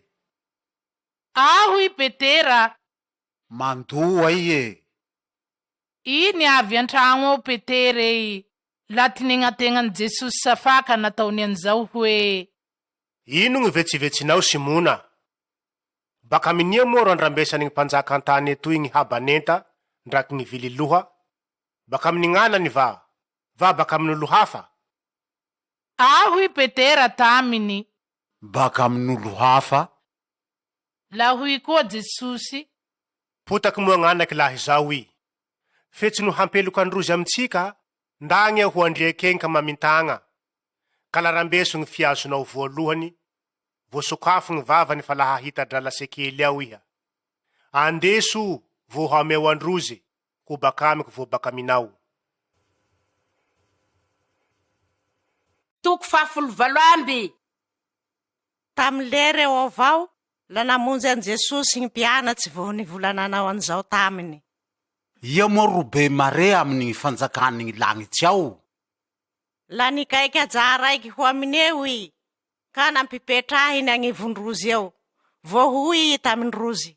A hoy Petera. Mandoa i e! I niavy an-tragno ao Petera ei, la tinegnategnan'i Jesosy safaka nataony an'izao hoe. Ino gny vetsivetsinao Simona? Bak'aminia moa ro andrambesany gny mpanjaka an-tany etoy gny haban'enta ndraky gny vili-loha? Bak'aminy gn'anany va, va bak'amin'olo hafa? A hoy Petera taminy. Baka amin'olo hafa. La hoy koa Jesosy. Potaky moa gn'anaky lahy zao i. Fe tsy no hampeloka androzy amintsika, ndagny aho ho andriakegny ka mamintagna. Ka la rambeso gny fiazonao voalohany, vo sokafo gny vavany fa la hahita drala sekely ao iha. Andeso vo hameo androzy, ho bakamiko vo bakaminao. Toko fahafolo valo amby. Tamy lera eo avao, la namonjy an'i Jesosy gny mpianatsy vao nivola nanao an'izao taminy. Ia moa ro be mare amin'ny fanjakan'ny lagnitsy ao? La nikaiky ajà raiky ho amine eo i, ka nampipetrahiny agnivon-drozy eo. Vao hoy i tamin-drozy.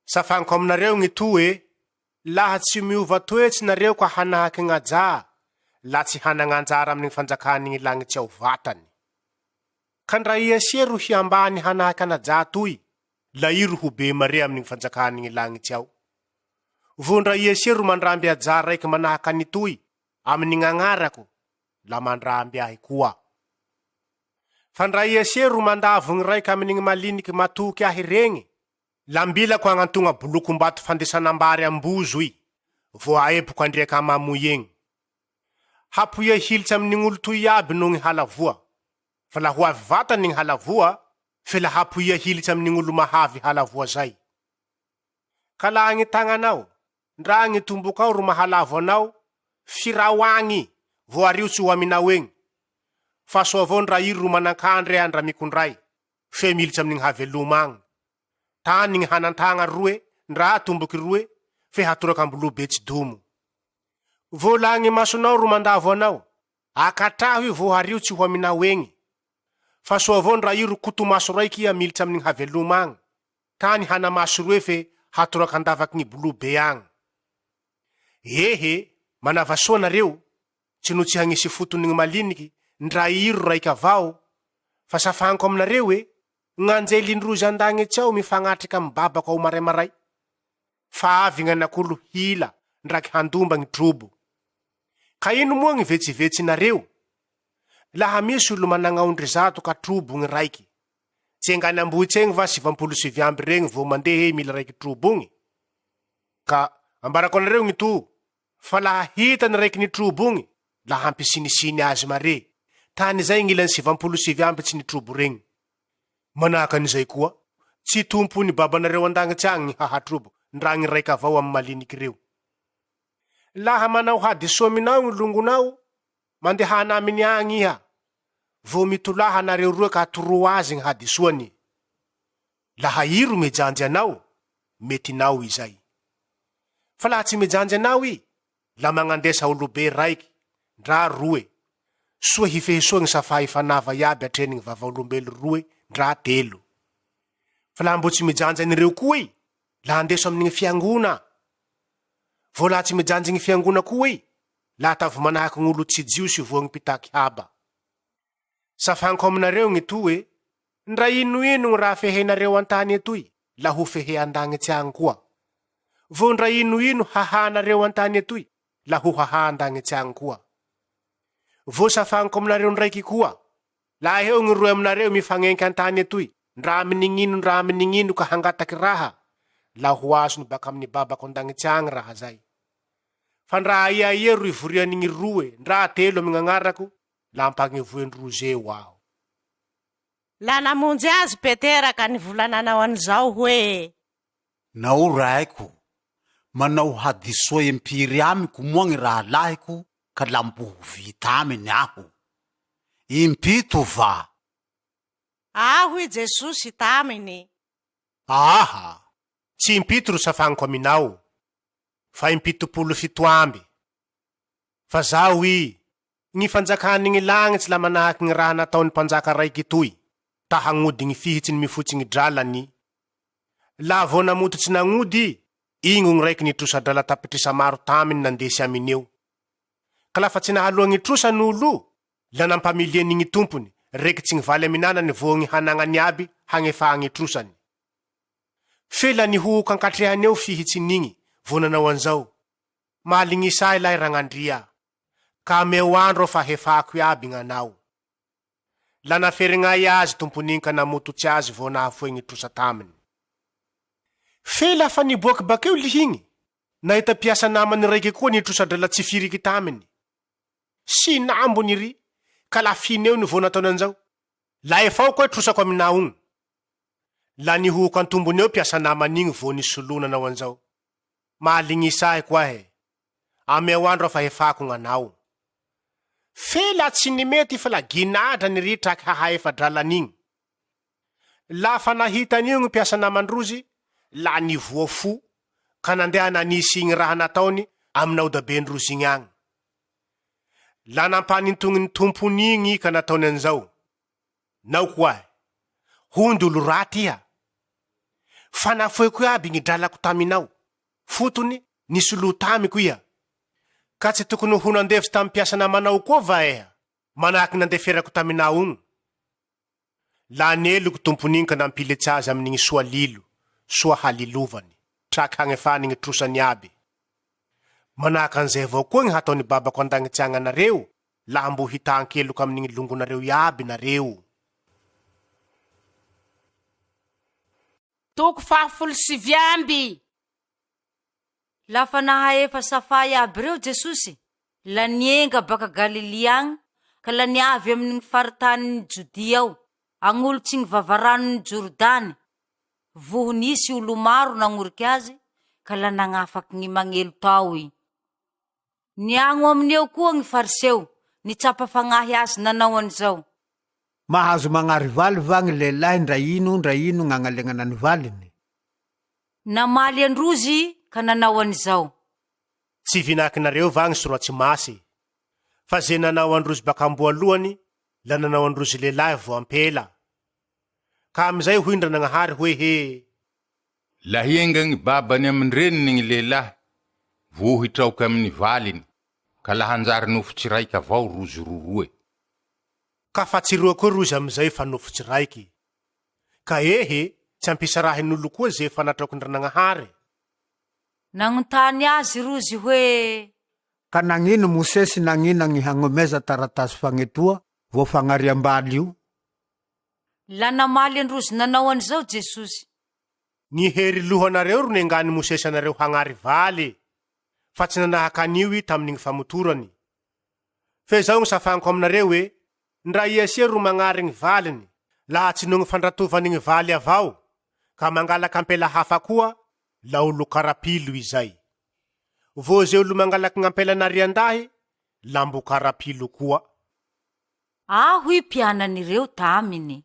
Safagniko aminareo gny to e, laha tsy miova toetsy nareo ka hanahaky gn'ajà, la tsy hanagn'anjara amin'ny fanjakan'ny gny lagnitsy ao vatany. Ka ndra ia sia ro hiambany hanahaky an'ajà toy, la i ro ho be mare amin'ny gny fanjakan'ny gny lagnitsy ao. Vo ndra ia sia ro mandramby ajà raiky manahaky an'itoy amin'ny gn'agnarako, la mandramby ahy koa. Fa ndra ia sia ro mandavo gny raiky amin'ny gny maliniky matoky ahy regny, la mbilako agnantogna bolokom-bato fandesanam-bary am-bozo i, vo aeboko andriak' amamoy egny. Hapoia hilitsy amin'ny gn'olo toy iaby noho gny halavoa. Fa la ho avy vatany gny halavoa, fe la hapoia hilitsy amin'ny gn'olo mahavy halavoa zay. Ka laha gny tagnanao, ndra gny tombokao ro mahalavo anao, firao agny, vo ario tsy ho aminao egny. Fa soa avao ndra iry ro manan-kandry ndra mikondray, fe militsy amin'ny gny haveloma agny. Tany gny hanan-tagna roe ndra tomboky roe, fe hatorak' ambiloa be tsy domo. Vo laha gny masonao ro mandavo anao, akatraho io vo hario tsy ho aminao egny. Fa soa avao ndra io ro koto-maso raiky iha militsy amin'ny gny haveloma agny, tany hana-maso roe fe hatorak' andavaky gny biloa be agny. Ehe, manava soa nareo, tsy no tsy hagnisy fotony gny maliniky ndra iro raiky avao, fa safagniko aminareo e, gn'anjelin-drozy an-dagnitsy ao mifagnatriky amy babako ao maray-maray. Fa avy gn'anak'olo hila ndraky handomba gny trobo. Ka ino moa gny vetsivetsinareo? Laha misy olo managn'aondry zato ka trobo gny raiky, tsy engany ambohitsy egny va 99 amby regny vao mandeha e mila raiky trobo ogny? Ka ambarako anareo gny to, fa laha hitany raiky nitrobo ogny, la hampisinisiny azy mare, tany zay gn'ilany 99 amby tsy nitrobo regny. Manahaka an'izay koa, tsy tompon'ny Babanareo an-dagnitsy agny gny hahatrobo ndra gny raika avao amy maliniky reo. Laha manao hadisoa aminao gny longonao, mandehana aminy agny iha, vao mitolaha nareo roe ka atoroa azy gny hadisoany. Laha i ro mijanjy anao, metinao izay. Fa laha tsy mijanjy anao i, la magnandesa olobe raiky, ndra roe, soa hifehy soa gny safà hifanava iaby atrehiny gny vavaolombelo roe ndra telo. Fa laha mbo tsy mijanjy an'ireo koa i, la andeso amin'ny gny fiangona. Vao laha tsy mijanjy gny fiangona koa i, la atavo manahaky gn'olo tsy jiosy voa gny mpitaky haba. Safagniko aminareo gny to e, ndra ino ino gny raha fehenareo an-tany etoy, la ho fehe an-dagnitsy agny koa. Vao ndra ino ino hahanareo an-tany etoy, la ho haha an-dagnitsy agny koa. Vao safagniko aminareo ndraiky koa, laha eo gny roe aminareo mifagnenky an-tany etoy, ndra aminignino ndra aminignino ka hangataky raha, la ho azony bakaminy Babako an-dagnitsy agny raha zay. Fa ndra aia aia ro ivorian'gny roe ndra telo amy gn'agnarako, la ampagnevoen-drozy eo aho. La namonjy azy Petera ka nivola nanao an'izao hoe. Nao raiko, manao hadisoa impiry amiko moa gny rahalahiko ka la mbo ho vita aminy aho? Impito va? A hoy Jesosy taminy. Aha! Tsy impito ro safagniko aminao, fa impitopolo fito amby. Fa zaho i, Gny fanjakany gny lagnitsy la manahaky gny raha nataony mpanjaka raiky toy, ta hagnody gny fihitsy ny mifotsy gny dralany. Laha vao namototsy nagnody i, ingo gny raiky nitrosa drala tapitrisa maro taminy nandesy aminy eo. Ka lafa tsy nahaloa gny trosa n'olo, la nampamiliany gny tompony, rekitsy gny valy amin'anany voa gny hanagnany iaby hagnefaha gny trosany. Fe la nihohoka ankatrehany eo fihitsin'igny, vao nanao an'izao, Mahalignisa ahy lahy Ragnandria, ka ameo andro aho fa hefako iaby gn'anao. La naferignay azy tompony igny ka namototsy azy vao nahafoy gny trosa taminy. Fe lafa niboaky bakeo lihigny, nahita mpiasa namany raiky koa nitrosa-drala tsy firiky taminy. Sinambony ry, ka la fineo ny vao nataony anjao. La efao koa trosako aminao ogny. La nihohoko antombony eo mpiasa namany igny vao nisoloa nanao anjao. Mahalignisa ahy koahe. Ameo andro aho fa hefako gnanao. Fe la tsy nimety fa la ginadra ny ry traky hahaefa-drala an'igny. La fa nahita an'io gny mpiasa naman-drozy, la nivoa fo, ka nandeha nanisy igny raha nataony amy naodaben-drozy igny agny. La nampanintogniny tompony igny i ka nataony an'izao, Nao koahy, hondy olo raty iha! Fa nafoeko iaby gny dralako taminao, fotony nisoloho tamiko iha. Ka tsy tokony ho nandefitsy tamy mpiasa namanao koa va eha, manahaky nandeferako taminao ogny? La neloko tompony igny ka nampilitsy azy amin'igny soa lilo, soa halilovany, traky hagnefany gny trosany iaby. Manahaka an'izay avao koa gny hataon'i Babako an-dagnitsy agny anareo, laha mbo hitan-keloka amin'igny longonareo iaby nareo. Toko fahafolo sivy amby. Lafa nahaefa safà iaby reo Jesosy, la nienga baka Galilia agny ka la niavy amy gny faritanin'i Jodia ao, agnolotsy gny vavaranon'i Jordany. Voho nisy olo maro nagnoriky azy ka la nagnafaky gny magnelo tao i. Niagno aminy eo koa gny Fariseo, nitsapa fagnahy azy nanao an'izao. Mahazo magnary valy va gny lehilahy ndra ino ndra ino gn'agnalegnana ny valiny? Namaly an-drozy i ka nanao an'izao. Tsy vinakinareo va gny Soratsy Masy, fa ze nanao an-drozy bak'amboalohany la nanao an-drozy lehilahy vo ampela? Ka amizay hoy Ndranagnahary hoe he. La hienga gny babany amin-dreniny gny lehilahy vo hitraoky amin'ny valiny, ka la hanjary nofotsy raiky avao rozy roroe. Ka fa tsy roa koa rozy amizay fa nofotsy raiky. Ka ehe, tsy ampisarahin'olo koa ze fa natraokin-dRanagnahary. Nagnontany azy rozy hoe. Ka nagnino Mosesy nagnina gny hagnomeza taratasy fagnetoa vao fagnariam-baly io? La namaly an-drozy nanao an'izao Jesosy. Ny hery lohanareo ro nengan'i Mosesy anareo hagnary valy, fa tsy nanahaka an'io i tamin'igny famotorany. Fe zao gny safagniko aminareo e, Ndra ia sia ro magnary gny valiny, laha tsy noho gny fandratovany gny valy avao, ka mangalaky ampela hafa koa, la olo karapilo izay. Vo ze olo mangalaky gn'ampela narian-dahy, la mbo karapilo koa. A hoy mpianany ireo taminy.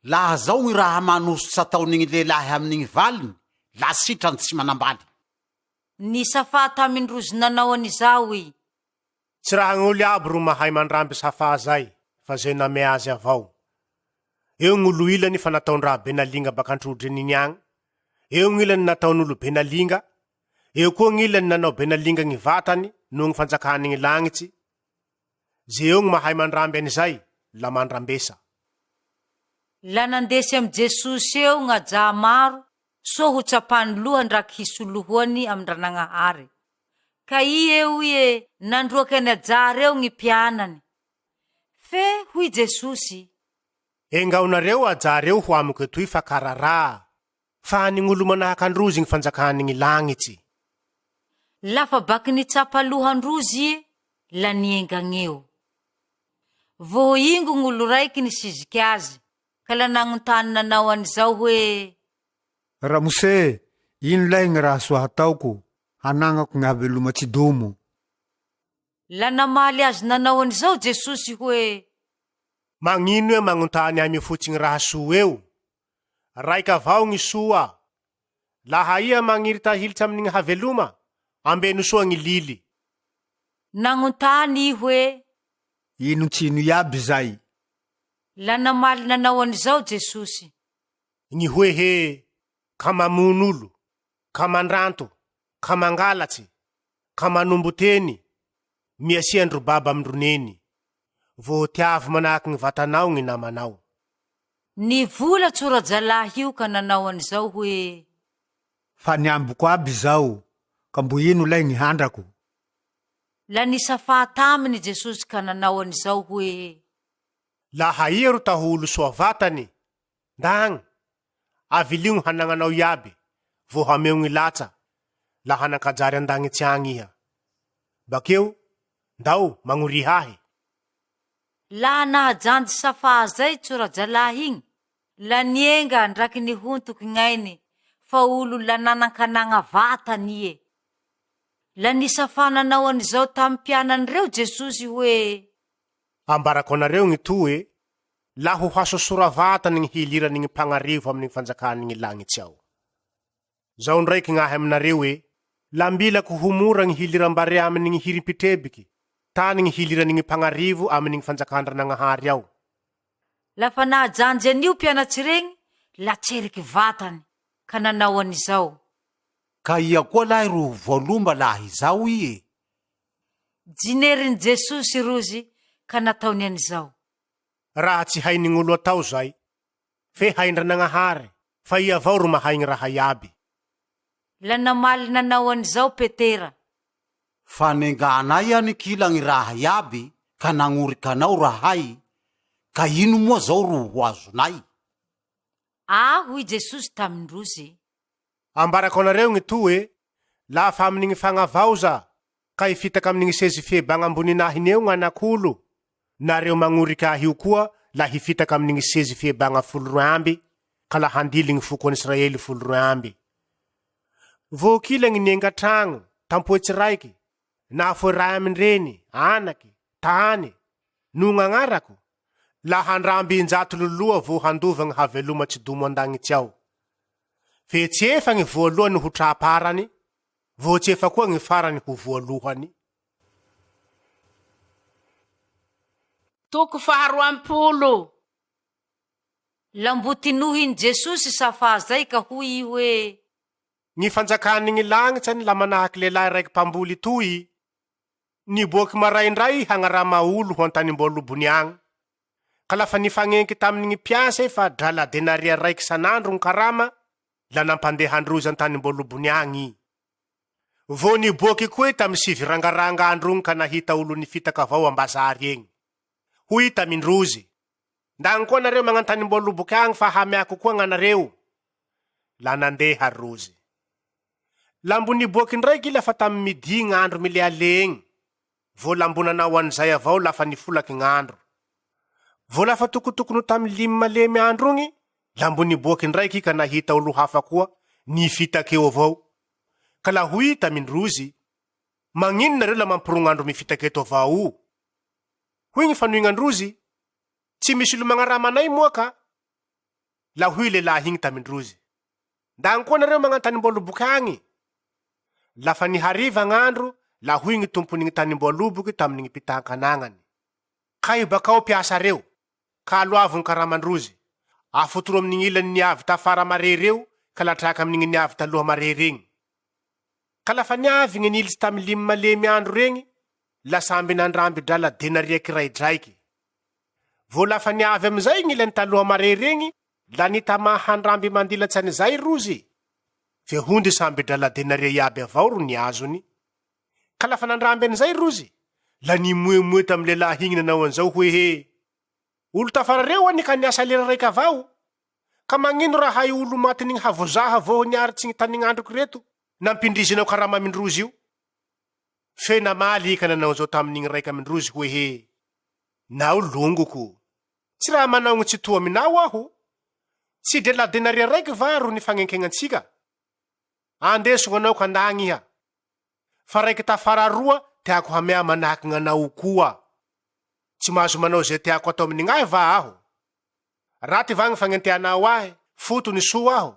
Laha zao gny raha manosotsy ataon'igny lehilahy amin'igny valiny, la sitrany tsy manambaly. Nisafà tamin-drozy nanao an'izao i. Tsy raha gn'olo iaby ro mahay mandramby safà zay fa ze namea azy avao. Eo gn'olo ilany fa nataon-draha benalinga baka an-trodreniny agny, eo gn'ilany nataon'olo benalinga, eo koa gn'ilany nanao benalinga gny vatany noho gny fanjakany gny lagnitsy. Ze eo gny mahay mandramby an'izay, la mandrambesa. La nandesy amy Jesosy eo gn'ajà maro soa ho tsapany loha ndraky hisolohoany amin-dRanagnahary. Ka i eo ie nandroaky an' ajà reo gny mpianany. Fe hoy Jesosy. Engaonareo ajà reo ho amiko etoy fa kararà, fa any gn'olo manahak' androzy gny fanjakany gny lagnitsy. Lafa baky nitsapa loha androzy ie, la niengagneo. Voho ingo gn'olo raiky nisiziky azy, ka la nagnontany nanao an'izao hoe. Ramose, ino lahy gny raha soa hataoko, hanagnako gny haveloma tsy domo? La namaly azy nanao an'izao Jesosy hoe. Magnino iha magnontany ahy mifotsy gny raha soa eo? Raika avao gny soa. Laha iha magniry ta hilitsy amin'ny gny haveloma, ambeno soa gny lily. Nagnontany i hoe. Ino tsy ino iaby zay? La namaly nanao an'izao Jesosy. Gny hoe he, ka mamono olo, ka mandranto, ka mangalatsy, ka manombo teny, miasia ndro baba amindro neny. Vao tiavo manahaky gny vatanao gny namanao. Nivola tsorajalahy io ka nanao an'izao hoe. Fa niambiko aby izao, ka mbo ino lay gny handrako? La nisafà taminy Jesosy ka nanao an'izao hoe. Laha ia ro ta ho olo soa vatane? Ndagny, avilio gny hanagnanao iaby, vo hameo gny latsa, laha hanan-kajary an-dagnitsy agny iha. Bakeo, ndao, magnoriha ahy. Laha nahajanjy safà zay tsorajalahy igny, la nienga ndraky nihontoky gnainy fa olo la nanan-kanagna vatany ie. La nisafà nanao an'izao tamy mpianany reo Jesosy hoe. Ambarako anareo gny to e, laha ho hasosora vatany gny hilirany gny mpagnarivo amy gny fanjakany gny lagnitsy ao. Zao ndraiky gnahy aminareo e, la mbilako ho mora gny hiliram-bare aminy gny hirim-pitrebiky, tany gny hilirany gny mpagnarivo aminy gny fanjakan-dRanagnahary ao. Lafa nahajanjy an'io mpianatsy regny, la tseriky vatany, ka nanao an'izao. Ka ia koa lahy ro ho voalomba laha izaho i e? Jinerin'i Jesosy rozy ka nataony an'izao. Raha tsy hain'ign'olo atao zay, fe hain-dRanagnahary, fa i avao ro mahay gny raha iaby. La namaly nanao an'izao Petera. Fa nenganay anikila gny raha iaby ka nagnoriky anao rahay, ka ino moa zao ro ho azonay? A hoy Jesosy tamin-drozy. Ambarako anareo gny to e, lafa amin'igny fagnavaoza ka hifitaka amin'igny sezy fiebagna amboninahiny eo gn'anak'olo, nareo magnoriky ahy io koa la hifitaka amin'igny sezy fiebagna 12 ka la handily gny foko an'Israely 12. Voakila gny nienga tragno, tampoetsy raiky, nahafoe ray amin-dreny, anaky, tany, noho gn'agnarako, la handramby injato loloha vo handova gny haveloma tsy domo an-dagnitsy ao. Fe tsy efa gny voalohany ho tra-parany, vo tsy efa koa gny farany ho voalohany. Toko faharoampolo. Lambotinohin'i Jesosy safa zay ka hoy i hoe. Gny fanjakan'ny gny lagnitsy any la manahaky lehilahy raiky mpamboly toy, niboaky maraindray hagnarama olo ho an-tanimboalobony agny. Ka lafa nifagnenky taminy gny mpiasa i fa drala denaria raiky san'andro gny karama, la nampandeha androzy an-tanimboalobony agny i. Vao niboaky koa i tamy sivy rangaranga andro igny ka nahita olo nifitaka avao am-bazary egny. Hoy i tamindrozy, Ndagny koa nareo magnantanimboaloboky agny fa hameako koa gnanareo. La nandeha rozy. La mbo niboaky ndraiky i lafa tamy midi gn'andro mileale egny. Vao la mbo nanao an'izay avao lafa nifolaky gn'andro. Vao lafa tokotokony ho tamy limy malemy andro igny, la mbo niboaky ndraiky i ka nahita olo hafa koa nifitaka eo avao. Ka la hoy i tamindrozy, Magnino nareo la mampirogna andro mifitaka eto avao o? Hoy gny fanoignandrozy, Tsy misy olo magnarama anay moa ka! La hoy lehilahy igny tamindrozy, Ndagny koa nareo magnantanimboaloboky agny. Lafa nihariva gn'andro, la hoy gny tompon'igny tanimboaloboky tamin'igny mpitan-kanagnany, Kay bakao mpiasa reo, ka aloavo gny karamandrozy, afotoro amin'igny ilany niavy tafara mare reo ka latraka amin'igny niavy taloha mare regny. Ka lafa niavy gny nilitsy tamy limy malemy andro regny, la samby nandramby drala denaria kiraidraiky. Vao lafa niavy amizay gny ilany taloha mare regny, la nitamà handramby mandilatsy anizay rozy, fe hondy samby drala denaria iaby avao ro niazony. Ka lafa nandramby anizay rozy, la nimoemoe tamy lehilahy igny nanao anizao hoe he, Olo tafara reo anie ka niasa lera raiky avao, ka magnino raha hay olo matin'igny havozaha vao niaritsy gny tanign'androko reto nampindrizinao karama amindrozy io? Fe namaly i ka nanao anizao tamin'igny raiky amindrozy hoe he, Nao longoko, tsy raha manao gny tsy to aminao aho? Tsy drela denaria raiky va ro nifagnenkegnantsika? Andeso gn'anao ka ndagny iha. Fa raiky tafara roa teako hamea manahaky gn'anao koa. Tsy mahazo manao ze teako atao amin'ny gnahy va aho? Raty va gny fagnenteanao ahy, fotony soa aho?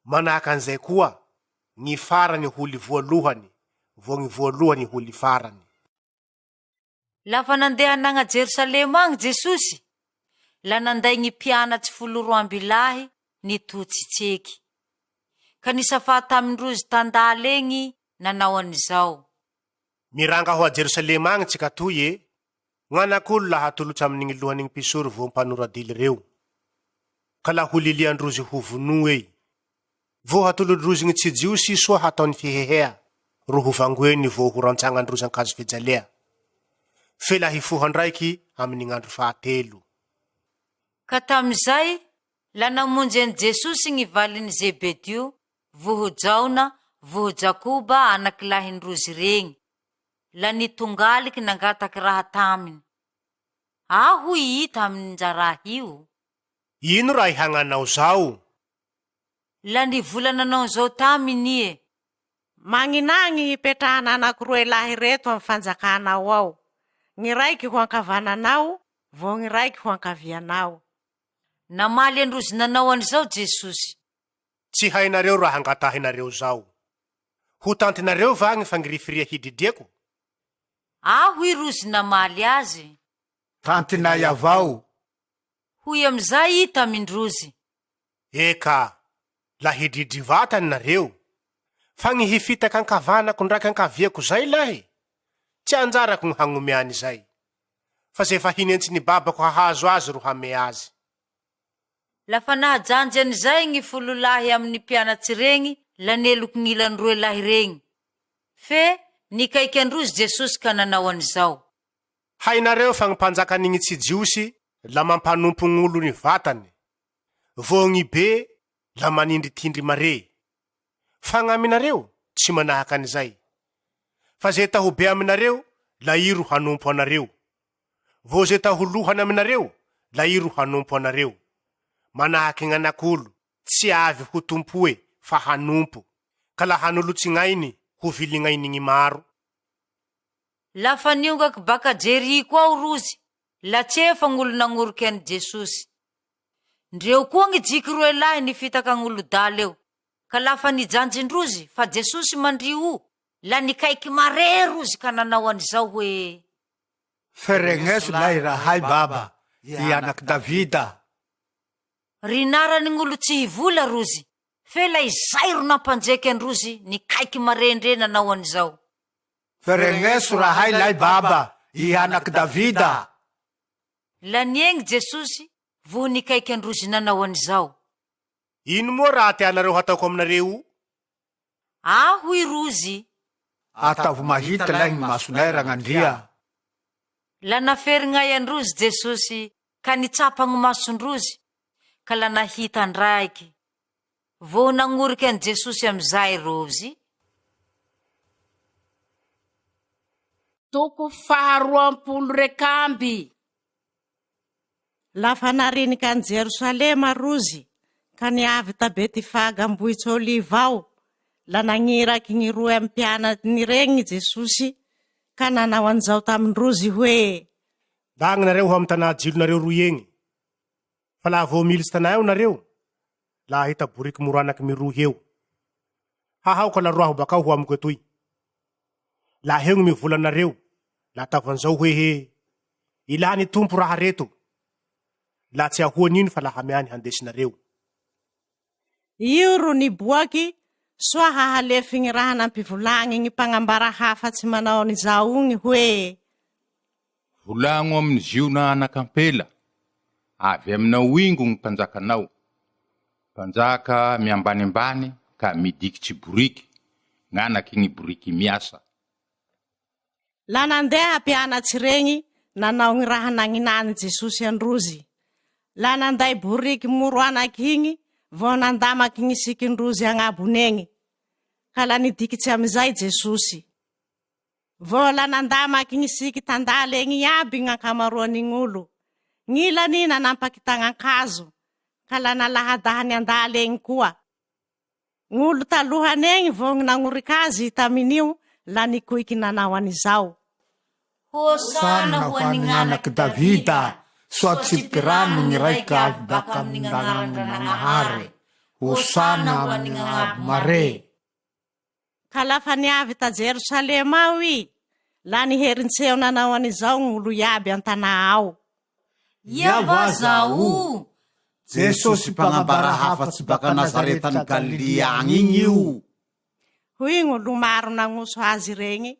Manahaka an'izay koa, gny farany ho ly voalohany, vao gny voalohany ho ly farany. Lafa nandeha nagna Jerosalema agny Jesosy, la nanday gny mpianatsy folo roa amby lahy nitotsy tseky. Ka nisafà tamindrozy tan-dala egny nanao an'izao. Miranga ho a Jerosalema agny tsika toy e, gn'anak'olo laha atolotsy amin'ny gny lohan'ny gny mpisoro vo mpanoradily reo, ka la ho lilian-drozy ho vonoe. Vo hatolodrozy gny tsy Jiosy soa hataony fihehea, ro ho vangoeny vo ho rantsagnan-drozy an-kazo fijalea. Fe la hifoha ndraiky. amin'ny gn'andro fahatelo. Ka tamin'izay, la namonjy an'i Jesosy gny valin'i Zebedio, voho Jaona, voho Jakoba anaky lahin-drozy regny, la nitongaliky nangataky raha taminy. A hoy i tamin-jaraha io. Ino raha ihagnanao zao? La nivola nanao an'izao taminy ie. Magninà gny hipetrahana anankiroe lahy reto amy fanjakanao ao, gny raiky ho ankavananao, vaho gny raiky ho ankavianao. Namaly an-drozy nanao an'izao Jesosy. Tsy hainareo raha angatahinareo zao. Ho tantinareo va gny fangirifiria hidridiako? A hoy rozy namaly azy. Tantinay avao. Hoy amizay i tamin-drozy. Eka, la hidridry vatany nareo, fa gny hifitaka ankavanako ndraiky ankaviako zay lahy, tsy anjarako gny hagnome an'izay, fa ze fa hinentsy ny babako hahazo azy ro hame azy. Lafa nahajanjy an'izay gny folo lahy amy ny mpianatsy regny la neloky gn'ilany roe lahy regny. Fe nikaiky androzy Jesosy ka nanao an'izao. Hainareo fa gny mpanjakan'igny tsy Jiosy la mampanompo gn'olo ny vatany, vao gny be la manindritindry mare. Fa gn'aminareo tsy manahak' an'izay. Fa ze ta ho be aminareo la i ro hanompo anareo. Vao ze ta ho lohany aminareo la i ro hanompo anareo. Manahaky gn'anak'olo tsy avy ho tompoe fa hanompo, ka la hanolotsy gn'ainy ho vilign'ainy gny maro. Lafa niongaky baka Jeriko ao rozy, la tsefa gn'olo nagnoriky an'i Jesosy. Ndreo koa gny jiky roe lahy nifitaka agn'olo-dala eo, ka lafa nijanjin-drozy fa Jesosy mandry o, la nikaiky mare rozy ka nanao an'izao hoe. Feregneso lahy rahay baba, i anak'i Davida. Rinarany gn'olo tsy hivola rozy, fe la izay ro nampanjeky androzy nikaiky mare ndre nanao an'izao. Feregneso rahay lahy baba, i anak'i Davida. Laniegny Jesosy voho nikaiky androzy nanao an'izao. Ino moa raha tianareo hataoko aminareo o? A hoy rozy. Ataovy mahita lahy ny masonay Ragnandria. La naferignay androzy Jesosy ka nitsapa gny masondrozy ka la nahita ndraiky. Voho nagnoriky an'i Jesosy amizay rozy. Toko faharoampolo rek'amby. Lafa nariniky an'i Jerosalema rozy ka niavy ta Betifaga am-bohitsy Oliva ao, la nagniraky gny roe amy mpianany regny Jesosy ka nanao an'izao tamin-drozy hoe. Ndagny nareo ho amy tanà jilonareo roy egny, fa laha vao militsy tanà eo nareo, la hahita boriky moroanaky mirohy eo. Hahao ka la roaho bakao ho amiko etoy. Laha eo gny mivola anareo, la ataovo an'izao hoe he, Ilà ny Tompo raha reto, la tsy ahoany ino fa la hameany handesinareo. Io ro niboaky soa hahalefy gny raha nampivolagny gny mpagnambara hafatsy manao an'izao igny hoe. Volagno amin'i Ziona anak'ampela, Avy aminao ingo ny mpanjakanao, mpanjaka miambanimbany ka midikitsy boriky, gn'anaky gny boriky miasa. La nandeha mpianatsy regny nanao gny raha nagninany Jesosy androzy. La nanday boriky moro anaky igny vaho nandamaky gny sikin-drozy agnabony egny. Ka la nidikitsy amizay Jesosy. Vao la nandamaky gny siky tandala egny iaby gn'ankamaroan'ign'olo. Gn'ilany nanampaky tagnan-kazo, ka la nalahadahany andala egny koa. Gn'olo talohany egny vao gny nagnorik'azy tamin'io la nikoiky nanao an'izao. Hosana ho an'ny gn'anak'i Davida, soa tsipi-rano gny raike avy bak'amin-dagnan'Nagnahary, Hosana amin'ny gn'Agnabo mare. Ka lafa niavy ta Jerosalema ao i, la niherin-tseo nanao an'izao gn'olo iaby an-tanà ao. Ia va zao? Jesosy mpagnambara hafatsy baka Nazareta any Galilia agny igny io. Hoy gn'olo maro nagnoso azy regny.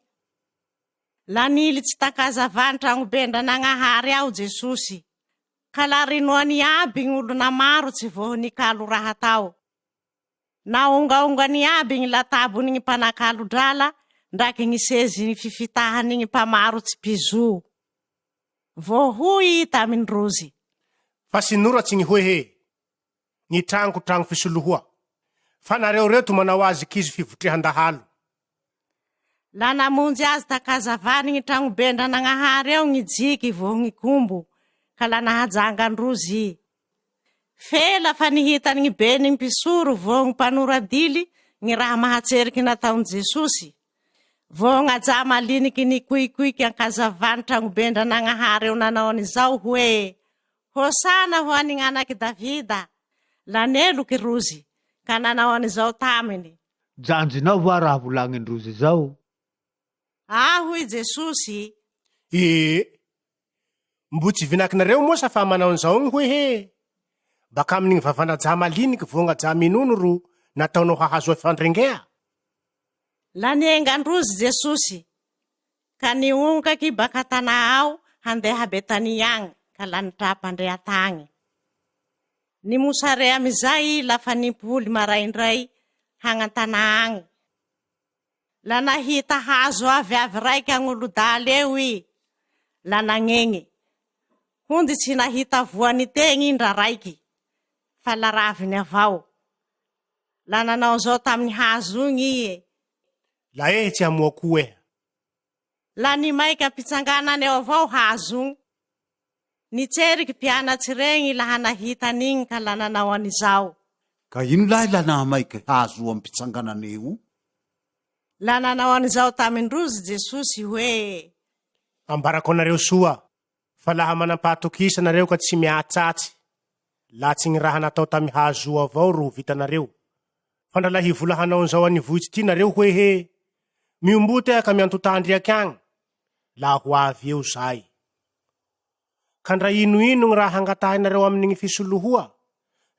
La nilitsy tan-kazavan-tragnoben-dRanagnahary ao Jesosy, ka la rinoany iaby gn'olo namaro tsy voho nikalo raha tao. Naongaongany iaby gny latabony gny mpanakalo drala ndraiky gny sezy fifitahany gny mpamarotsy mpizo. Vao hoy i tamin-dRozy. Fa sinoratsy gny hoe he, Ny tranoko tragno fisolohoa, fa nareo reto manao azy kizo fivotrehan-dahalo. La namonjy azy tan-kazavany gny tragnoben-dranagnahary ao gny jiky voho gny kombo, ka la nahajanga an-dRozy i. Fe lafa nihitany gny ben'ny mpisoro voho gny mpanora-dily gny raha mahatseriky nataon'i Jesosy, voho gn'ajà maliniky nikoikoiky an-kazavany tragnoben-dranagnahary eo nanao an'izao hoe, Hosana ho an'ny gn'anak'i Davida! La neloky rozy, ka nanao an'izao taminy. Janjinao va raha volagnin-drozy zao? A hoy Jesosy. Ee, mbo tsy vinakinareo moa sa fa manao an'izao gny hoe he, Bakamin'gny vavan'ajà maliniky voagn'ajà minono ro nataonao hahazoa fandrengea? La niengan-drozy Jesosy, ka niongaky baka an-tanà ao handeha Betania agny, ka la nitrà-pandrea tagny. Nimosare amizay i lafa nimpoly maraindray hagnan-tanà agny. La nahita hazo aviavy raiky agnolodaly eo i, la nagnegny. Hondy tsy nahita voany tegny i ndra raiky, fa la raviny avao. La nanao zao taminy hazo igny i e. La ehe tsy hamoa koa eha. La nimaiky am-pitsanganany eo avao hazo igny. Nitseriky mpianatsy regny laha nahita an'igny ka la nanao an'izao. Ka ino lahy la nahamaiky hazo am-pitsanganana eo? La nanao an'izao tamin-drozy Jesosy hoe. Ambarako anareo soa, fa laha manam-pahatokisa nareo ka tsy miatsatsy, laha tsy gny raha natao tamy hazo io avao ro ho vitanareo, fa ndra la hivola hanao an'izao anivohitsy ty nareo hoe he, Miomboa tea ka miantotà-andriaky agny, laha ho avy eo zay. Ka ndra ino ino gny raha hangatahinareo aminy gny fisolohoa,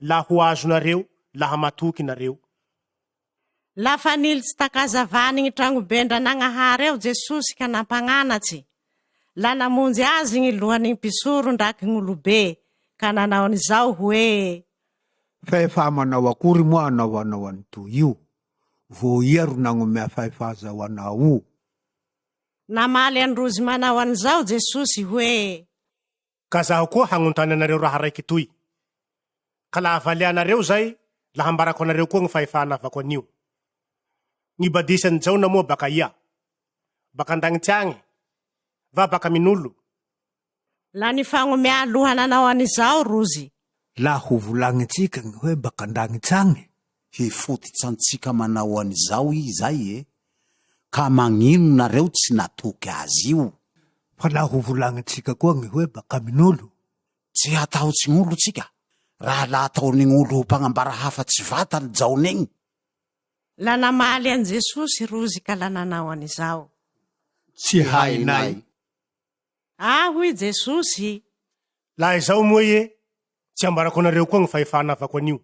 la ho azonareo laha matoky nareo. Lafa nilitsy tan-kazavany gny tragnoben-dranagnahary ao Jesosy ka nampagnanatsy, la namonjy Azy gny lohany gny mpisoro ndraky gn'olobe, ka nanao an'izao hoe. Fahefà manao akory moa anaovanao an'itoy io? Vao ia ro nagnomea fahefà zao anao o? Namaly an-drozy manao an'izao Jesosy hoe. Ka zaho koa hagnontany anareo raha raiky toy. Ka laha valeanareo zay, la hambarako anareo koa gny fahefà anavako anio. Gny badisan'i Jaona moa baka aia? Baka an-dagnitsy agny? Va baka amin'olo? La nifagnomea aloha nanao an'izao rozy. La ho volagnintsika gny hoe baka an-dagnitsy agny? Hifototsa antsika manao an'izao i zay e! Ka magnino nareo tsy natoky azy io? Fa la ho volagnintsika koa gny hoe baka amin'olo? Tsy hatahotsy gn'olo tsika, raha la ataon'ign'olo ho mpagnambara hafatsy vatany Jaona igny. La namaly an'i Jesosy rozy ka la nanao an'izao. Tsy hainay. Ah, hoy Jesosy. Laha izao moa ie, tsy ambarako anareo koa gny fahefana avako anio.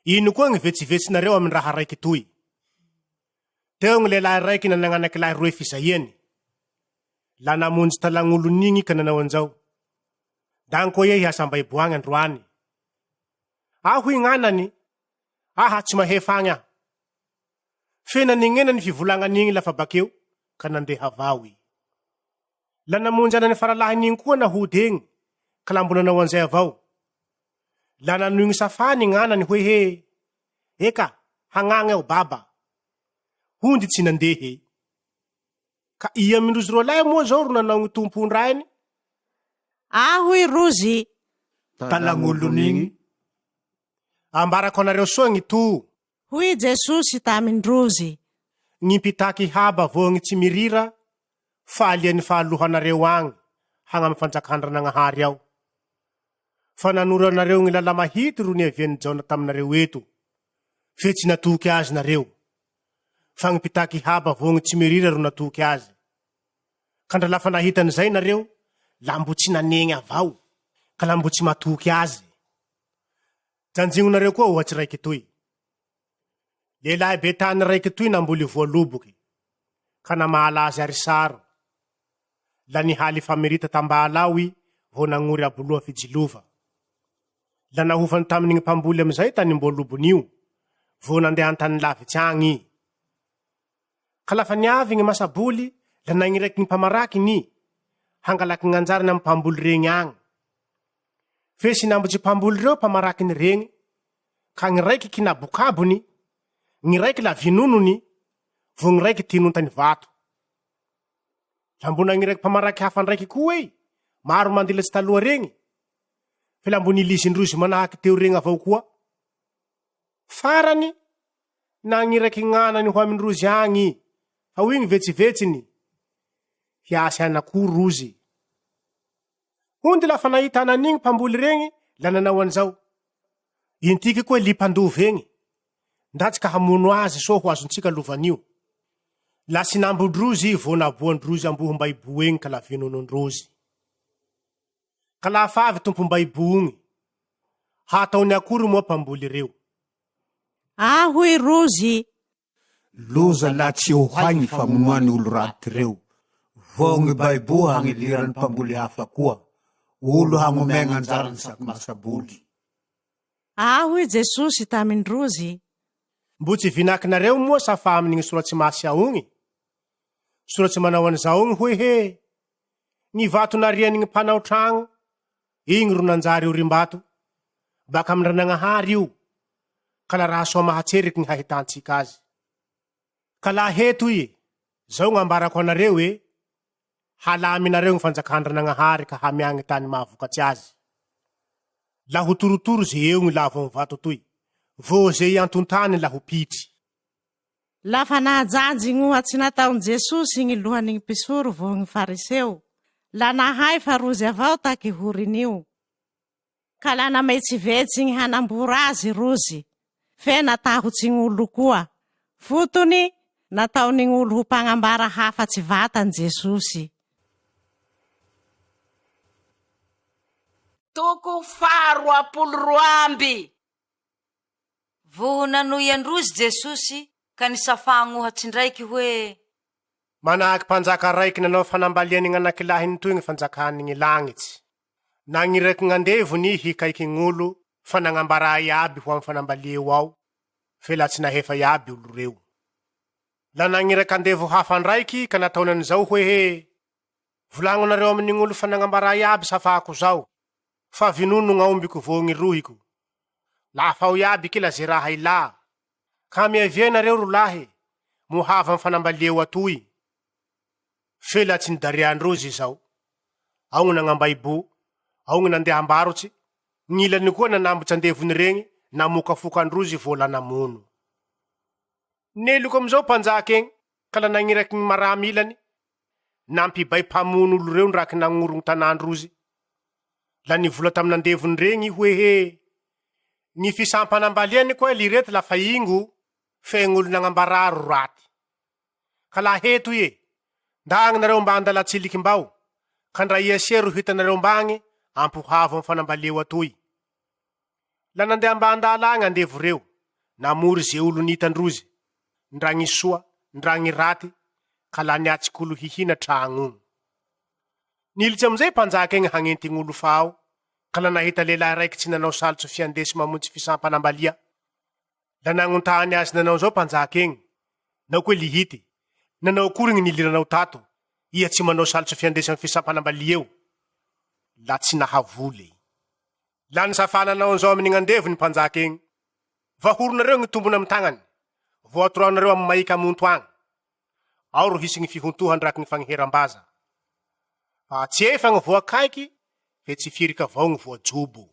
Ino koa gny vetsivetsinareo amy raha raiky toy? Teo gny lehilahy raiky nanagnanaky lahy roe fizaiany. La namonjy talagn'olon'igny ka nanao anjao, Dagny koa ie hiasa am-baibo agny androany. Aho hoy gn'anany, Aha, tsy mahefa agny aho. Fe nanegnena ny fivolagnan'igny lafa bakeo ka nandeha avao i. La namonjy anany faralahiny igny koa nahody egny ka la mbo nanao anzay avao. La nanoigny safany gn'anany hoe he, Eka, hagnagny aho baba. Hondy tsy nandeha e. Ka ia amindrozy roalahy moa zao ro nanao gny tompon-drainy? Ah hoy rozy. Talagn'olon'igny. Ambarako anareo soa gny to. Hoy Jesosy tamin-drozy. Gny mpitaky haba vao gny tsy mirira, fa alian'ny fahalohanareo agny hagnamy fanjakan-dRanagnahary ao. Fa nanoro anareo gny lala-mahity ro niavian'i Jaona taminareo eto, fe tsy natoky azy nareo, fa gny mpitaky haba vao gny tsy mirira ro natoky azy. Ka ndra lafa nahita an'izay nareo, la mbo tsy nanegny avao, ka la mbo tsy matoky azy. Janjignonareo koa ohatsy raiky toy. Lehilahy be tany raiky toy namboly voaloboky, ka namahala azy arisaro. La nihaly famirita tambala ao i vao nagnory aboloha fijilova. La nahofany tamin'igny mpamboly amizay tanim-boalobony io, vao nandeha antany lavitsy agny i. Ka lafa niavy gny masaboly, la nagniraky gny mpamaraky ny. hangalaky gn'anjarany amy mpamboly regny agny. Fe sinambotsy mpamboly reo mpamarakiny regny, ka gny raiky kinabokabony, gny raiky la vinonony, vo gny raiky tinontany vato. La mbo nagniraky mpamaraky hafa ndraiky koa ei, maro mandilatsy taloha regny, fe la mbo nilizin-drozy manahaky teo regny avao koa. Farany, nagniraky gn'anany ho amin-drozy agny, fa hoy gny vetsivetsiny, Hiasy an'akoho rozy. Hondy lafa nahita anan'igny mpamboly regny la nanao an'izao, Intiky koa li mpandova egny, ndatsy ka hamono azy soa ho azontsika lovan'io. La sinambon-drozy vao naboan-drozy ambohom-baibo egny ka la vinonon-drozy. Ka lafa avy tompom-baibo ogny, hataony akory moa mpamboly reo? Ah hoy Rozy, Loza la tsy ho hay ny famonoany olo raty reo, vao gny baibo hagnilirany mpamboly hafa koa, olo hagnomegna anjarany saky masaboly. Ah hoy Jesosy tamin-dRozy. Mbo tsy vinakinareo moa sa fa amin' gny soratsy masy aogny? Soratsy manao an'izao ogny hoe he, Ny vato narian' gny mpanao tragno, igny ro nanjary orim-bato, baka amin-dRanagnahary io, ka la raha soa mahatseriky ny hahitantsika azy. Ka laha heto ie, zao gn'ambarako anareo e, Halaminareo gny fanjakan-dRanagnahary ka hamiagny tany mahavokatsy azy. La ho torotoro ze eo gny lavo amy vato toy, vo ze iantontany la ho pitry. Lafa nahajanjy gny ohatsy nataon'i Jesosy gny lohan'ny gny mpisoro vo gny Fariseo, la nahay fa rozy avao taky horin'io. Ka la nametsivetsy gny hanambora azy rozy, fe natahotsy gn'olo koa. Fotony, nataon'ny gn'olo ho mpagnambara hafatsy vatany Jesosy. Toko faha 22. Voho nanohy an-drozy Jesosy ka nisafa agnohatsy ndraiky hoe. Manahaky mpanjaka raiky nanao fanambaliany gn'anakilahiny toy gny fanjakany gny lagnitsy. Nagniraky gn'andevony hikaiky gn'olo fa nagnambarà iaby ho amy fanambalieo ao, fe la tsy nahefa iaby olo reo. La nagniraky andevo hafa ndraiky ka nataony an'izao hoe he, Volagnonareo amy gn'olo fa nagnambarà iaby safako zao, fa vinono gn'aombiko vo gny rohiko. La afaho iaby kila ze raha ilà. Ka miavia nareo ro lahy, mohava amy fanambalieo atoy. Fe la tsy nidarian-drozy izao. Ao gny nagnambaibo, ao gny nandeha am-barotsy, gny ilany koa nanambotsy andevony regny namokafoka an-drozy vao la namono. Neloko amizao mpanjaka egny ka la nagniraky gny maramilany nampibay mpamono olo reo ndraky nagnoro gny tanàn-drozy. La nivola tamin'andevony regny i hoe he, Gny fisampanambaliany koa lirety la fa ingo fe gn'olo nagnambarà ro raty. Ka laha heto ie, ndagny nareo mba andalatsiliky mbao, ka ndra ia sia ro hitanareo mbagny, ampohavo amy fanambalieo atoy. La nandeha mba andala agny andevo reo, namory ze olo nitan-drozy, ndra gny soa, ndra gny raty, ka la niatsik'olo hihina tragnogny. Nilitsy amizay mpanjaka igny hagnenty gn'olo fa ao, ka la nahita lehilahy raiky tsy nanao salotso fiandesy mamonjy fisampanambalia. La nagnontany azy nanao zao mpanjaka igny, Nao koe lihity, nanao akory gny niliranao tato, iha tsy manao salotso fiandesa amy fisampanambalia eo? La tsy nahavoly. La nisafa nanao an'izao amy gn'andevo ny mpanjaka igny, Vahoronareo gny tombony amy tagnany, voatoranareo amy maiky amonto agny. Ao ro hisy gny fihontoha ndraky gny fagniheram-baza. Fa tsy efa gny voakaiky, fe tsy firiky avao gny voajobo.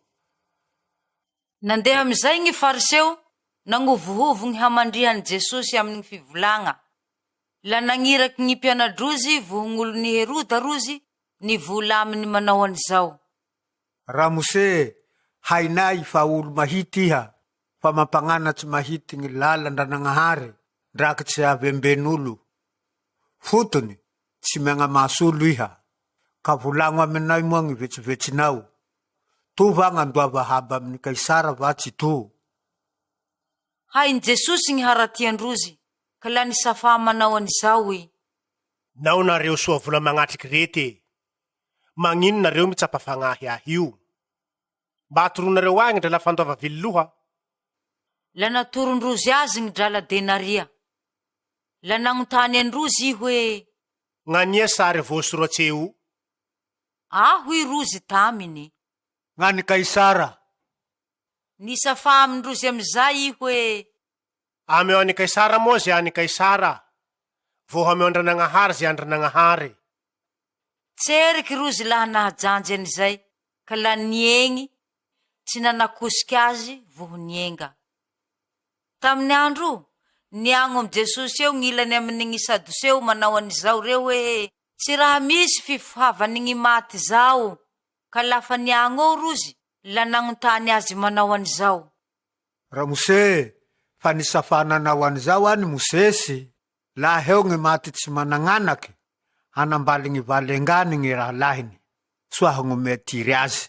Nandeha amizay gny Fariseo nagnovohovo gny hamandriha an'i Jesosy amy gny fivolagna. La nagniraky gny mpiana-drozy vohogn'olon'i Heroda rozy nivola aminy manao an'izao. Ramose, hainay fa olo mahity iha, fa mampagnanatsy mahity gny lala ndranagnahary ndraky tsy avemben'olo. Fotony, tsy megnamaso olo iha. Ka volagno aminay moa gny vetsovetsinao. To va gn'andoava haba amin'i Kaisara va tsy to? Hain'i Jesosy gny haratian-drozy, ka la nisafa manao an'izao i. Nao nareo soa vola magnatriky rety e! Magnino nareo mitsapa fagnahy ahy io? Mba atoronareo ahy gny drala fandoava vily loha? La natoron-drozy azy gny drala denaria. La nagnontany an-drozy i hoe. Gn'ania sary voasoratse io? A hoy rozy taminy. Gn'an'i Kaisara. Nisafa amin-drozy amizay i hoe. Ameo an'i Kaisara moa ze an'i Kaisara, vaho ameo Andranagnahary ze Andranagnahary. Tseriky rozy laha nahajanjy an'izay ka la niegny tsy nanakosiky azy voho nienga. Tamin'ny andro o, niagno amy Jesosy eo gn'ilany aminy gny Sadoseo manao an'izao reo hoe, Tsy raha misy fifohavany gny maty zao, ka lafa niagno eo rozy la nagnontany azy manao an'izao. Ramose, fa nisafà nanao an'izao any Mosesy, Laha eo gny maty tsy managn'anaky, hanambaly gny valy engany gny rahalahiny, soa hagnomea tiry azy.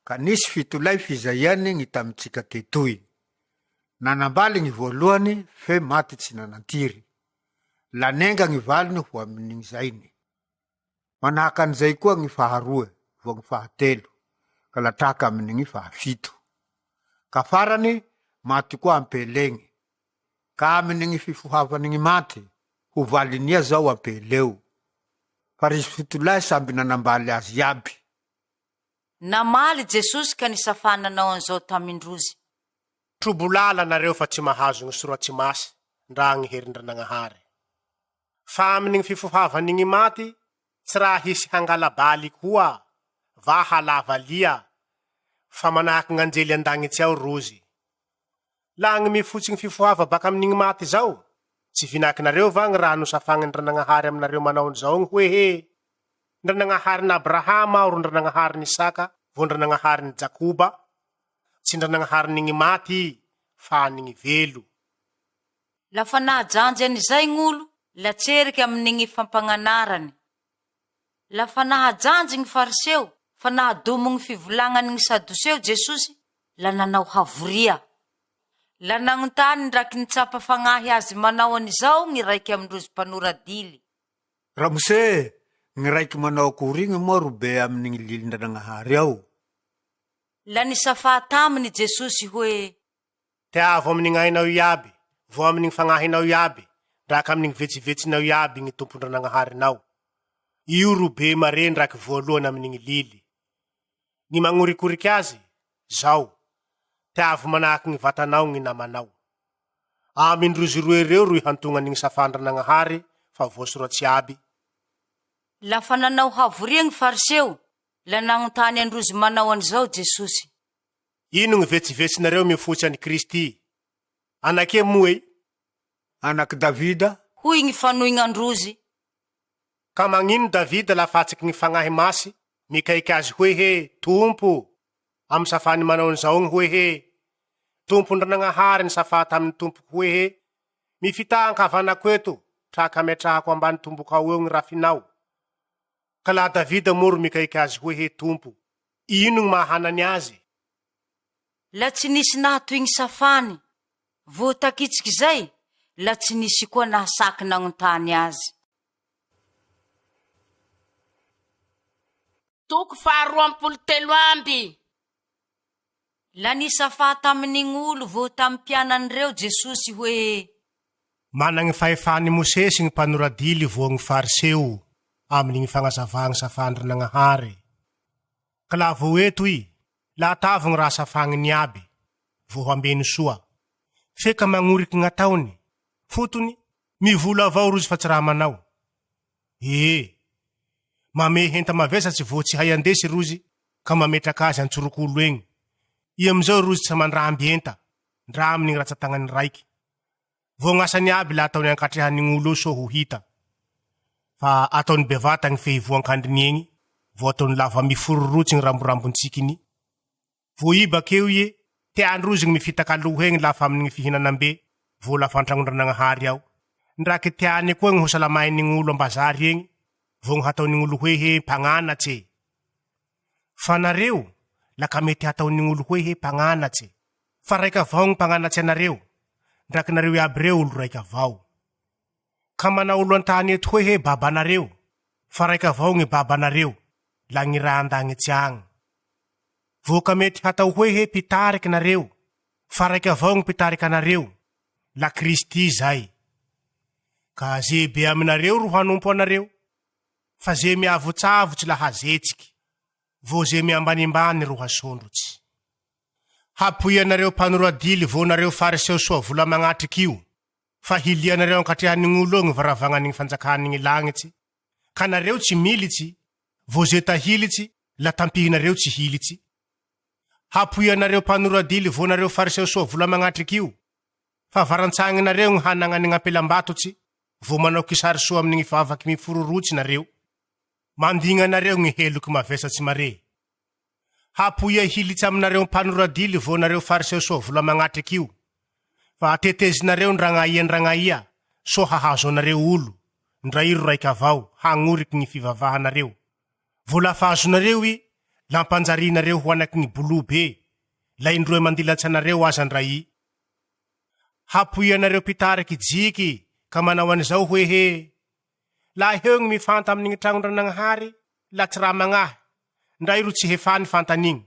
Ka nisy fitolahy fizaiany gny tamintsika tetoy. Nanambaly gny voalohany fe maty tsy nanan-tiry. La nenga gny valiny ho amin' gny zainy. Manahaka an'izay koa gny faharoe vao gny fahatelo ka latraka amin' gny fahafito. Ka farany maty koa ampelegny. Ka amin' gny fifohavan' gny maty, ho valinia zao ampeleo. Fa rizy fitolahy samby nanambaly azy iaby. Namaly Jesosy ka nisafa nanao an'izao tamin-drozy. Trobo-lala nareo fa tsy mahazo gny Soratsy Masy ndra gny herin-dRanagnahary. Fa amin' gny fifohavan' gny maty tsy raha hisy hangala-baly koa va halava lia, fa manahaky gn'anjely an-dagnitsy ao rozy. Laha gny mifotsy gny fifohava baka amin' gny maty zao, tsy vinakinareo va gny raha nosafagnin-dRanagnahary aminareo manao an'izao gny hoe he, Ndranagnaharin' Abrahama aho ro Ndranagnaharin' Isaka vao Ndranagnaharin' Jakoba? Tsy Ndranagnaharin' gny maty i, fa an' gny velo. Lafa nahajanjy an'izay gn'olo, la tseriky amin'igny fampagnanarany. Lafa nahajanjy gny Fariseo fa nahadomo gny fivolagnan'gny Sadoseo Jesosy, la nanao havoria. La nagnontany ndraky nitsapa fagnahy azy manao an'izao gny raiky amindrozy mpanoradily. Ramose, gny raiky manao akory igny moa ro be amin'igny lilin-dRanagnahary ao? La nisafà taminy Jesosy hoe. Teavo amin'ny gn'ainao iaby, vao amin'ny gny fagnahinao iaby, ndraka amin'ny gny vetsevetsinao iaby gny Tompo Ndranagnaharinao. Io ro be mare ndraky voalohany amin'ny gny lily. Gny magnorikorika azy, zao, Teavo manahaky gny vatanao gny namanao. Amindrozy roe reo ro ihantognan'ny gny safà-Ndranagnahary fa voasoratsy iaby. Lafa nanao havoria gny Fariseo, la nagnontany androzy manao an'izao Jesosy. Ino gny vetsevetsinareo mifotsy an'i Kristy? Anake moa e? Anak'i Davida? Hoy gny fanoignandrozy. Ka magnino Davida lafa atsiky gny Fagnahy Masy mikaiky azy hoe he, Tompo? Amy safany manao an'izao gny hoe he, Tompo Ndranagnahary nisafa tamin'ny Tompoko hoe he, Mifitaha ankavanako eto, traka ametrahako ambany tombokao eo gny rafinao. Ka laha Davida moa ro mikaiky azy hoe he, Tompo, Ino gny maha hanany azy? La tsy nisy nahatoy gny safany. Voatakitsik' izay, la tsy nisy koa nahasaky nagnontany azy. Toko faharoampolo telo amby. La nisafa tamin' gny olo vao tamy mpianany reo Jesosy hoe. Managny fahefan'i Mosesy gny mpanoradily voa gny Fariseo aminy gny fagnazavà gny safandrinagnahary. Ka laha vao eto i, laha atavo gny raha safagniny iaby, vao ho ambeno soa. Fe ka magnoriky gn'ataony, fotony, mivola avao rozy fa tsy raha manao. Ee. Mamehy enta mavesatsy vao tsy hay andesy rozy ka mametraka azy antsorok'olo egny. I amizao rozy tsy aman-dramby enta, ndra aminy gny ratsan-tagnany raiky. Vao gn'asany aby la ataony ankatrehan'ny gn'olo eo soa ho hita. Fa ataony bevata gny fehivoan-kandriny egny, vao ataony lava mifororotsy gny ramborambon-tsikiny. Vao i bakeo ie, tean-drozy gny mifitaka aloha egny lafa amin'ny gny fihinanam-be, vao lafa an-tragnon-dRanagnahary ao. Ndraky teany koa gny ho salamain'ny gn'olo am-bazary egny, vao gny hataon'ny gn'olo hoe he mpagnanatse. Fa nareo, la ka mety hataon'ny gn'olo hoe he mpagnanatse. Fa raik' avao gny mpagnanatse anareo, ndraky nareo iaby reo olo raik' avao. Ka manao olo an-tany eto hoe he babanareo, fa raik' avao gny babanareo, la gny Ray an-dagnitsy agny. Voka mety hatao hoe he mpitariky nareo, fa raik' avao gny mpitariky anareo, la Kristy zay. Ka ze be aminareo ro hanompo anareo. Fa ze miavotsavotsy la hazetsiky, vo ze miambanimbany ro hasondrotsy. Hapoianareo mpanoradily vo nareo fariseo soa vola magnatriky io, fa hilianareo ankatrehan'ign'olo eo gny varavagnan'igny fanjakan'igny lagnitsy, ka nareo tsy militsy, vo ze ta hilitsy la tampihinareo tsy hilitsy. Hapoianareo mpanoradily vo nareo fariseo soa vola magnatriky io, fa varantsagninareo gny hanagnan'igny ampelambatotse, vo manao kisary soa amin'igny vavaky mifororotsy nareo. Mandigna anareo gny heloky mavesatsy mare. Hapoia hilitsy aminareo mpanoradily vo nareo fariseo soa vola magnatriky io, fa atetezinareo ndragnaia ndragnaia soa hahazo anareo olo, ndra iro raiky avao hagnoriky gny fivavahanareo. Vo lafa azonareo i, lampanjarinareo ho anaky gny boloa be, la indroe mandilatsy anareo aza ndra i. Hapoianareo mpitariky jiky ka manao an'izao hoe he, Laha heo gny mifanta amin'igny tragnon-dranagnahary, la tsy raha magnahy, ndra iro tsy hefany fantan'igny.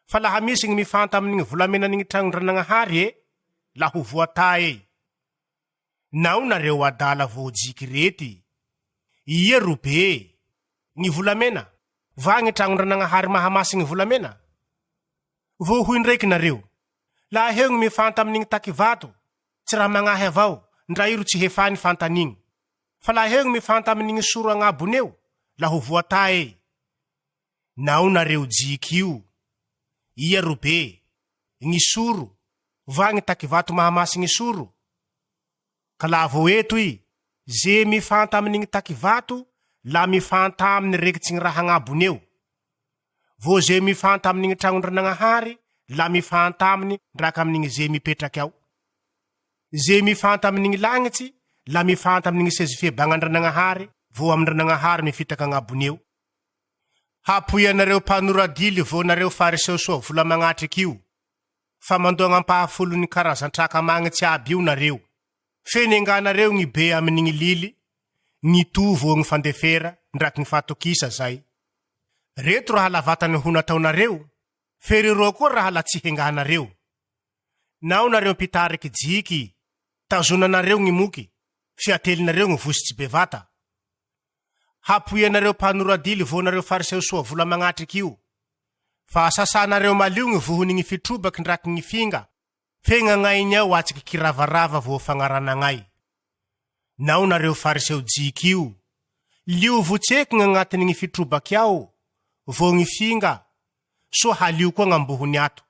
Fa laha misy gny mifanta amin'igny volamenan'igny tragnon-dranagnahary e, la ho voata ey. Nao nareo adala vao jiky rety, ia ro be, gny volamena, va gny tragnon-dranagnahary mahamasy gny volamena? Vao hoy ndraiky nareo, laha heo gny mifanta amin'igny taky vato, tsy raha magnahy avao, ndra iro tsy hefany fantan'igny. Fa laha heo gny mifanta amin'igny soro agnabony eo, la ho voata ey. Nao nareo jiky io, ia ro be, gny soro, va gny taky vato mahamasy gny soro? Ka laha vao eto i, ze mifanta amin'igny taky vato, la mifanta aminy rekitsy gny raha agnabony eo. Vao ze mifanta amin'igny tragnon-dranagnahary, la mifanta aminy ndraka amin'igny ze mipetraky ao. Ze mifanta amin'igny lagnitsy, la mifanta amin'igny sezy fihebagn'Andranagnahary, vao amin-dranagnahary mifitaka agnabony eo. Hapoianareo mpanoradily vao nareo fariseo soa vola magnatriky io, fa mandoagna ampahafolon'ny karazan-traka magnitsy aby io nareo. Fe nenganareo gny be amin'igny lily, gny to vao gny fandefera ndraky gny fatokisa zay. Reto raha lavatany ho nataonareo, fe reroa koa raha la tsy henganareo. Nao nareo mpitariky jiky, tazonanareo gny moky, fe atelinareo gny vositsy bevata. Hapoianareo mpanoradily vao nareo fariseo soa vola magnatriky io. Fa sasanareo malio gny vohon'igny fitrobaky ndraky gny finga, fe gn'agnainy ao atsiky kiravarava vao fagnaranagnay. Nao nareo fariseo jiky io, liovo tseky gn'agnatin'igny fitrobaky ao vao gny finga, soa halio koa gn'ambohony ato.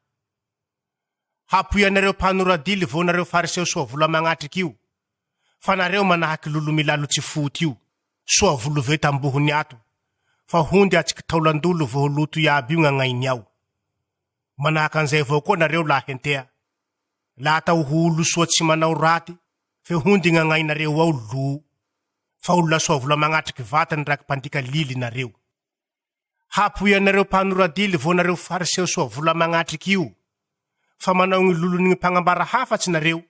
Hapoianareo mpanoradily vao nareo fariseo soa vola magnatriky io, fa nareo manahaky lolo milalo tsy foty io, soa voloveta ambohony ato, fa hondy atsiky taolandolo vao loto iaby io gn'agnainy ao. Manahaky an'izay avao koa nareo lahy hentea, la atao ho olo soa tsy manao raty, fe hondy gn'agnainareo ao lo, fa olo lasoa vola magnatriky vatany ndraky mpandika lily nareo. Hapoianareo mpanoradily vao nareo fariseo soa vola magnatriky io, fa manao gny lolon'gny mpagnambara hafatsy nareo,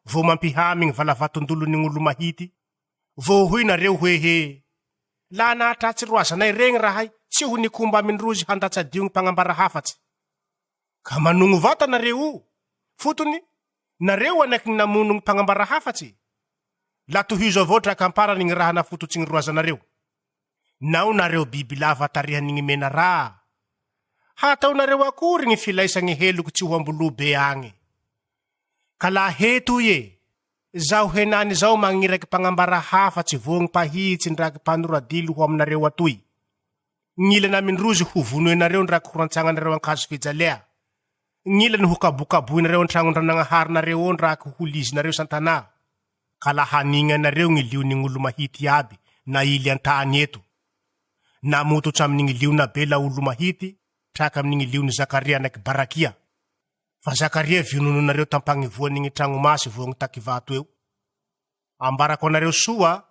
vao mampihamy gny valavaton-dolon'ny gn'olo mahity, vao hoy nareo hoe he, Laha nahatratsy roazanay regny rahay, tsy ho nikomba amindrozy handatsadio gny mpagnambara hafatsy. Ka manogno vata nareo o! Fotony, nareo anaky gny namono gny mpagnambara hafatsy. La tohizo avao draka amparany gny raha nafototsy gny roazanareo. Nao nareo bibilava tarihan'igny menaraha! Hataonareo akory gny filaisa gny heloko tsy ho amboloa be agny? Ka laha hetoy e, zaho henany zao magniraky mpagnambara hafa tsy voa gny mpahitsy ndraky mpanoradily ho aminareo atoy. Gn'ilany amindrozy ho vonoenareo ndraky ho rantsagnanareo ankazo fijalea. Gn'ilany ho kabokaboinareo antragnon-dranagnaharinareo ao ndraky ho lizinareo isan-tanà. Ka laha hanignanareo gny lion'gny olo mahity iaby naily an-tany eto, namototsy amin'gny lion'Abela olo mahity traka amin'gny lion'i Zakaria anak'i Barakia, fa Zakaria vinononareo tampagnivoan'gny tragno masy voagny takivato eo. Ambarako anareo soa,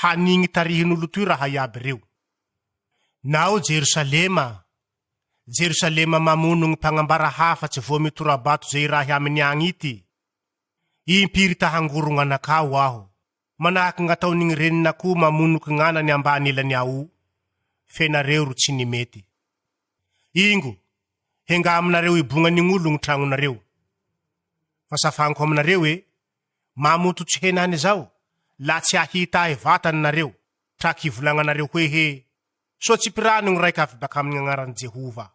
hanigny tarihin'olo toy raha iaby reo. Nao Jerosalema, Jerosalema mamono gny mpagnambara hafatsy voa mitora-bato ze irahy aminy agny ity, Impiry ta hangorogna anakao aho, manahaky gn'ataon'igny renin'akoho mamonoky gn'anany ambany elany aoo, fe nareo ro tsy nimety. Ingo, henga aminareo hibognan'ign'olo gny tragnonareo. Fa safagniko aminareo e, mamototsy henany zao, la tsy hahita ahy vatany nareo. Traky hivolagnanareo hoe he, Soa tsy mpirano gny raiky avy bak'amy gn'agnaran'i Jehovah.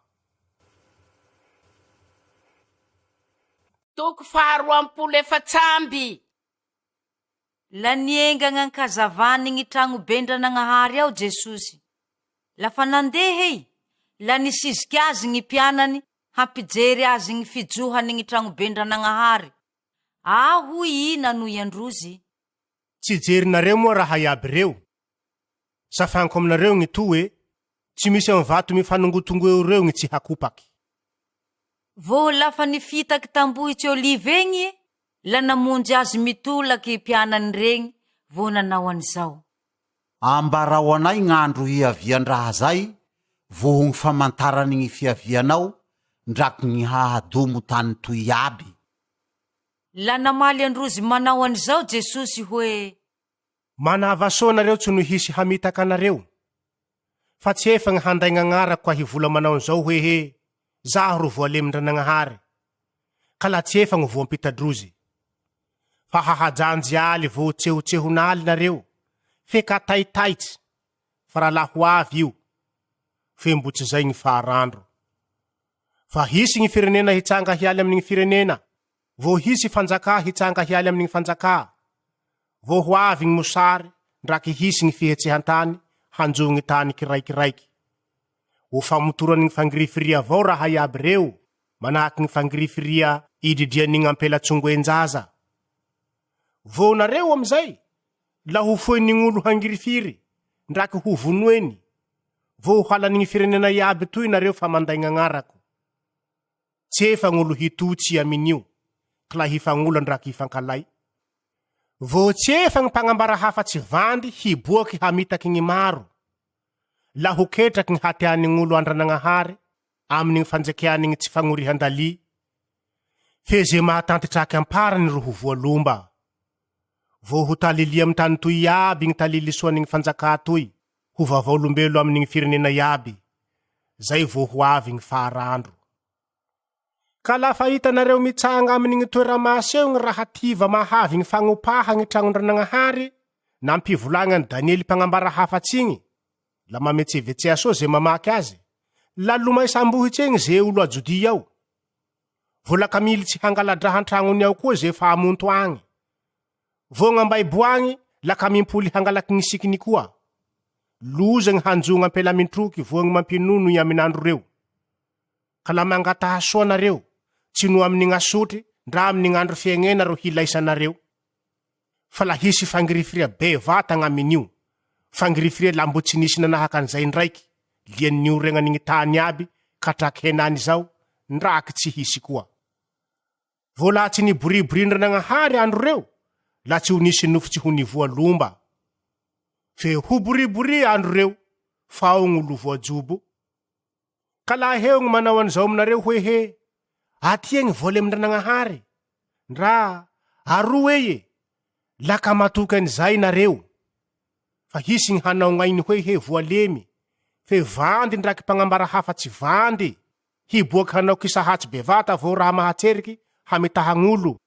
Toko faharoampolo efats'amby. La nienga gn'ankazavany gny tragnoben-dranagnahary ao Jesosy. Lafa nandeha i, la nisiziky Azy gny mpianany hampijery Azy gny fijohany gny tragnoben-dranagnahary. A hoy i nanohy an-drozy. Tsy jerinareo moa raha iaby reo? Safaniko aminareo gny to e, tsy misy amy vato mifanongotongo eo reo gny tsy hakopaky. Vao lafa nifitaky tambohitsy Olive egny ie, la namonjy azy mitolaky mpianany regny vao nanao an'izao. Ambarao anay gn'andro hiavian-draha zay voho gny famantarany gny fiavianao ndraky gny hahadomo tany toy iaby. La namaly an-drozy manao an'izao Jesosy hoe. Manava soa nareo tsy no hisy hamitaka anareo, fa tsy efa gny handay gn'agnarako ka hivola manao an'izao hoe he, Zaho ro voalemin-dranagnahary, ka la tsy efa gny voampitadrozy. Fa hahajanjy aly vo tsehotsehon'aly nareo, fe ka taitaitsy, fa rahalahy ho avy io, fe mbo tsy zay gny farandro. Fa hisy gny firenena hitsanga hialy amy gny firenena, Vao hisy fanjakà hitsanga hialy amy gny fanjakà, vao ho avy gny mosary ndraky hisy gny fihetsehan-tany hanjo gny tany kiraikiraiky. Ho famotorany gny fangirifiria avao raha iaby reo, manahaky gny fangirifiria idridrian'ny gny ampela tsongoen-jaza. Vao nareo amizay, la ho foin'ny gn'olo hangirifiry, ndraky ho vonoeny, vao ho halan'ny gny firenena iaby toy nareo fa manday gn'agnarako. Tsy efa gn'olo hitotsy amin'io, k'la hifagnola ndra k'ifankalay. Vao tsy efa gny mpagnambara hafatsy vandy hiboaky hamitaky gny maro. La ho ketraky gny hatean'ny gn'olo Andranagnahary amin'ny gny fanjekeany gny tsy fagnorihan-dalia. Fe ze mahatanty traky amparany ro ho voalomba. Vao ho talilia amy tany toy iaby gny talily soan'ny gny fanjakà toy, ho vavaolombelo amin'ny gny firenena iaby, zay vao ho avy gny farandro. Ka lafa hitanareo mitsanga amin'ny gny toera masy eo gny raha tiva mahavy gny fagnopaha gny tragnon-dranagnahary, nampivolagny an'i Daniely mpagnambara hafatsy igny, la mametsevetsea soa ze mamaky aze, la lomay sambohitsy egny ze olo a Jodia ao. Vola ka militsy hangala-draha an-tragnony ao koa ze fa amonto agny. Vao gn'ambaibo agny la ka mimpoly hangalaky gny sikiny koa. Loza gny hanjo gn'ampela mintroky voa gny mampinono i amin'andro reo. Ka la mangataha soa nareo, tsy no amin'ny gn'asotry ndra amin'ny gn'andro fiaignena ro hilaisanareo. Fa la hisy fangirifiria bevata gn'amin'io, fangirifiria la mbo tsy nisy nanahaka an'izay indraiky, lian'ny nioregnany gny tany aby ka hatraky henany zao, ndraky tsy hisy koa. Vao laha tsy niboriborindr'Nagnahary andro reo, la tsy ho nisy nofo tsy ho nivoa lomba. Fe ho boribory andro reo, fa ao gn'olo voajobo. Ka laha heo gny manao an'izao aminareo hoe he, Atia gny voly amin-dRanagnahary, ndra, Aroa ey e, la ka matoky an'izay nareo. Fa hisy gny hanao gn'ainy hoe he voalemy, fe vandy ndraky mpagnambara hafa tsy vandy, hiboaky hanao kisahatsy bevata avao raha mahatseriky hamitahagn'olo,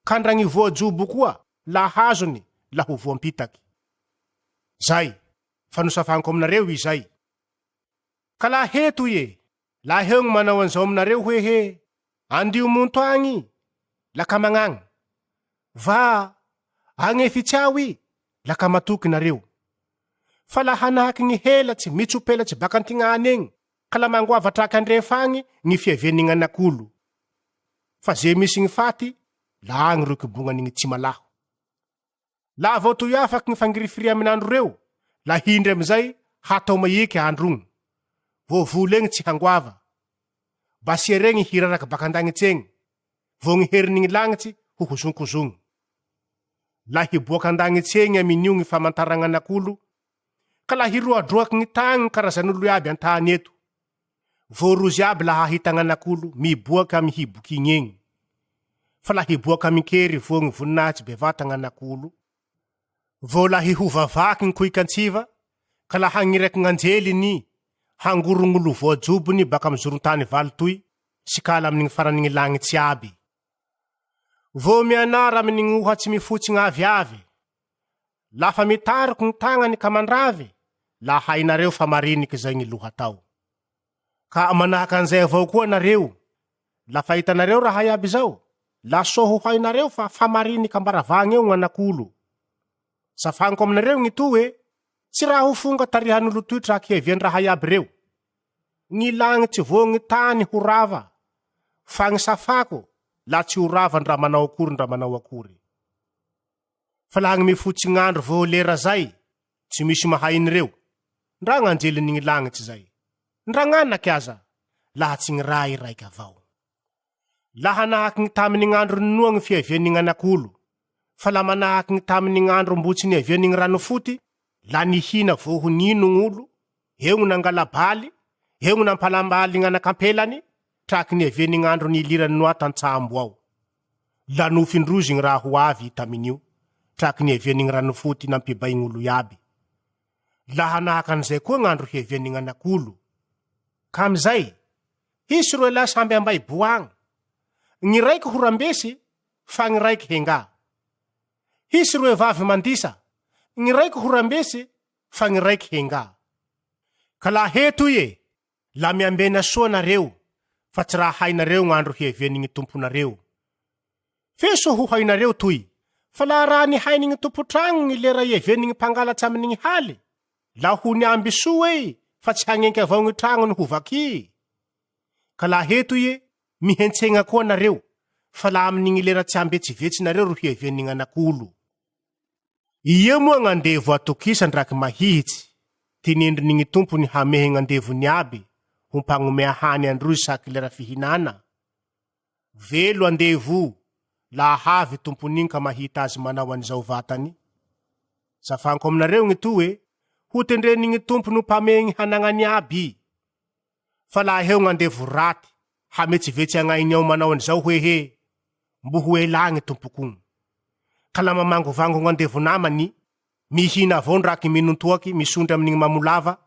ka ndra gny voajobo koa la hazony la ho voampitaky. Zay, fa nosafaniko aminareo izay. Ka laha heto ie, laha heo gny manao an'izao aminareo hoe he, Andio monto agny i, la ka magnagny. Va, agnefitsy ao i, la ka matoky nareo. Fa laha hanahaky gny helatsy mitsopelatsy bakantignana egny, ka la mangoava hatraky andrefa agny gny fiavian'ny gn'anak'olo. Fa ze misy gny faty, la agny ro kibognany gny tsimalaho. Laha vao toy afaky gny fangirifiria amin'andro reo, la hindry amizay hatao maieke andro ogny. Vao voly egny tsy hangoava. Basia regny hiraraky bakandagnitsy egny, vao gny herin'igny lagnitsy ho hozonkozogny. La hiboak' andagnitsy egny amin'io gny famantaragnanak'olo, ka la hiroadroaky gny tagny gny karazan'olo iaby an-tany eto. Vao rozy iaby laha hahita gn'anak'olo miboak' amy hibok'igny egny. Fa la hiboak' amin-kery voa gny voninahitsy bevata gn'anak'olo. Vao la hihova vaky gny koikantsiva, ka la hagniraky gn'anjeliny hangoro gn'olo voajobony bak'amy zoron-tany valo toy sikala amy gny faran'ny gny lagnitsy iaby. Vao mianara amy gny ohatsy mifotsy gn'aviavy. Lafa mitariko gny tagnany ka mandravy, la hainareo fa mariniky zay gny lohatao. Ka manahaka an'izay avao koa nareo, lafa hitanareo raha iaby zao, la soa ho hainareo fa fa mariniky am-baravagna eo gn'anak'olo. Safagniko aminareo gny to e, tsy raha ho fonga tarihan'olo toy traky hiavian-draha iaby reo. Gny lagnitsy vo gny tany ho rava, fa gny safako la tsy ho rava ndra manao akory ndra manao akory. Fa laha gny mifotsy gn'andro vo lera zay, tsy misy mahay an'ireo, ndra gn'anjelin'ny gny lagnitsy zay, ndra gn'anaky aza, laha tsy gny Ray raiky avao. Laha hanahaky gny tamin'ny gn'andron'i Noa gny fiavian'ny gn'anak'olo, fa laha manahaky gny tamin'ny gn'andro mbo tsy niavian'ny gny ranofoty, la nihina voho nino gn'olo, eo gny nangala-baly, eo gny nampalambaly gn'anak'ampelany, traky niavian'ny gn'andro niliran'i Noa tan-tsambo ao. La nofin-drozy gny raha ho avy tamin'io, traky niavian'ny gny ranofoty nampibay gn'olo iaby. La hanahaka an'izay koa gn'andro hiavian'ny gn'anak'olo. Ka amizay, Hisy roelahy samby ambaibo agny, gny raiky ho rambesy fa gny raiky hengà. Hisy roe vavy mandisa, gny raiky ho rambesy fa gny raiky hengà. Ka laha hetoy e, la miambena soa nareo, fa tsy raha hainareo gn'andro hiavian'ny gny Tomponareo. Fe soa ho hainareo toy, fa laha raha nihain'ny gny tompon-tragno gny lera hiavian'ny gny mpangalatsy amin'ny gny haly, La ho niamby soa ei fa tsy hagnenky avao gny tragnony ho vaky. Ka laha eto ie, mihentsegna koa nareo, fa laha amin'igny lera tsy ambetsivetsy nareo ro hiavian'ny gn'anak'olo. Ie moa gn'andevo atokisa ndraky mahihitsy, tinendrin'igny tompony hamehy gn'andevony aby ho mpagnomea hany androzy saky lera fihinana? Velo andevo o, laha avy tompon'igny ka mahita azy manao an'izao vatany. Safanko aminareo gny to e, ho tendren'igny tompony ho mpamehy gny hanagnany aby i. Fa laha heo gn'andevo raty hametsivetsy agnainy ao manao an'izao hoe he, mbo ho ela gny tompoko ogny. Ka la mamangovango gn'andevo namany, mihina avao ndraky minon-toaky misondry amin'igny mamolava,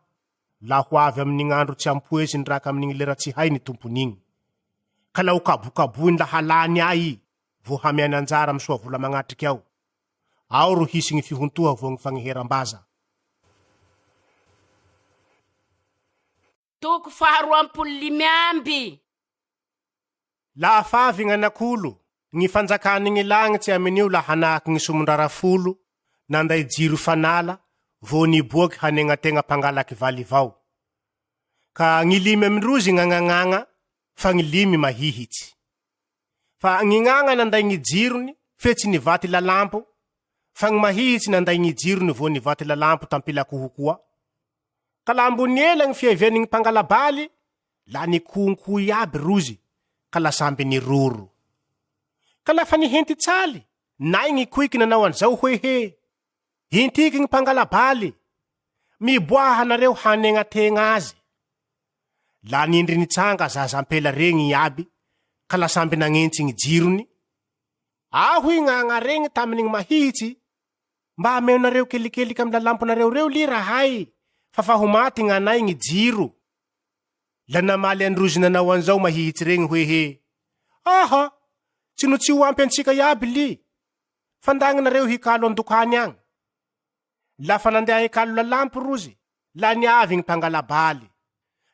La ho avy amin'igny andro tsy ampoiziny raka amin'igny lera tsy hay ny tompony igny. Ka la ho kabokabohiny la halany ahy i, vo hameany anjara amy soavola magnatriky ao. Ao ro hisy gny fihontoha vo gny fagneheram-baza. Toko faharoampolo limy amby. Lafa avy gn'anak'olo, gny fanjakan'ny gny lagnitsy amin'io la hanahaky gny somondrara folo nanday jiro fanala vao niboaky hanegnategna mpangalaky valy vao. Ka gny limy amindrozy gnagnagnagna fa gny limy mahihitsy. Fa gny gnagna nanday gny jirony fe tsy nivaty lalampo, fa gny mahihitsy nanday gny jirony vao nivaty lalampo tampilakoho koa. Ka laha mbo niela gny fiavian'ny gny mpangala-baly, la nikonko iaby rozy ka la samby niroro. Ka lafa nihentitsaly, nay gny koiky nanao an'izao hoe he, Intiky gny mpangala-baly, miboaha nareo hanegnategna azy. La nindry nitsanga zaza ampela regny iaby ka la samby nagnentsy gny jirony. Aho i gnagna regny tamin'igny mahihitsy, Mba ameonareo kelikeliky amy lalamponareo reo ly rahay fa fa ho maty gnanay gny jiro. La namaly androzy nanao anzao mahihitsy regny hoe he, Aha! Tsy no tsy ho ampy antsika iaby ly, fa ndagny nareo hikalo andokany agny. Lafa nandeha hikalo lalampy rozy, la niavy gny mpangala-baly.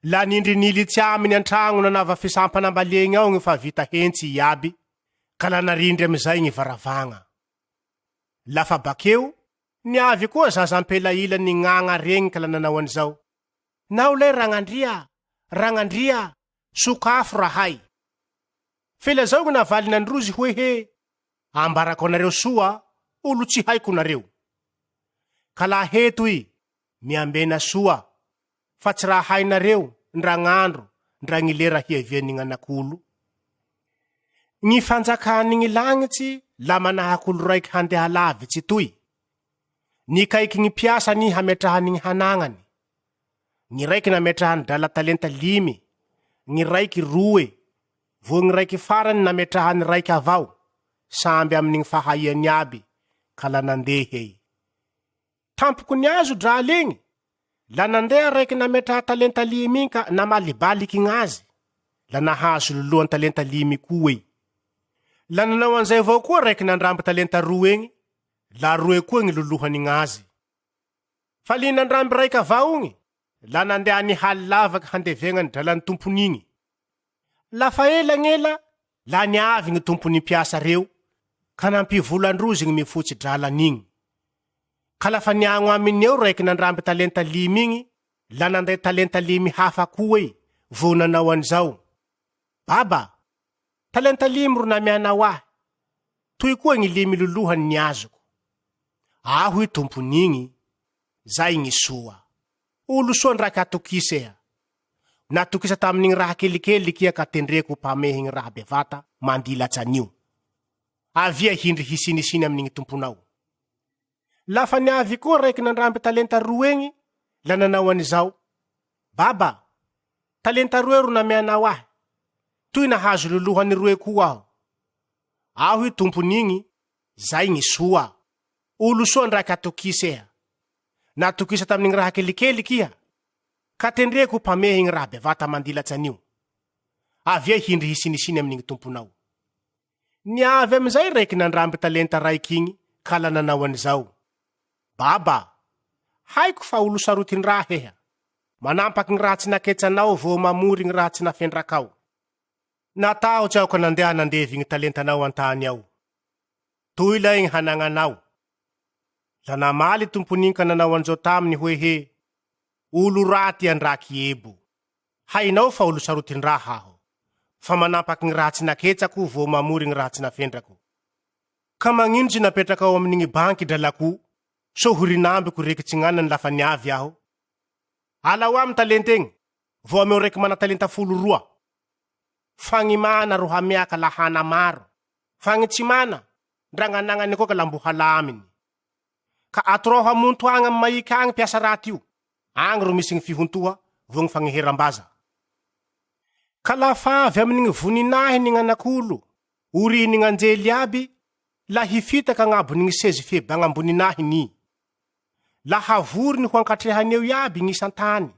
La nindry nilitsy aminy antragno nanava fisampanambalegny ao gny fa vita hentsy iaby, ka la narindry amizay gny varavagna. Lafa bakeo, niavy koa zaza ampela ilany gnagna regny ka la nanao an'izao, Nao lay Ragnandria, Ragnandria, sokafo rahay. Fe lazao gny navalin'Androzy hoe he, Ambarako anareo soa, olo tsy haiko nareo. Ka laha heto i, miambena soa, fa tsy raha hainareo ndra gn'andro ndra gny lera hiavian'ny gn'anak'olo. Gny fanjakan'ny gny lagnitsy la manahak'olo raiky handeha lavitsy toy. Nikaiky gny mpiasany hametrahany gny hanagnany. Gny raiky nametrahany drala talenta limy, gny raiky roe, vo gny raiky farany nametrahany raiky avao, samby amin'ny gny fahaiany aby, ka la nandeha i. Tampoko niazo drala igny, la nandeha raiky nametraha talenta limy igny ka namalibaliky gnazy, la nahazo lolohan-talenta limy koa i. La nanao an'izay avao koa raiky nandramby talenta roe igny, La roe koa gny lolohany gnazy. Fa li nandramby raiky avao igny, la nandeha nihaly lavaky handevegna ny dralan'ny tompony igny. Lafa ela gn'ela, la niavy gny tompon'ny mpiasa reo, ka nampivola androzy gny mifotsy dralany igny. Ka lafa niagno aminy eo raiky nandramby talenta limy igny, la nanday talenta limy hafa koa i, vo nanao an'izao, Baba, talenta limy ro nameanao ahy, toy koa gny limy lolohany niazoko. Aho i tompon'igny, zay gny soa. Olo soa ndraiky atokisa eha. Natokisa tamin'igny raha kelikely kia ka tendreko ho mpamehy gny raha bevata mandilatsy anio. Avia hindry hisinisiny amin'igny tomponao. Lafa niavy koa raiky nandramby talenta roe igny, la nanao an'izao, Baba, talenta roe ro nameanao ahy, toy nahazo lolohany roe koa aho. Aho i tompon'igny, zay gny soa. Olo soa ndraiky atokisa eha. Natokisa tamin'igny raha kelikely kia, ka tendreko ho mpamehy igny raha bevata mandilatsy anio. Avia hindry hisinisiny amin'igny tomponao. Niavy amizay raiky nandramby talenta raiky igny ka la nanao an'izao, Baba, haiko fa olo sarotin-draha eha, manampaky gny raha tsy naketsanao vao mamory gny raha tsy nafendrakao. Natahotse aho ka nandeha nandevy gny talentanao an-tany ao. Toy lay gny hanagnanao. La namaly tompon'igny ka nanao an'izao taminy hoe he, Olo raty andraky ebo. Hainao fa olo sarotin-draha aho, fa manampaky gny raha tsy naketsako vao mamory gny raha tsy nafendrako. Ka magnino tsy napetrakao amin'igny banky dralako so ho rinambiko rekitsy gnanany lafa niavy aho? Alao amy talenta igny, vao ameo raiky mana-talenta 12. Fa gny mana ro hameaka lahana maro, fa gny tsy mana, ndra gnanagnany koa ka la mbo halà aminy. Ka atorao hamonto agny amy mahiky agny mpiasa raty io, agny ro misy gny fihontoha vo gny fagneheram-baza. Ka lafa avy amy gny voninahiny gn'anak'olo, orihiny gn'anjely iaby, la hifitaka agnabony gny sezy fihebagnam-boninahiny i. La havoriny ho ankatrehany eo iaby gny isan-tany,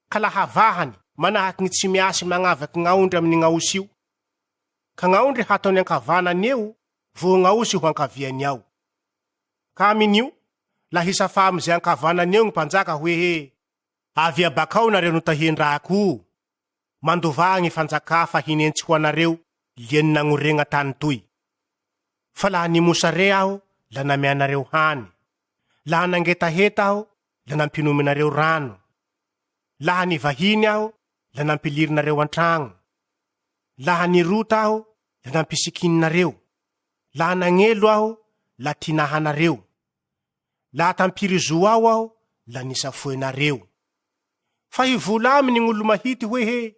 ka la havahany manahaky gny tsimiasy magnavaky gn'aondry amy gn'aosy io, ka gn'aondry hataony ankavanany eo vo gn'aosy ho ankaviany ao. Ka amin'io, la hisafa amy ze ankavanany eo gny mpanjaka hoe he, Avia bakao nareo notahian-drako o, mandovà gny fanjakà fa hinentsy ho anareo lian'ny nagnoregna tany toy. Fa laha nimosare aho, la nameanareo hany, laha nangetaheta aho, la nampinominareo rano, laha nivahiny aho, la nampilirinareo an-tragno, laha nirota aho, la nampisikininareo, laha nagnelo aho, la tinahanareo, laha tam-pirizo ao aho, la nisafoenareo. Fa hivola aminy gn'olo mahity hoe he,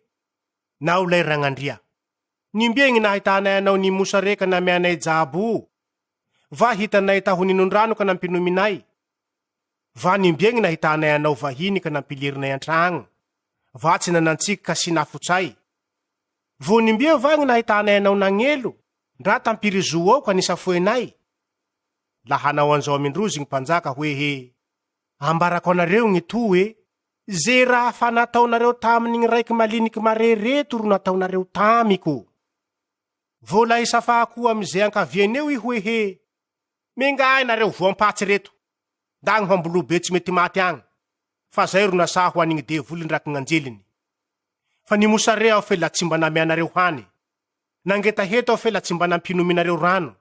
Nao lay Ragnandria, nimbia gny nahitanay anao nimosare ka nameanay jabo o? Va hitanay taho ninon-drano ka nampinominay? Va nimbia gny nahitanay anao vahiny ka nampilirinay an-tragno? Va tsy nanantsiky ka sinafotsay? Vo nimbia va gny nahitanay anao nagnelo, ndra tam-pirizo ao ka nisafoenay? La hanao an'izao amin-drozy gny mpanjaka hoe he, Ambarako anareo gny to hoe, ze raha fa nataonareo taminy gny raiky maliniky mare reto ro nataonareo tamiko. Vo la hisafahako amy ze ankaviany eo i hoe he, Minga ahy nareo voam-patsy reto, ndagny ho am-bolobe tsy mety maty agny, fa zay ro nasà ho an'igny devoly ndraky gn'anjeliny. Fa nimosare aho fe la tsy mba nameanareo hany, nangetaheta aho fe la tsy mba nampinominareo rano,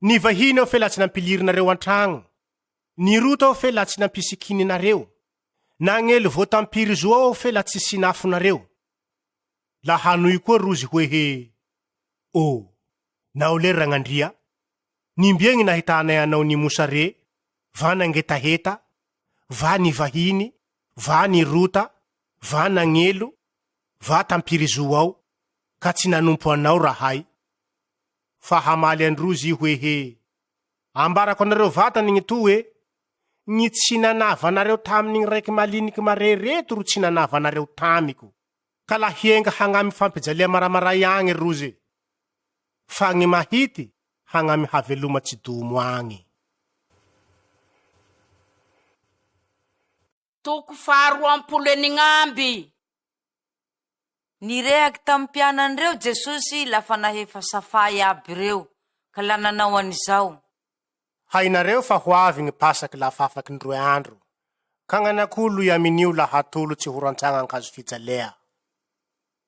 nivahiny aho fe la tsy nampilirinareo an-tragno, niroto aho fe la tsy nampisikininareo, nagnely voatam-pirizo ao aho fe la tsy sinafonareo. La hanohy koa rozy hoe he, O, nao lery Ragnandria, nimbia gny nahitanay anao nimosare, va nangetaheta, va nivahiny, va nirota, va nagnelo, va tam-pirizo ao, ka tsy nanompo anao rahay. Fa hamaly an-drozy i hoe he, Ambarako anareo vatany gny to hoe, gny tsy nanavanareo taminy gny raiky maliniky mare reto ro tsy nanavanareo tamiko. Ka la hienga hagnamy fampijalea maramaray agny rozy, fa gny mahity hagnamy haveloma tsy domo agny. Toko faharoampolo enign'amby. Nirehaky tamy mpianany reo Jesosy lafa nahefa safà iaby reo, ka la nanao an'izao. Hainareo fa ho avy gny Pasaky lafa afaky ny roe andro, ka gn'anak'olo iamin'io laha atolotsy ho rantsagna an-kazofijalea.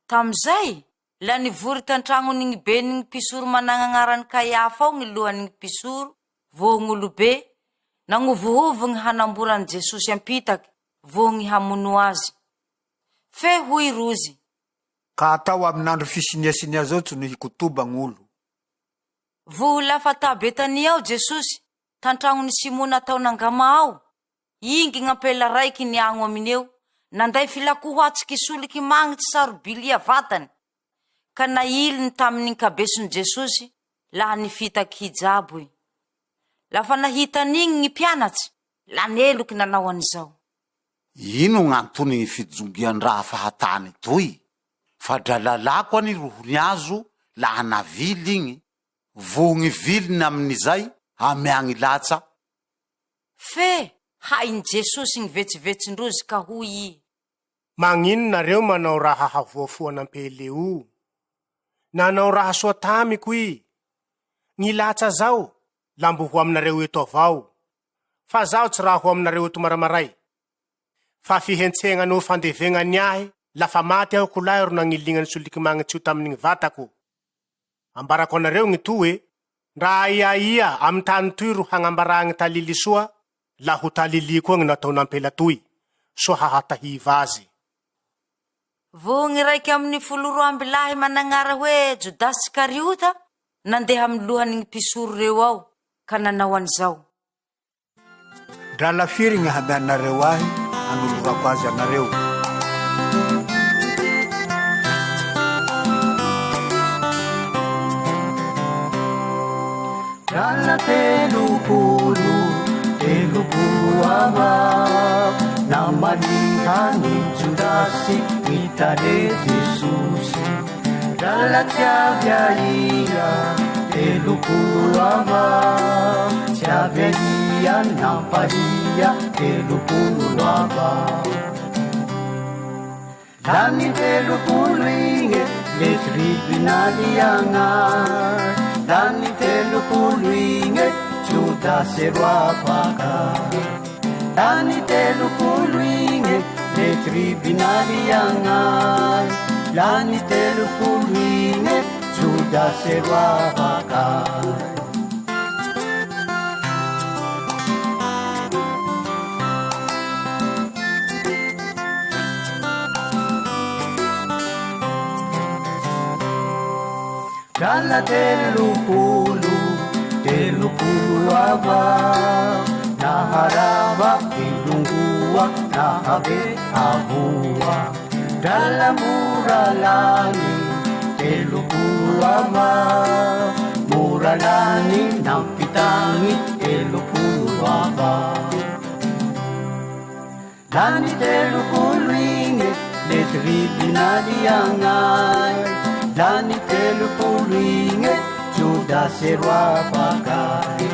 Tamizay, la nivory tan-tragnony gny beny gny mpisoro managn'agnaran'i Kaiafa ao gny lohany gny mpisoro voho gn'olobe, nagnovohovo gny hanambora an'i Jesosy am-pitaky voho gny hamono Azy. Fe hoy rozy. Ka atao amin'andro fisiniasinia zao tsy no hikotoba gn'olo. Voho lafa ta Betania ao Jesosy, tan-tragnon'i Simona atao nangama ao, ingy gn'ampela raiky niagno aminy eo, nanday filakoho atsiky soliky magnitsy sarobilia vatany, ka nailiny tamin'ny nkabeson'i Jesosy laha nifitaky hijabo i. Lafa nahita an'igny gny mpianatsy, laneloky nanao an'izao. Ino gn'antonigny fijongian-draha fahatany toy? Fa dra lalako ani ro ho niazo laha navily igny, voho gny viliny amin'izay ameagny latsa. Fe hain'i Jesosy gny vetsovetson-drozy ka hoy i. Magnino nareo manao raha havoafoana ampele o? Nanao raha soa tamiko i. Gny latsa zao la mbo ho aminareo eto avao, fa zaho tsy raha ho aminareo eto maramaray. Fa fihentsegna noho fandevegna ny ahy lafa maty aho kolahy ro nagnilignany soliky magnitsy io tamin'gny vatako. Ambarako anareo gny to e, ndra aia aia amy tany toy ro hagnambarà gny talily soa, la ho talilia koa gny nataon'ampela toy, soa hahatahiva azy. Voho gny raika aminy folo roa amby lahy managnara hoe Jodasy Iskariota nandeha amy lohany gny mpisoro reo ao ka nanao an'izao. Drala firy gny hameanareo ahy hanolorako azy anareo? Drala 30, 30 avao, namalihan'i Jodasy ny tale Jesosy. Drala tsy avy aia, 30 avao, tsy avy aia nampahia, 30 avao. Lany 30 igne, le tribunaly agnay. Lany 30 igne, Jodasy ro afaka. Lany 30 igne, le tribunaly agnay. Lany 30 igne, Jodasy ro afaka. Drala 30, 30 avao, naharava filongoa, nahabe avoa. Drala mora lany, 30 avao, mora lany nampitagny, 30 avao. Lany 30 igne, le tribunaly agnay. Lany 30 igne, Jodasy ro afakay.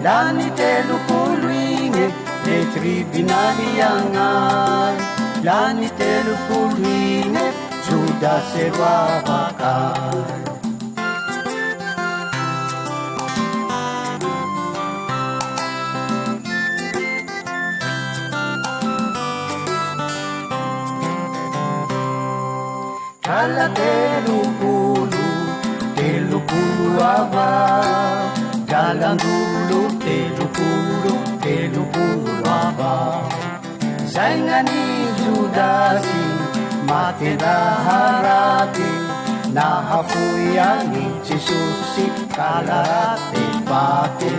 Lany 30 igne, le tribunaly agnay. Lany 30 igne, Jodasy ro afakay. Drala 30, 30 avao, dralandolo 30, 30 avao. Zay gnany Jodasy, maty raha raty, nahafoy an'i Jesosy, kalarate faty.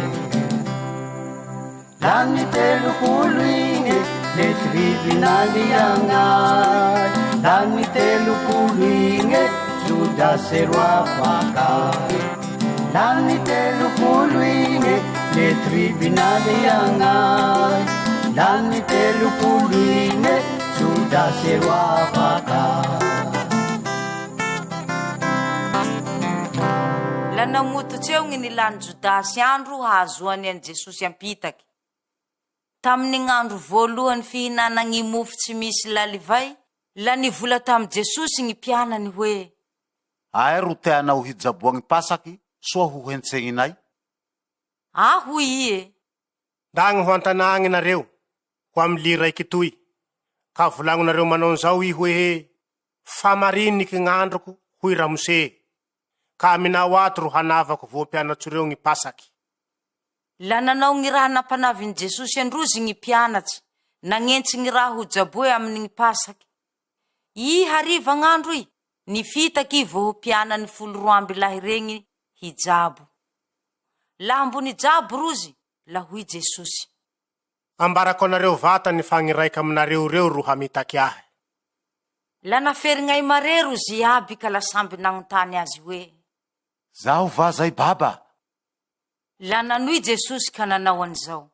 Lany 30 igne, le tribunaly agnay. Lany 30 igne, Jodasy ro afakay. Lany 30 igne, le tribunaly agnay. Lany 30 igne, Jodasy ro afakay. La namototsy eo gny nilany Jodasy andro hahazoany an'i Jesosy am-pitaky. Tamin'ny gn'andro voalohany fihinana gny mofo tsy misy lalivay, la nivola tamy Jesosy gny mpianany hoe. Aia ro teanao hijaboa gny Pasaky soa ho hentsegninay? A hoy i e! Ndagny ho an-tanà agny nareo, ho amy ly raiky toy, ka volagnonareo manao an'izao i hoe he, Fa mariniky gn'androko, hoy ramose, ka aminao ato ro hanavako voa mpianatsoreo gny Pasaky. La nanao gny raha nampanavin'i Jesosy an-drozy gny mpianatsy, nagnentsy gny raha ho jaboe aminy gny Pasaky. I hariva gn'andro i, nifitaky i voho mpianany 12 lahy regny hijabo. Laha mbo nijabo rozy, la hoy Jesosy. Ambarako anareo vatany fa gny raiky aminareo reo ro hamitaky ahy. La naferignay mare rozy iaby ka la samby nagnontany Azy hoe. Zaho va zay Baba? La nanohy Jesosy ka nanao an'izao.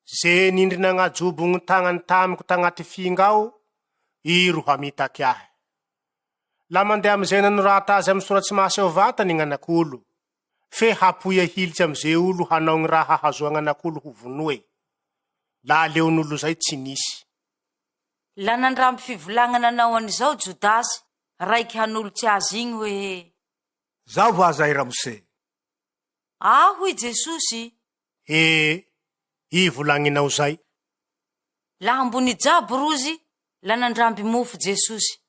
Ze nindry nagnajobo gny tagnany tamiko tagnaty finga ao, i ro hamitaky ahy. La mandeha amy ze nanorata azy amy Soratsy Masy ao vatany gn'Anak'olo, fe hapoia hilitsy amy ze olo hanao gny raha hahazoa gn'Anak'olo ho vonoe. La aleon'olo zay tsy nisy. La nandramby fivolagna nanao an'izao Jodasy, raiky hanolotsy Azy igny hoe. Zaho va zay ramose? A hoy Jesosy. Ee, i volagninao zay. Laha ambony jabo rozy, la nandramby mofo Jesosy.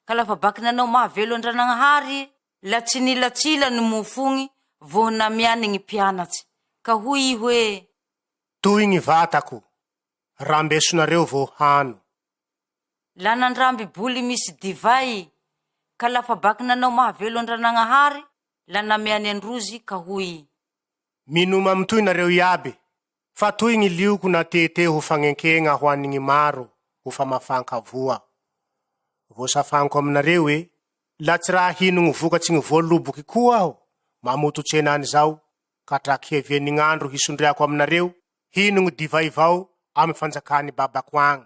Ka lafa baky nanao mahavelo an-dranagnahary, la tsy nilatsila ny mofo ogny voho namiany gny mpianatsy. Ka hoy i hoe. Toy gny vatako, rambesonareo vao hano. La nandramby boly misy divay, ka lafa baky nanao mahavelo an-dranagnahary, la nameany an-drozy, ka hoy i. Minoma amintoy nareo iaby, fa toy gny lioko natete ho fagnenkegna ho an'ny gny maro ho famafan-kavoa. Voasafaniko aminareo e, la tsy raha hino gny vokatsy gny voaloboky koa aho mamototse henany zao, ka hatraky hiavian'ny gn'andro hisondriako aminareo hino gny divay vao amy fanjakan'i Babako agny.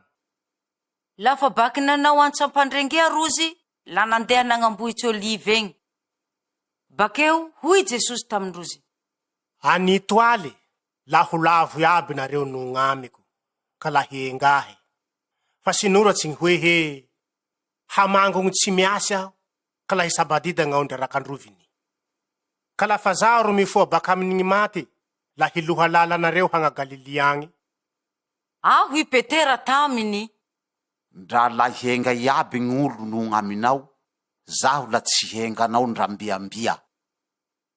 Lafa baky nanao antsampandrengea rozy, la nandeha nagnambohitsy Olive egny. Bakeo, hoy Jesosy tamin-drozy. Anito aly, la ho lavo iaby nareo nognamiko, ka la hienga ahy. Fa sinoratsy gny hoe he, Hamango gny tsy miasy aho, ka la hisabadida gn'aondry arak'androviny. Ka lafa zaho ro mifoha bakaminy gny maty, la hiloha lala anareo hagna Galilia agny. A hoy Petera taminy. Ndra la hienga iaby gn'olo nognaminao, zaho la tsy hienga anao ndra mbia mbia.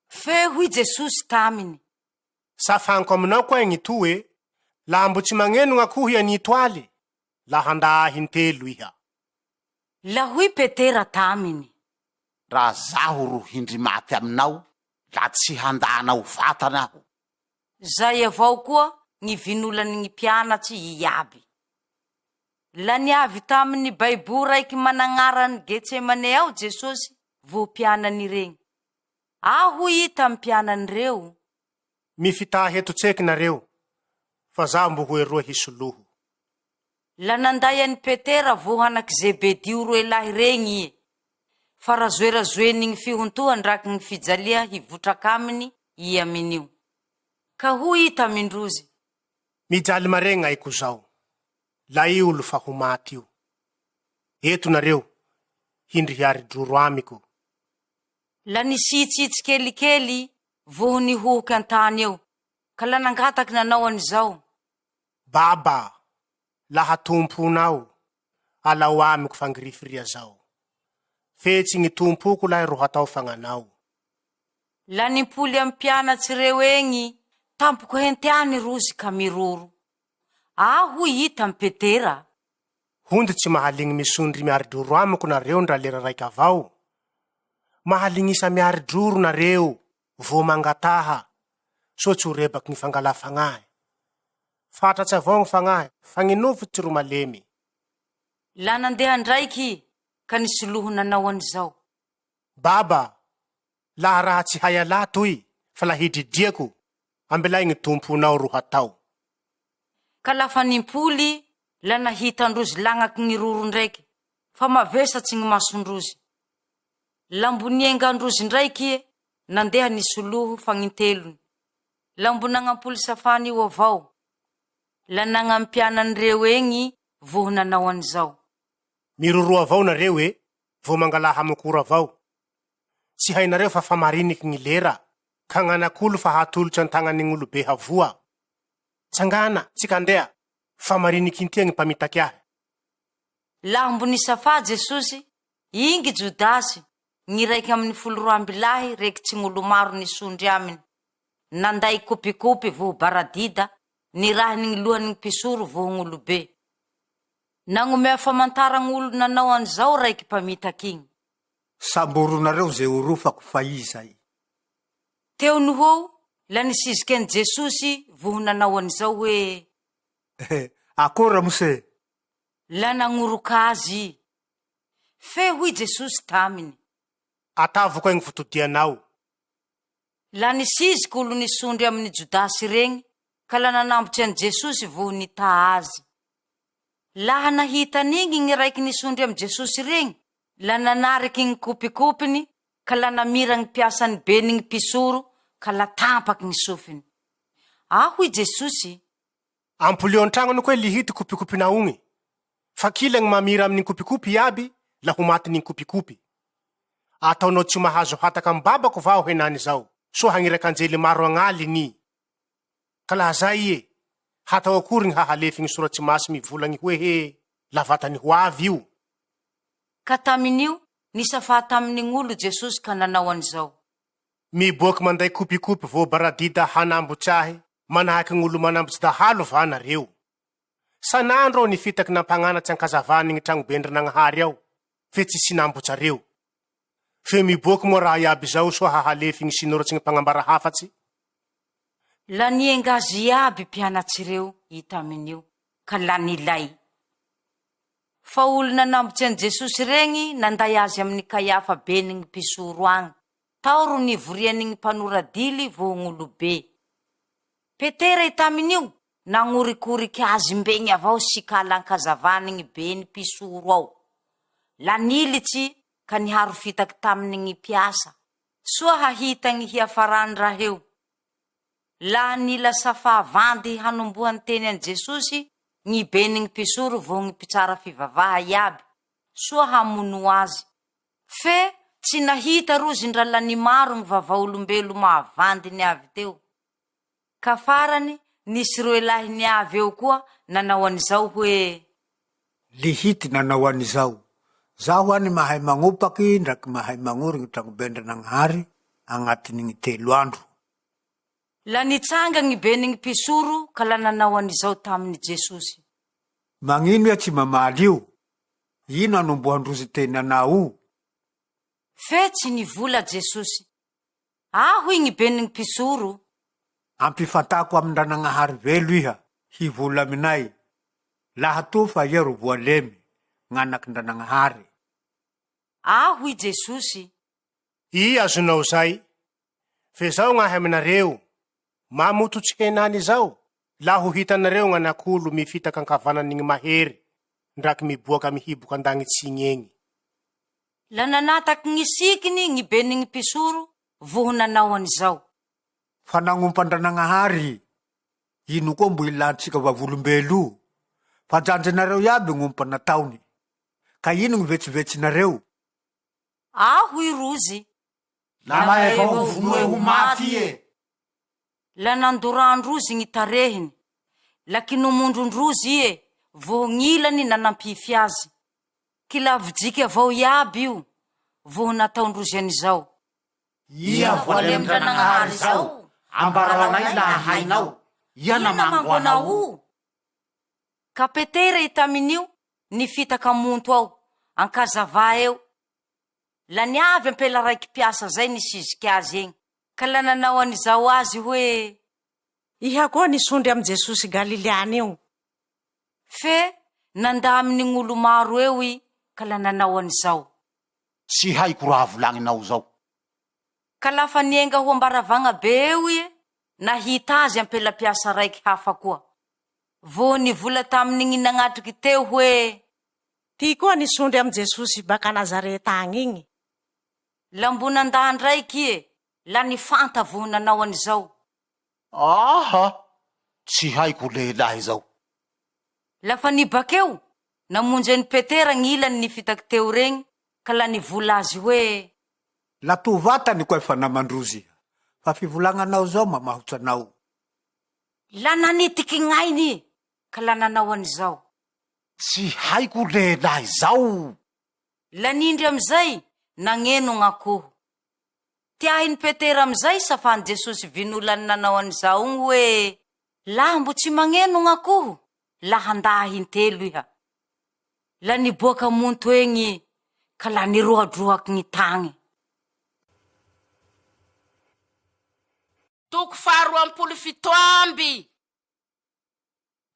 Fe hoy Jesosy taminy. Safaniko aminao koahy gny to e, laha mbo tsy magneno gn'akoho iha nito aly, la handà ahy intelo iha. La hoy Petera taminy. Raha zaho ro hindry maty aminao, la tsy handà anao vatana aho. Zay avao koa gny vinolany gny mpianatsy iaby. La niavy taminy baibo raiky managnarany Getsemane ao Jesosy vo mpianany regny. A hoy i tamy mpianany reo. Mifitaha eto tseky nareo, fa zaho mbo ho eroa hisoloho. La nanday an'i Petera vo anaky Zebedio roe lahy regny ie, fa razoerazoen'igny gny fihontoha ndraky gny fijalia hivotrak'aminy i amin'io. Ka hoy i tamindrozy. Mijaly mare gn'aiko zao. La i olo fa ho maty io. Eto nareo, hindry hiari-droro amiko. La nisitsy tsikelikely voho nihohoky an-tany eo, ka la nangataky nanao an'izao. Baba, laha Tomponao, alao amiko fangirifiria zao. Fe tsy gny Tompoko lahy ro hatao fa gn'anao. La nimpoly amy mpianatsy reo egny tampoko henteany rozy ka miroro. A hoy i tamy Petera. Hondy tsy mahaligny misondry miari-droro amiko nareo ndra lera raiky avao? Mahalignisa miari-droro nareo vo mangataha, soa tsy ho rebaky gny fangalà fagnahy. Fatratsy avao gny fagnahy, fa gny nofo tsy ro malemy. La nandeha ndraiky i, ka nisoloho nanao an'izao. Baba, laha raha tsy hay alà toy, fa la hidridriako, ambelay gny Tomponao ro hatao. Ka lafa nimpoly, la nahita androzy lagnaky gny roro ndraiky, fa mavesatsy gny masondrozy. La mbo nienga androzy ndraiky ie, nandeha nisoloho fagnintelony. La mbo nagnampoly safany io avao. La nagnampianany reo egny voho nanao an'izao. Miroroa avao nareo e, vao mangalaha hamokora avao. Tsy hainareo fa fa mariniky gny lera. Ka gn'anak'olo fa hatolotsy an-tagnan'ign'olobe havoa. Tsangana, tsika andeha, fa mariniky intia gny mpamitaky ahy. Laha mbo nisafà Jesosy, ingy Jodasy, gny raiky aminy folo roa amby lahy rekitsy gn'olo maro nisondry aminy, nanday kopikopy voho baradida, nirahiny gny lohany gny mpisoro voho gn'olobe. Nagnomea famantara gn'olo nanao an'izao raiky mpamitaky igny. Samboronareo ze orofako fa izay. Teo no ho eo, la nisiziky an'i Jesosy voho nanao an'izao hoe. Eh, akory ramose? La nagnoroka azy i. Fe hoy Jesosy taminy. Atavoko aigny fotodianao. La nisiziky olo nisondry aminy Jodasy regny ka la nanambotsy an'i Jesosy voho nitaha azy. Laha nahita an'igny gny raiky nisondry amy Jesosy regny, la nanariky gny kopikopiny ka la namira gny mpiasany beny gny mpisoro ka la tampaky gny sofiny. A hoy Jesosy. Ampolio an-tragnony koe lihity kopikopinao igny, fa kila gny mamira amin'ny kopikopy iaby la ho matin'igny kopikopy. Ataonao tsy mahazo hataka amy babako va aho henany zao, soa hagniraka anjely maro agn'aly ny. Ka laha zay ie, hatao akory gny hahalefy gny soratsy masy mivola gny hoe he, lavatany ho avy io? Ka tamin'io, nisafà tamin'ny gn'olo Jesosy ka nanao an'izao. Miboaky manday kopikopy voabaradida hanambotsy ahy manahaky gn'olo manambotsy dahalo va nareo? Sanandro aho nifitaky nampagnanatsy ankazavany gny tragnoben-dRnagnahary ao, fe tsy sinambotsareo. Fe miboaky moa raha iaby zao soa hahalefy gny sinoratsy gny mpagnambara hafatsy? La nienga azy iaby mpianatsy reo i tamin'io, ka la nilay. Fa olo nanambotsy an'i Jesosy regny nanday azy amin'i Kaiafa ben'gny mpisoro agny, tao ro nivorian'gny mpanoradily voho gn'olobe. Petera i tamin'io nagnorikorike azy mbegny avao sikala ankazavan'gny ben'ny mpisoro ao. La nilitsy ka niharo fitaky tamin'gny mpiasa, soa hahita gny hiafarany raheo. Laha nila safà vandy hanombohan-teny an'i Jesosy gny ben'ny gny mpisoro voho gny mpitsara fivavaha iaby, soa hamonoa azy. Fe tsy nahita rozy ndra la nimaro gny vavaolombelo mahavandy niavy teo. Ka farany nisy roe lahy niavy eo koa nanao an'izao hoe. Lihity nanao an'izao, Zaho any mahay magnopaky ndraky mahay magnorigny tragnoben-dRanagnahary agnatin'igny telo andro. La nitsanga gny ben'ny gny mpisoro ka la nanao an'izao tamin'i Jesosy. Magnino iha tsy mamaly io? Ino anombohan-drozy teny anao o? Fe tsy nivola Jesosy. A hoy gny ben'ny gny mpisoro. Ampifantako amin-dRanagnahary velo iha, hivola aminay, laha toa fa iha ro voalemy, gn'anakin-dRanagnahary. A hoy Jesosy. I azonao zay, fe zao gnahy aminareo, mamototsy henany izao, laha ho hitanareo gn'anak'olo mifitak' ankavanan'igny mahery, ndraky miboak' amy hibok' an-dagnitsy igny egny. La nanataky gny sikiny gny ben'ny gny mpisoro voho nanao an'izao. Fa nagnompa an-dRanagnahary, ino koa mbo ilantsika vavolombelo o? Fa janjinareo iaby gnompa nataony. Ka ino gny vetsovetsinareo? A hoy rozy. La maeva ho vonoe ho maty ie. La nandoran-drozy gny tarehiny, la kinomondron-drozy ie, voho gn'ilany nanampify azy. Kilavijiky avao iaby io, voho nataon-drozy an'izao. Ia voalem-dRanagnahary izao, ambarao anay laha hainao, ia namango anao o? Ka Petera i tamin'io nifitaka monto ao, ankazava eo. La niavy ampela raiky mpiasa zay nisiziky azy egny, ka la nanao an'izao azy hoe. Iha koa nisondry amy Jesosy Galiliana io. Fe nandaminy gn'olo maro eo i ka la nanao an'izao. Tsy haiko raha volagninao zao. Ka lafa nienga ho am-baravagna be eo ie, nahita azy ampela mpiasa raiky hafa koa. Vao nivola taminy gny nagnatriky teo hoe. Ty koa nisondry amy Jesosy baka Nazareta agny igny. La mbo nandà ndraiky ie, la nifanta voho nanao an'izao. Aha! Tsy haiko lehilahy zao. Lafa nibakeo, namonjy an'i Petera gn'ilany nifitaky teo regny ka la nivola azy hoe. La to vatany koa efa namandrozy iha. Fa fivolagnanao zao mamahotsa anao. La nanitiky gn'ainy ka la nanao an'izao. Tsy haiko lehilahy zao. La nindry amizay nagneno gn'akoho. Tiahin'i Petera amizay safan'i Jesosy vinolany nanao an'izao gny hoe, Laha mbo tsy magneno gn'akoho, la handà ahy intelo iha. La niboak' amonto egny ka la nirohadrohaky gny tagny. Toko faharoampolo fito amby.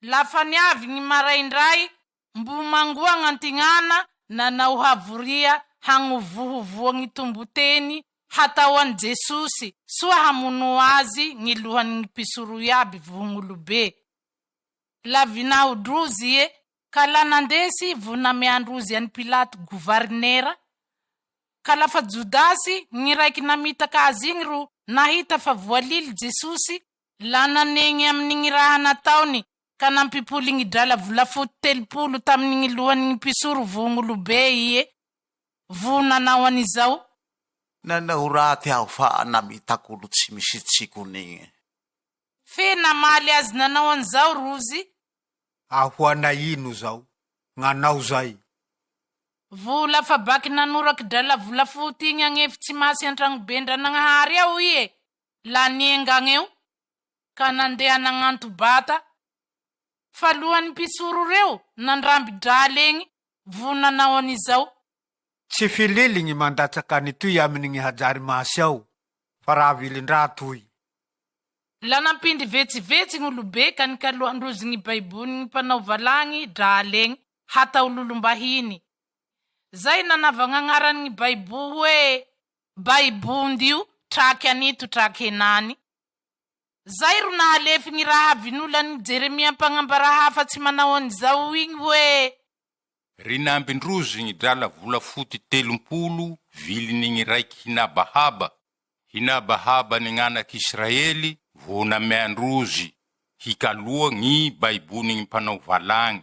Lafa niavy gny maraindray, mbo mangoa gn'antignana nanao havoria hagnovohovoa gny tomboteny hatao an'i Jesosy soa hamonoa azy gny lohan'ny gny mpisoro iaby vohogn'olobe. La vinaho-drozy ie, ka la nandesy vo namean-drozy an'i Pilato govarinera. Ka lafa Jodasy, gny raiky namitaka azy igny ro nahita fa voalily Jesosy, la nanegny amin'ny gny raha nataony ka nampipoly gny drala volafoty 30 tamin'ny gny lohan'ny gny mpisoro vohogn'olobe ie, vo nanao an'izao. Nanao raty aho fa namitaka olo tsy misy tsikony igny. Fe namaly azy nanao an'izao rozy. Ahoana ino zao gnanao zay? Vola fa baky nanoraky drala volafoty igny agnefitsy masy an-tragnoben-dranagnahary ao ie, la niengagneo, ka nandeha nagnanto bata. Fa lohan'ny mpisoro reo nandramby drala igny, vo nanao an'izao. Tsy filily gny mandatsaka an'itoy aminy gny hajary masy ao, fa raha vilin-draha toy. La nampindry vetsivetsy gny olobe ka nikaloan-drozy gny baibony gny mpanao valagny dralegny hatao lolombahiny. Zay nanavagn'agnarany gny baibo hoe Baibondio traky anito traky henany. Zay ro nahalefy gny raha vinolan'i Jeremia mpagnambara hafatsy manao an'izao igny hoe. Rinambin-drozy gny drala volafoty 30 vilin'igny raiky hinabahaba Hinabahaba ny gn'anak' Israely vao namean-drozy hikaloa gny baibony gny mpanao valagny,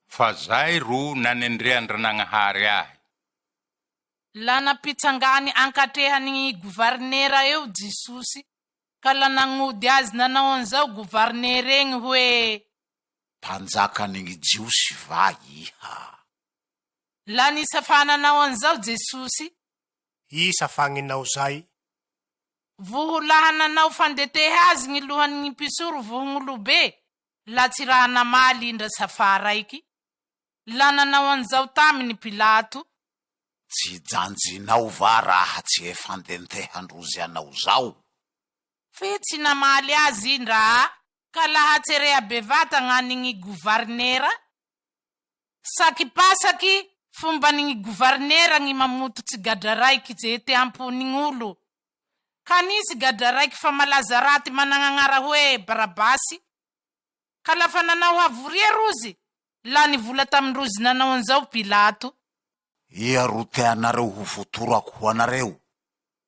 fa zay ro nanendrean-dRanagnahary ahy. La nampitsangany ankatrehany gny govarinera eo Jisosy, ka la nagnody azy nanao an'izao govarinera egny hoe. Mpanjakan' gny Jiosy va iha? La nisafa nanao an'izao Jesosy. Isa fagninao zay. Voholaha nanao fandeteha azy gny lohan' gny mpisoro vohogn'olobe, la tsy raha namaly indra safà raiky. La nanao an'izao taminy Pilato. Tsy janjinao va raha tsy efandentehan-drozy anao zao? Fe tsy namaly azy indra a, ka lahatsereha bevata gn'any gny govarinera. Sakipasaky fomban' gny govarinera gny mamototsy gadra raiky ze te amponign' olo. Ka nisy gadra raiky fa malaza raty managn'agnara hoe Barabasy. Ka lafa nanao havoria rozy, la nivola tamin-drozy nanao an'izao Pilato. Ia ro teanareo ho votorako ho anareo,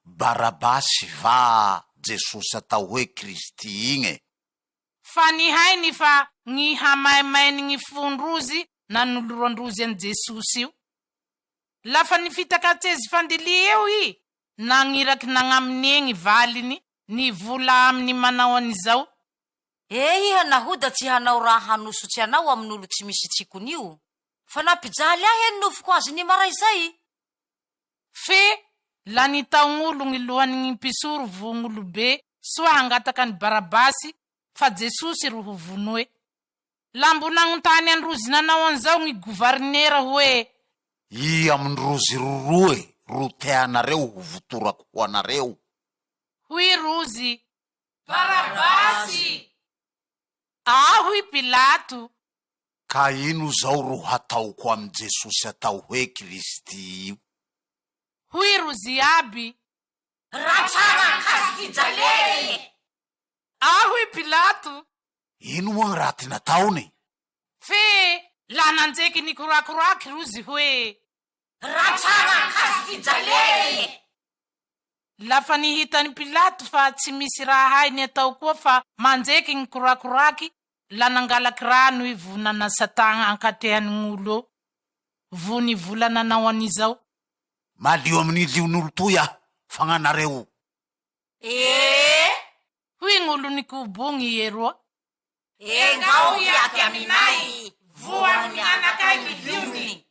Barabasy va Jesosy atao hoe Kristy igne? Fa nihainy fa gny hamaimainy gny fon-drozy nanoloran-drozy an'i Jesosy io. Lafa nifitaka an-tsezy fandilia eo i, nagniraky nagnamine gny valiny ny vola aminy manao an'izao. Eh iha nahoda tsy hanao raha hanosotsy anao amin'olo tsy misy tsikony io, fa nampijaly ahy eny nofiko azy nimaray zay. Fe la nitaogn'olo gny lohany gny mpisoro vo gn'olobe soa hangataka an'i Barabasy fa Jesosy ro ho vonoe. La mbo nagnontany an-drozy nanao an'izao gny govarinera hoe. Ia amin-drozy roroe ro teanareo ho votorako ho anareo? Hoy rozy. Barabasy! Aa hoy Pilato. Ka ino zao ro hataoko amin'i Jesosy atao hoe Kristy io? Hoy rozy iaby. Ratsara an-kazo fijaliana e! Aa hoy Pilato. Ino moa gny raty nataony? Fe laha nanjeky nikorakoraky rozy hoe. Ratsara an-kazo fijaliana e! Lafa nihitan'i Pilato fa tsy misy raha hainy atao koa fa manjeky gny korakoraky, la nangalaky rano i vo nanasa tagna ankatrehan'ny gn'olo eo, vo nivola nanao an'izao. Malio amin'ny lion'olo toy aho, fa gn'anareo. Ee! Hoy gn'olo nikobogny i eroa. Engao hiaky aminay, voan'ny mianakay ny liony.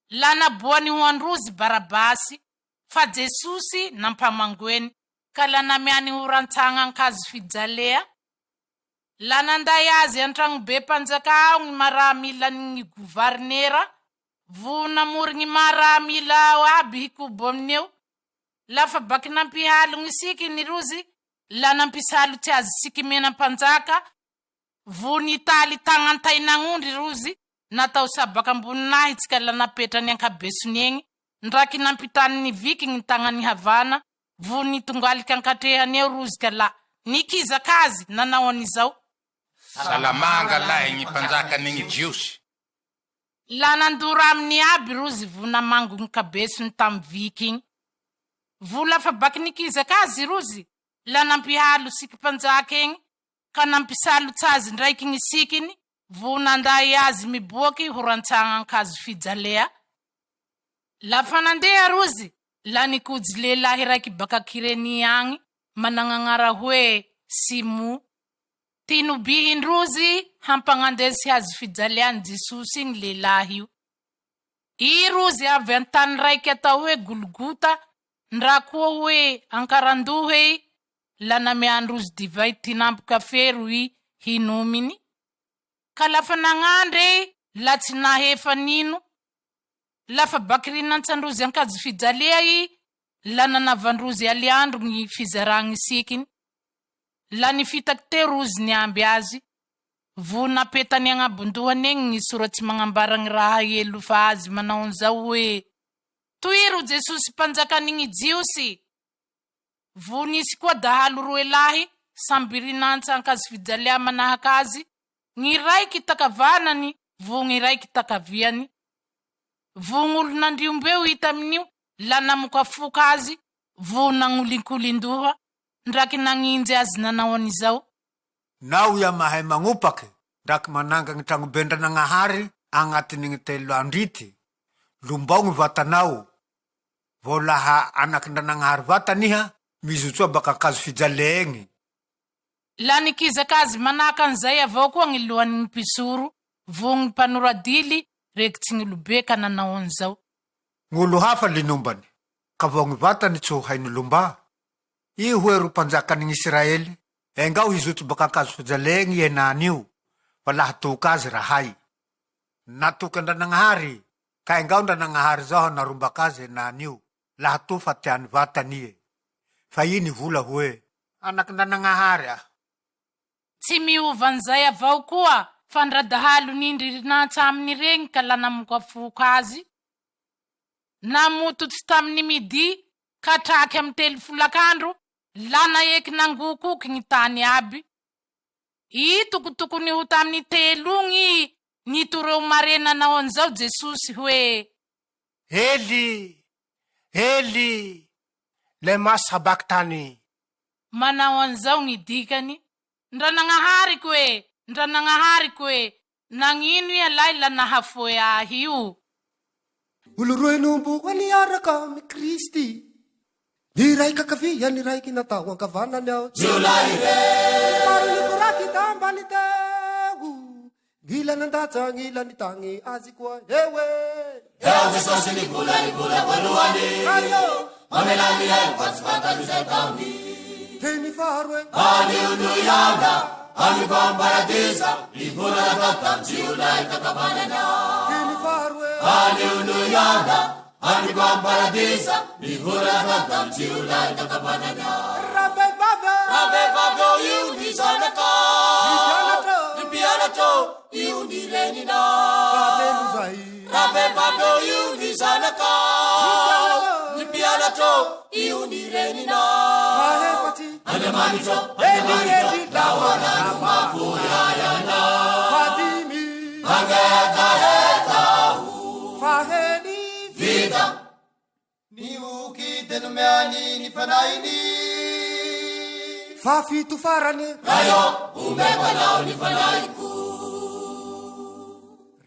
La naboany ho an-drozy Barabasy, fa Jesosy nampamangoeny, ka la namiany ho rantsagnan-kazo fijalea. La nanday azy an-tragnobe mpanjaka ao gny maramilan'ny gny govarinera, vo namory gny maramila ao aby hikobo aminy eo. Lafa baky nampihalo gny sikiny rozy, la nampisalotsy azy siky mena mpanjaka, vo nitaly tagnan-tain'agnondry rozy, natao sabaka am-boninahitsy ka la napetrany an-kabesony egny, ndraky nampitany ny viky gny tagnany havana, vo nitongaliky an-katrehany eo rozy ka la nikizaka azy, nanao an'izao. Salamanga lahy gny mpanjakan'ny gny Jiosy. La nandoro aminy iaby rozy vo namango gny kabesony tamy viky igny. Vo lafa baky nikizaka azy rozy, la nampihalo siky mpanjaka igny, ka nampisalotsy azy ndraiky gny sikiny, vo nanday azy miboaky ho rantsagnan-kazo fijalea. Lafa nandeha rozy, la nikojy lehilahy raiky baka Kirenia agny, managn'agnara hoe Simo. Ty nobihin-drozy hampagnandesy hazo fijalean'i Jesosy igny lehilahy io. I rozy avy an-tany raiky atao hoe Golgota, ndra koa hoe Ankarandoha ey, la namean-drozy divay tinampy kafe roy hinominy. Ka lafa nagnandra ey, la tsy nahefa nino. Lafa baky rinantsan-drozy an-kazo fijalea i, la nanavan-drozy aliandro gny fizarà gny sikiny. La nifitaky teo rozy niamby azy, vo napetany agnabon-dohany egny gny soratsy magnambara gny raha hielofa azy manao an'izao hoe, Toy ro Jesosy Mpanjakan'gny Jiosy! Vo nisy koa dahalo roe lahy samby rinantsa an-kazofijalea manahaka azy, gny raiky takavanany vo gny raiky takaviany. Vo gn'olo nandriombeo hita amin'io la namokafoka azy vo nagnolinkolindoha ndraky nagninjy azy nanao an'izao. Nao ia mahay magnopaky ndraky mananga gny tragnoben-dranagnahary agnatin'igny telo andro ity, lombao gny vatanao, vao laha anakin-dranagnahary vatany iha, mizotsoa baka an-kazo fijalea egny. La nikizaka azy manahaka an'izay avao koa gny lohan'ny gny mpisoro vo gny mpanoradily rekitsy gny olobe ka nanao an'izao. Gn'olo hafa linombany, ka vao gny vatany tsy ho hainy lombà. I hoe ro mpanjakan'ny gn'Israely, engao hizotso baka an-kazo fijalea egny i henany io, fa laha toka azy rahay. Natoky an-dranagnahary, ka engao ndranagnahary zao hanarombaka azy henany io, laha toa fa tiany vatany ie. Fa i nivola hoe, Anaky ndranagnahary aho. Tsy miova an'izay avao koa fa ndra dahalo nindririnantsa aminy regny ka la namokafoka azy. Namototsy tamin'ny midi ka hatraky amy telo folakandro la naheky nangokoky gny tany aby. I tokotokony ho tamin'ny telo gny nitoreo mare nanao an'izao Jesosy hoe. Ely, Ely, lema sabaktani? Manao an'izao gny dikany, Ndranagnahariko e, Ndranagnahariko e, nagnino iha lahy la nahafoe ahy io? Olo roe no mbola niaraka amin'i Kristy, ny raika ankavia, ny raiky natao ankavanany aho. Jiolahy ireo. Maro nikoraka tambany teo, gn'ila nandatsa, gn'ila nitagny azy koa eo e. Eo Jesosy nivola nivola voalohany, mamela ny helo fa tsy fantany izay ataony. Teny faharoe. Anio no hiala any am-paradisa, nivola natao tamin'ny jiolahy tankavanana. Teny faharoe. Anio no hiala any am-paradisa, nivola natao tamin'ny jiolahy tankavanana. Ravehivavy ô. Ravehivavy ô, io ny zanakao. Ny mpianatra ô. Ny mpianatra ô, io ny reninao. Fahatelo zay. Ravehivavy ô, io ny zanakao. Ny mpianatra ô, io ny reninao. Fahefatry. Andriamanitra ô, Andriamanitra ô, nahoana no mahafoy ahy Ianao? Fahadimy. Mangetaheta aho. Faheny. Vita. Ny oky dia nomeany ny fanahiny. Fahafito farany. Ray ô, omeko anao ny fanahiko.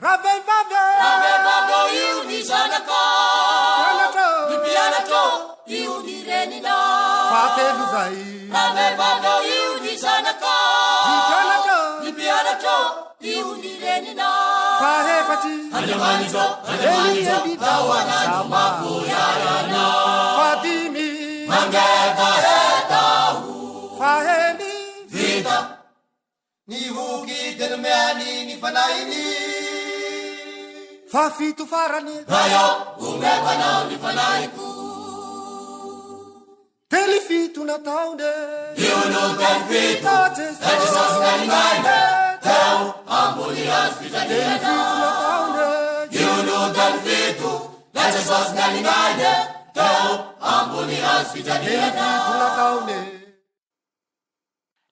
Ravehivavy ô! Ravehivavy ô, io ny zanakao. Mpianatra ô! Ny mpianatra ô, io ny reninao. Fahatelo zay. Ravehivavy ô io ny zanakao. Ny mpianatra. Ny mpianatra ô io ny reninao. Fahefatry. Andriamanitro, Andriamanitro, nahoana no mahafoy ahy Ianao? Fahadimy. Mangetaheta aho. Faheny. Vita. Ny hoky dia nomeany ny fanahiny. Fahafito farany. Ray ô, omeko anao ny fanahiko. Teny fito nataony. Io no teny fito. Zay Jesosy naringainy teo ambony hazo fijaliana. Teny fito nataony. Io no teny fito. Zay Jesosy naringainy teo ambony hazo fijaliana. Teny fito nataony.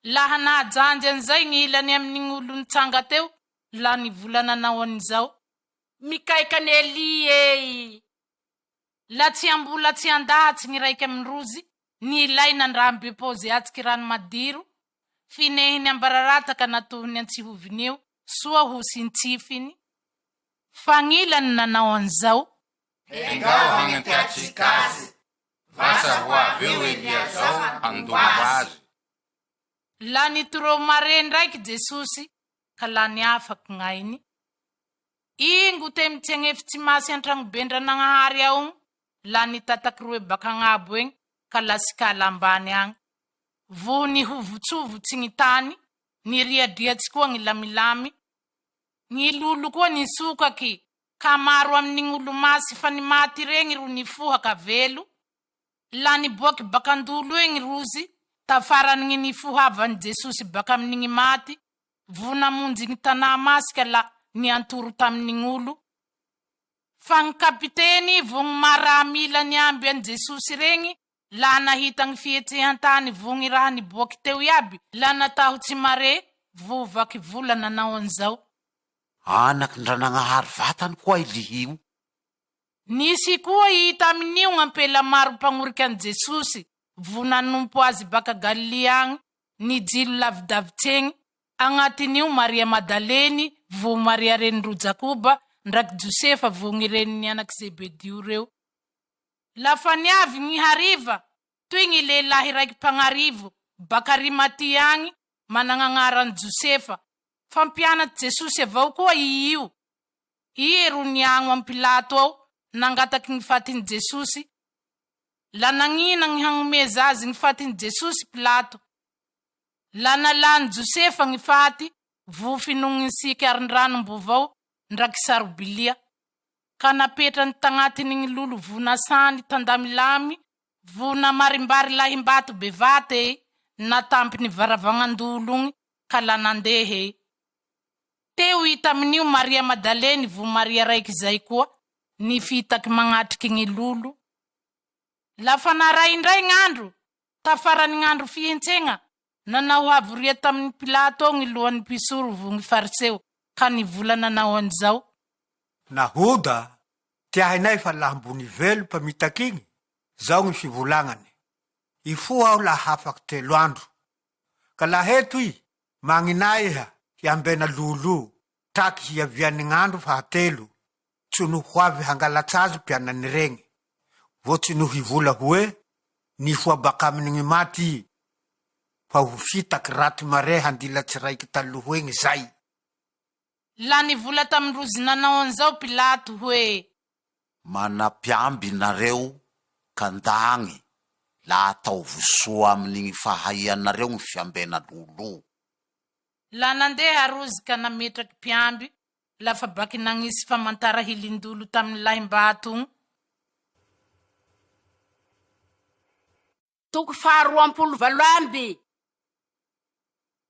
Laha nahajanjy an'izay gny ilany amin'ny olo nitsanga teo, la nivola nanao an'izao. Mikaiky an'i Elia ei! La tsy ambola tsy andahatsy gny raiky amin-drozy, ny ilay nandramby paozy atsiky rano madiro, finehiny ambararata ka natohiny antsihoviny eo, soa ho sintsifiny. Fa gn'ilany nanao an'izao. Engao hagnantiatsika azy. Vasa ho avy eo Elia zao handoro azy. La nitoreo mare ndraiky Jesosy ka la niafaky gn'ainy. Ingo te mitsegnefitsy masy an-tragnoben-dranagnahary ao gny la nitataky roe bak'agnabo egny ka la sikala ambany agny. Voho nihovotsovotsy gny tany, niriadriatsy koa gny lamilamy. Gny lolo koa nisokaky Ka maro amin'igny olo-masy fa nimaty regny ro nifoha ka velo, la niboaky bak'andolo egny rozy, tafaran'igny nifohavan'i Jesosy bak'amin'igny maty, vo namonjy gny tanà masika la niantoro tamin'igny olo. Fa gny kapiteny vo gny maramila niamby an'i Jesosy regny, la nahita gny fihetsehan-tany vo gny raha niboaky teo iaby, la natahotsy mare, vo vaky vola nanao an'izao. Anaky Ndranagnahary vatany koa i lihio. Nisy koa hita amin'io gn'ampela maro mpagnorika an'i Jesosy vo nanompo azy baka Galilia agny, nijilo lavidavits'egny, agnatin'io Maria Madaleny vo Maria renin-dro Jakoba ndraiky Josefa vo gny renin'ny anak'i Zebedio reo. Lafa niavy gny hariva, toy gny lehilahy raiky mpagnarivo baka Arimatia agny managn'agnaran'i Josefa, Fa mpianatr'i Jesosy avao koa i io. Ie ro niagno amy Pilato ao nangataky gny fatin'i Jesosy. La nagnina gny hagnomeza azy gny fatin'i Jesosy Pilato. La nalàn'i Josefa gny faty, voa finogniny siky arin-dranom-bovao ndra kisarobilia, ka napetrany tagnatiny gny lolo voa nasany tandamilamy voa namarimbary lahimbato bevata e, natampiny varavagnan-dolo gny ka la nandeha e. Teo i tamin'io Maria Madaleny vo Maria raiky zay koa nifitaky magnatriky gny lolo. Lafa naray indray gn'andro, tafaran'ny gn'andro fihentsegna, nanao havoria tamin'i Pilato ao gny lohan'ny mpisoro vo gny Fariseo ka nivola nanao an'izao. Nahoda, tiahinay fa laha mbo nivelo mpamitaka igny, zao gny fivolagnany, Hifoha aho laha afaky telo andro. Ka laha eto i, magnina iha hiambena lolo, traky hiavian'ny gn'andro fahatelo, tsy no ho avy hangalats'azy mpianany regny, vao tsy no hivola hoe, Nifoha bakaminy gny maty i, fa ho fitaky raty mare handilatsy raiky taloha egny zay. La nivola tamin-drozy nanao an'izao Pilato hoe. Mana-piamby nareo ka ndagny la ataovy soa amin'igny fahaianareo gny fiambena lolo. La nandeha rozy ka nametraky mpiamby lafa baky nagnisy famantara hilindolo tamin'ny lahimbato ogny. Toko faharoampolo valo amby.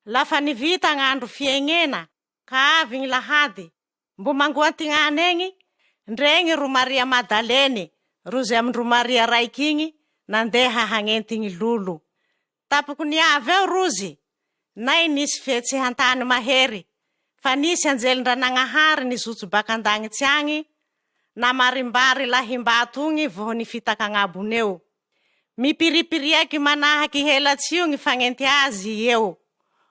Lafa nivita gn'andro fiegnena ka avy gny lahady, Mbo mangoantignana egny, ndregny ro Maria Madaleny, ro ze amin-dro Maria raiky igny nandeha hagnenty gny lolo. Tampoko niavy eo rozy, nay nisy fihetsehan-tany mahery, fa nisy anjelin-dranagnahary nizotso bak' an-dagnitsy agny, namarimbary lahimbato ogny voho nifitaka agnabony eo. Mipiripiriaky manahaky helatsy io gny fagnenty azy eo,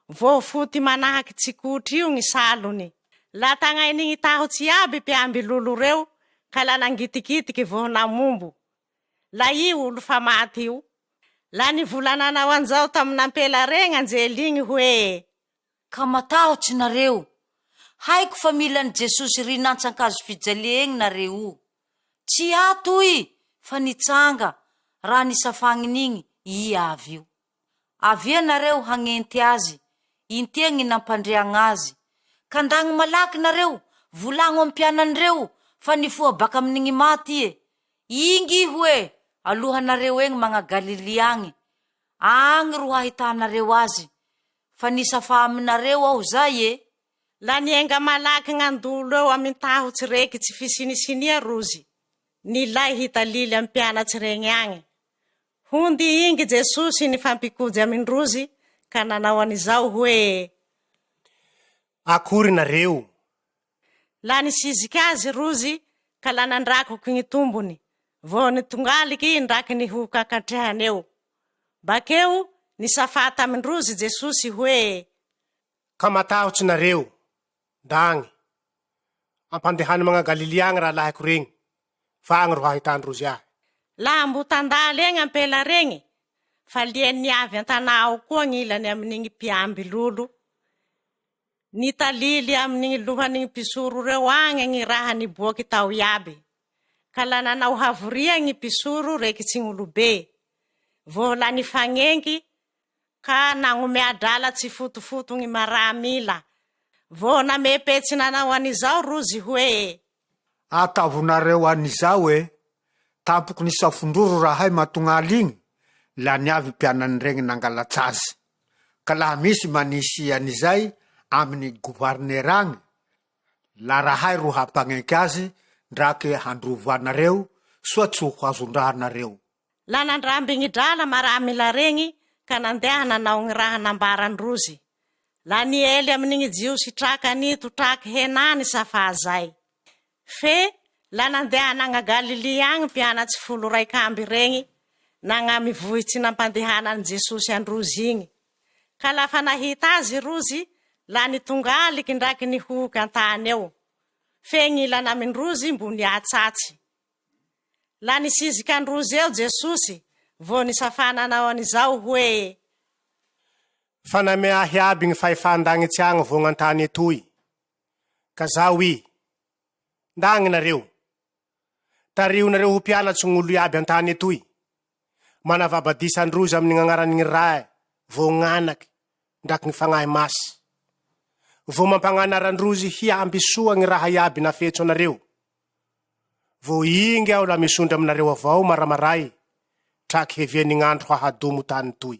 voho foty manahaky tsikotry io gny salony. La tagnain'igny tahotsy iaby mpiamby lolo reo ka la nangitikitiky voho namombo. La io olo fa maty io. La nivola nanao an'izao tamin'ampela regny anjely igny hoe. Ka matahotsy nareo. Haiko fa mila an'i Jesosy rinantsan-kazo fijalia egny nareo. Tsy ato i fa nitsanga raha nisafagniny igny i avy io. Avia nareo hagnenty azy, intia gny nampandriagna azy. Ka ndagny malaky nareo, volagno amy mpianany reo fa nifoha baka aminy gny maty ie. Ingy hoe alohanareo egny magna Galilia agny, agny ro hahitanareo azy, fa nisafa aminareo aho zay e! La nienga malaky gn'andolo eo amin-tahotsy reky tsy fisinisinia rozy, nilay hitalily amy mpianatsy regny agny. Hondy ingy Jesosy nifampikojy amin-drozy ka nanao an'izao hoe. Akory nareo! La nisiziky azy rozy ka la nandrakoky gny tombony, vao nitongaliky ndraky nihohoka an-katrehany eo. Bakeo nisafà tamin-drozy Jesosy hoe. Ka matahotsy nareo, ndagny. Ampandehano magna Galilia agny rahalahiko regny, fa agny ro hahitàn-drozy ahy. Laha mbo tan-daly egny ampela regny, fa lie niavy an-tanà ao koa gn'ilany amin'igny mpiamby lolo. Nitalily amin'igny lohan'igny mpisoro reo agny gny raha niboaky tao iaby. Ka la nanao havoria gny mpisoro rekitsy gn'olobe, vao la nifagnenky ka nagnomea drala tsy fotofoto gny maramila. Vao namepetsy nanao an'izao rozy hoe. Atavonareo an'izao e! Tampoky ny safondroro rahay matognaly igny, la niavy mpianany regny nangalats'azy. Ka laha misy manisy an'izay aminy govarnera agny, la rahay ro hampagnenky azy ndrake handrovo anareo, soa tsy ho azon-draha nareo. La nandramby gny drala maramila regny ka nandeha nanao gny raha nambaran-drozy. La niely amin'igny Jiosy traka anito traky henany safà zay. Fe la nandeha nagna Galilia agny mpianatsy folo raik'amby regny nagnamy vohitsy nampandehanan'i Jesosy an-drozy igny. Ka lafa nahita azy rozy, la nitongaliky ndraky nihohoky an-tany eo. Fe gn'ila namindrozy mbo niatsatsy. La nisiziky an-drozy eo Jesosy, vao nisafà nanao an'izao hoe. Fa namea ahy iaby gny fahefà an-dagnitsy agny vao gn'an-tany etoy. Ka zao i, Ndagny nareo, tarihonareo ho mpianatsy gn'olo iaby an-tany etoy, manavà badisa an-drozy amin'ny gn'agnaran'ny gny Rae vao gn'Anaky ndraky gny Fagnahy Masy, vao mampagnanara-ndrozy hiamby soa gny raha iaby nafetso anareo. Vao ingy aho la misondry aminareo avao maramaray, traky hevian'ny gn'andro hahadomo tany toy.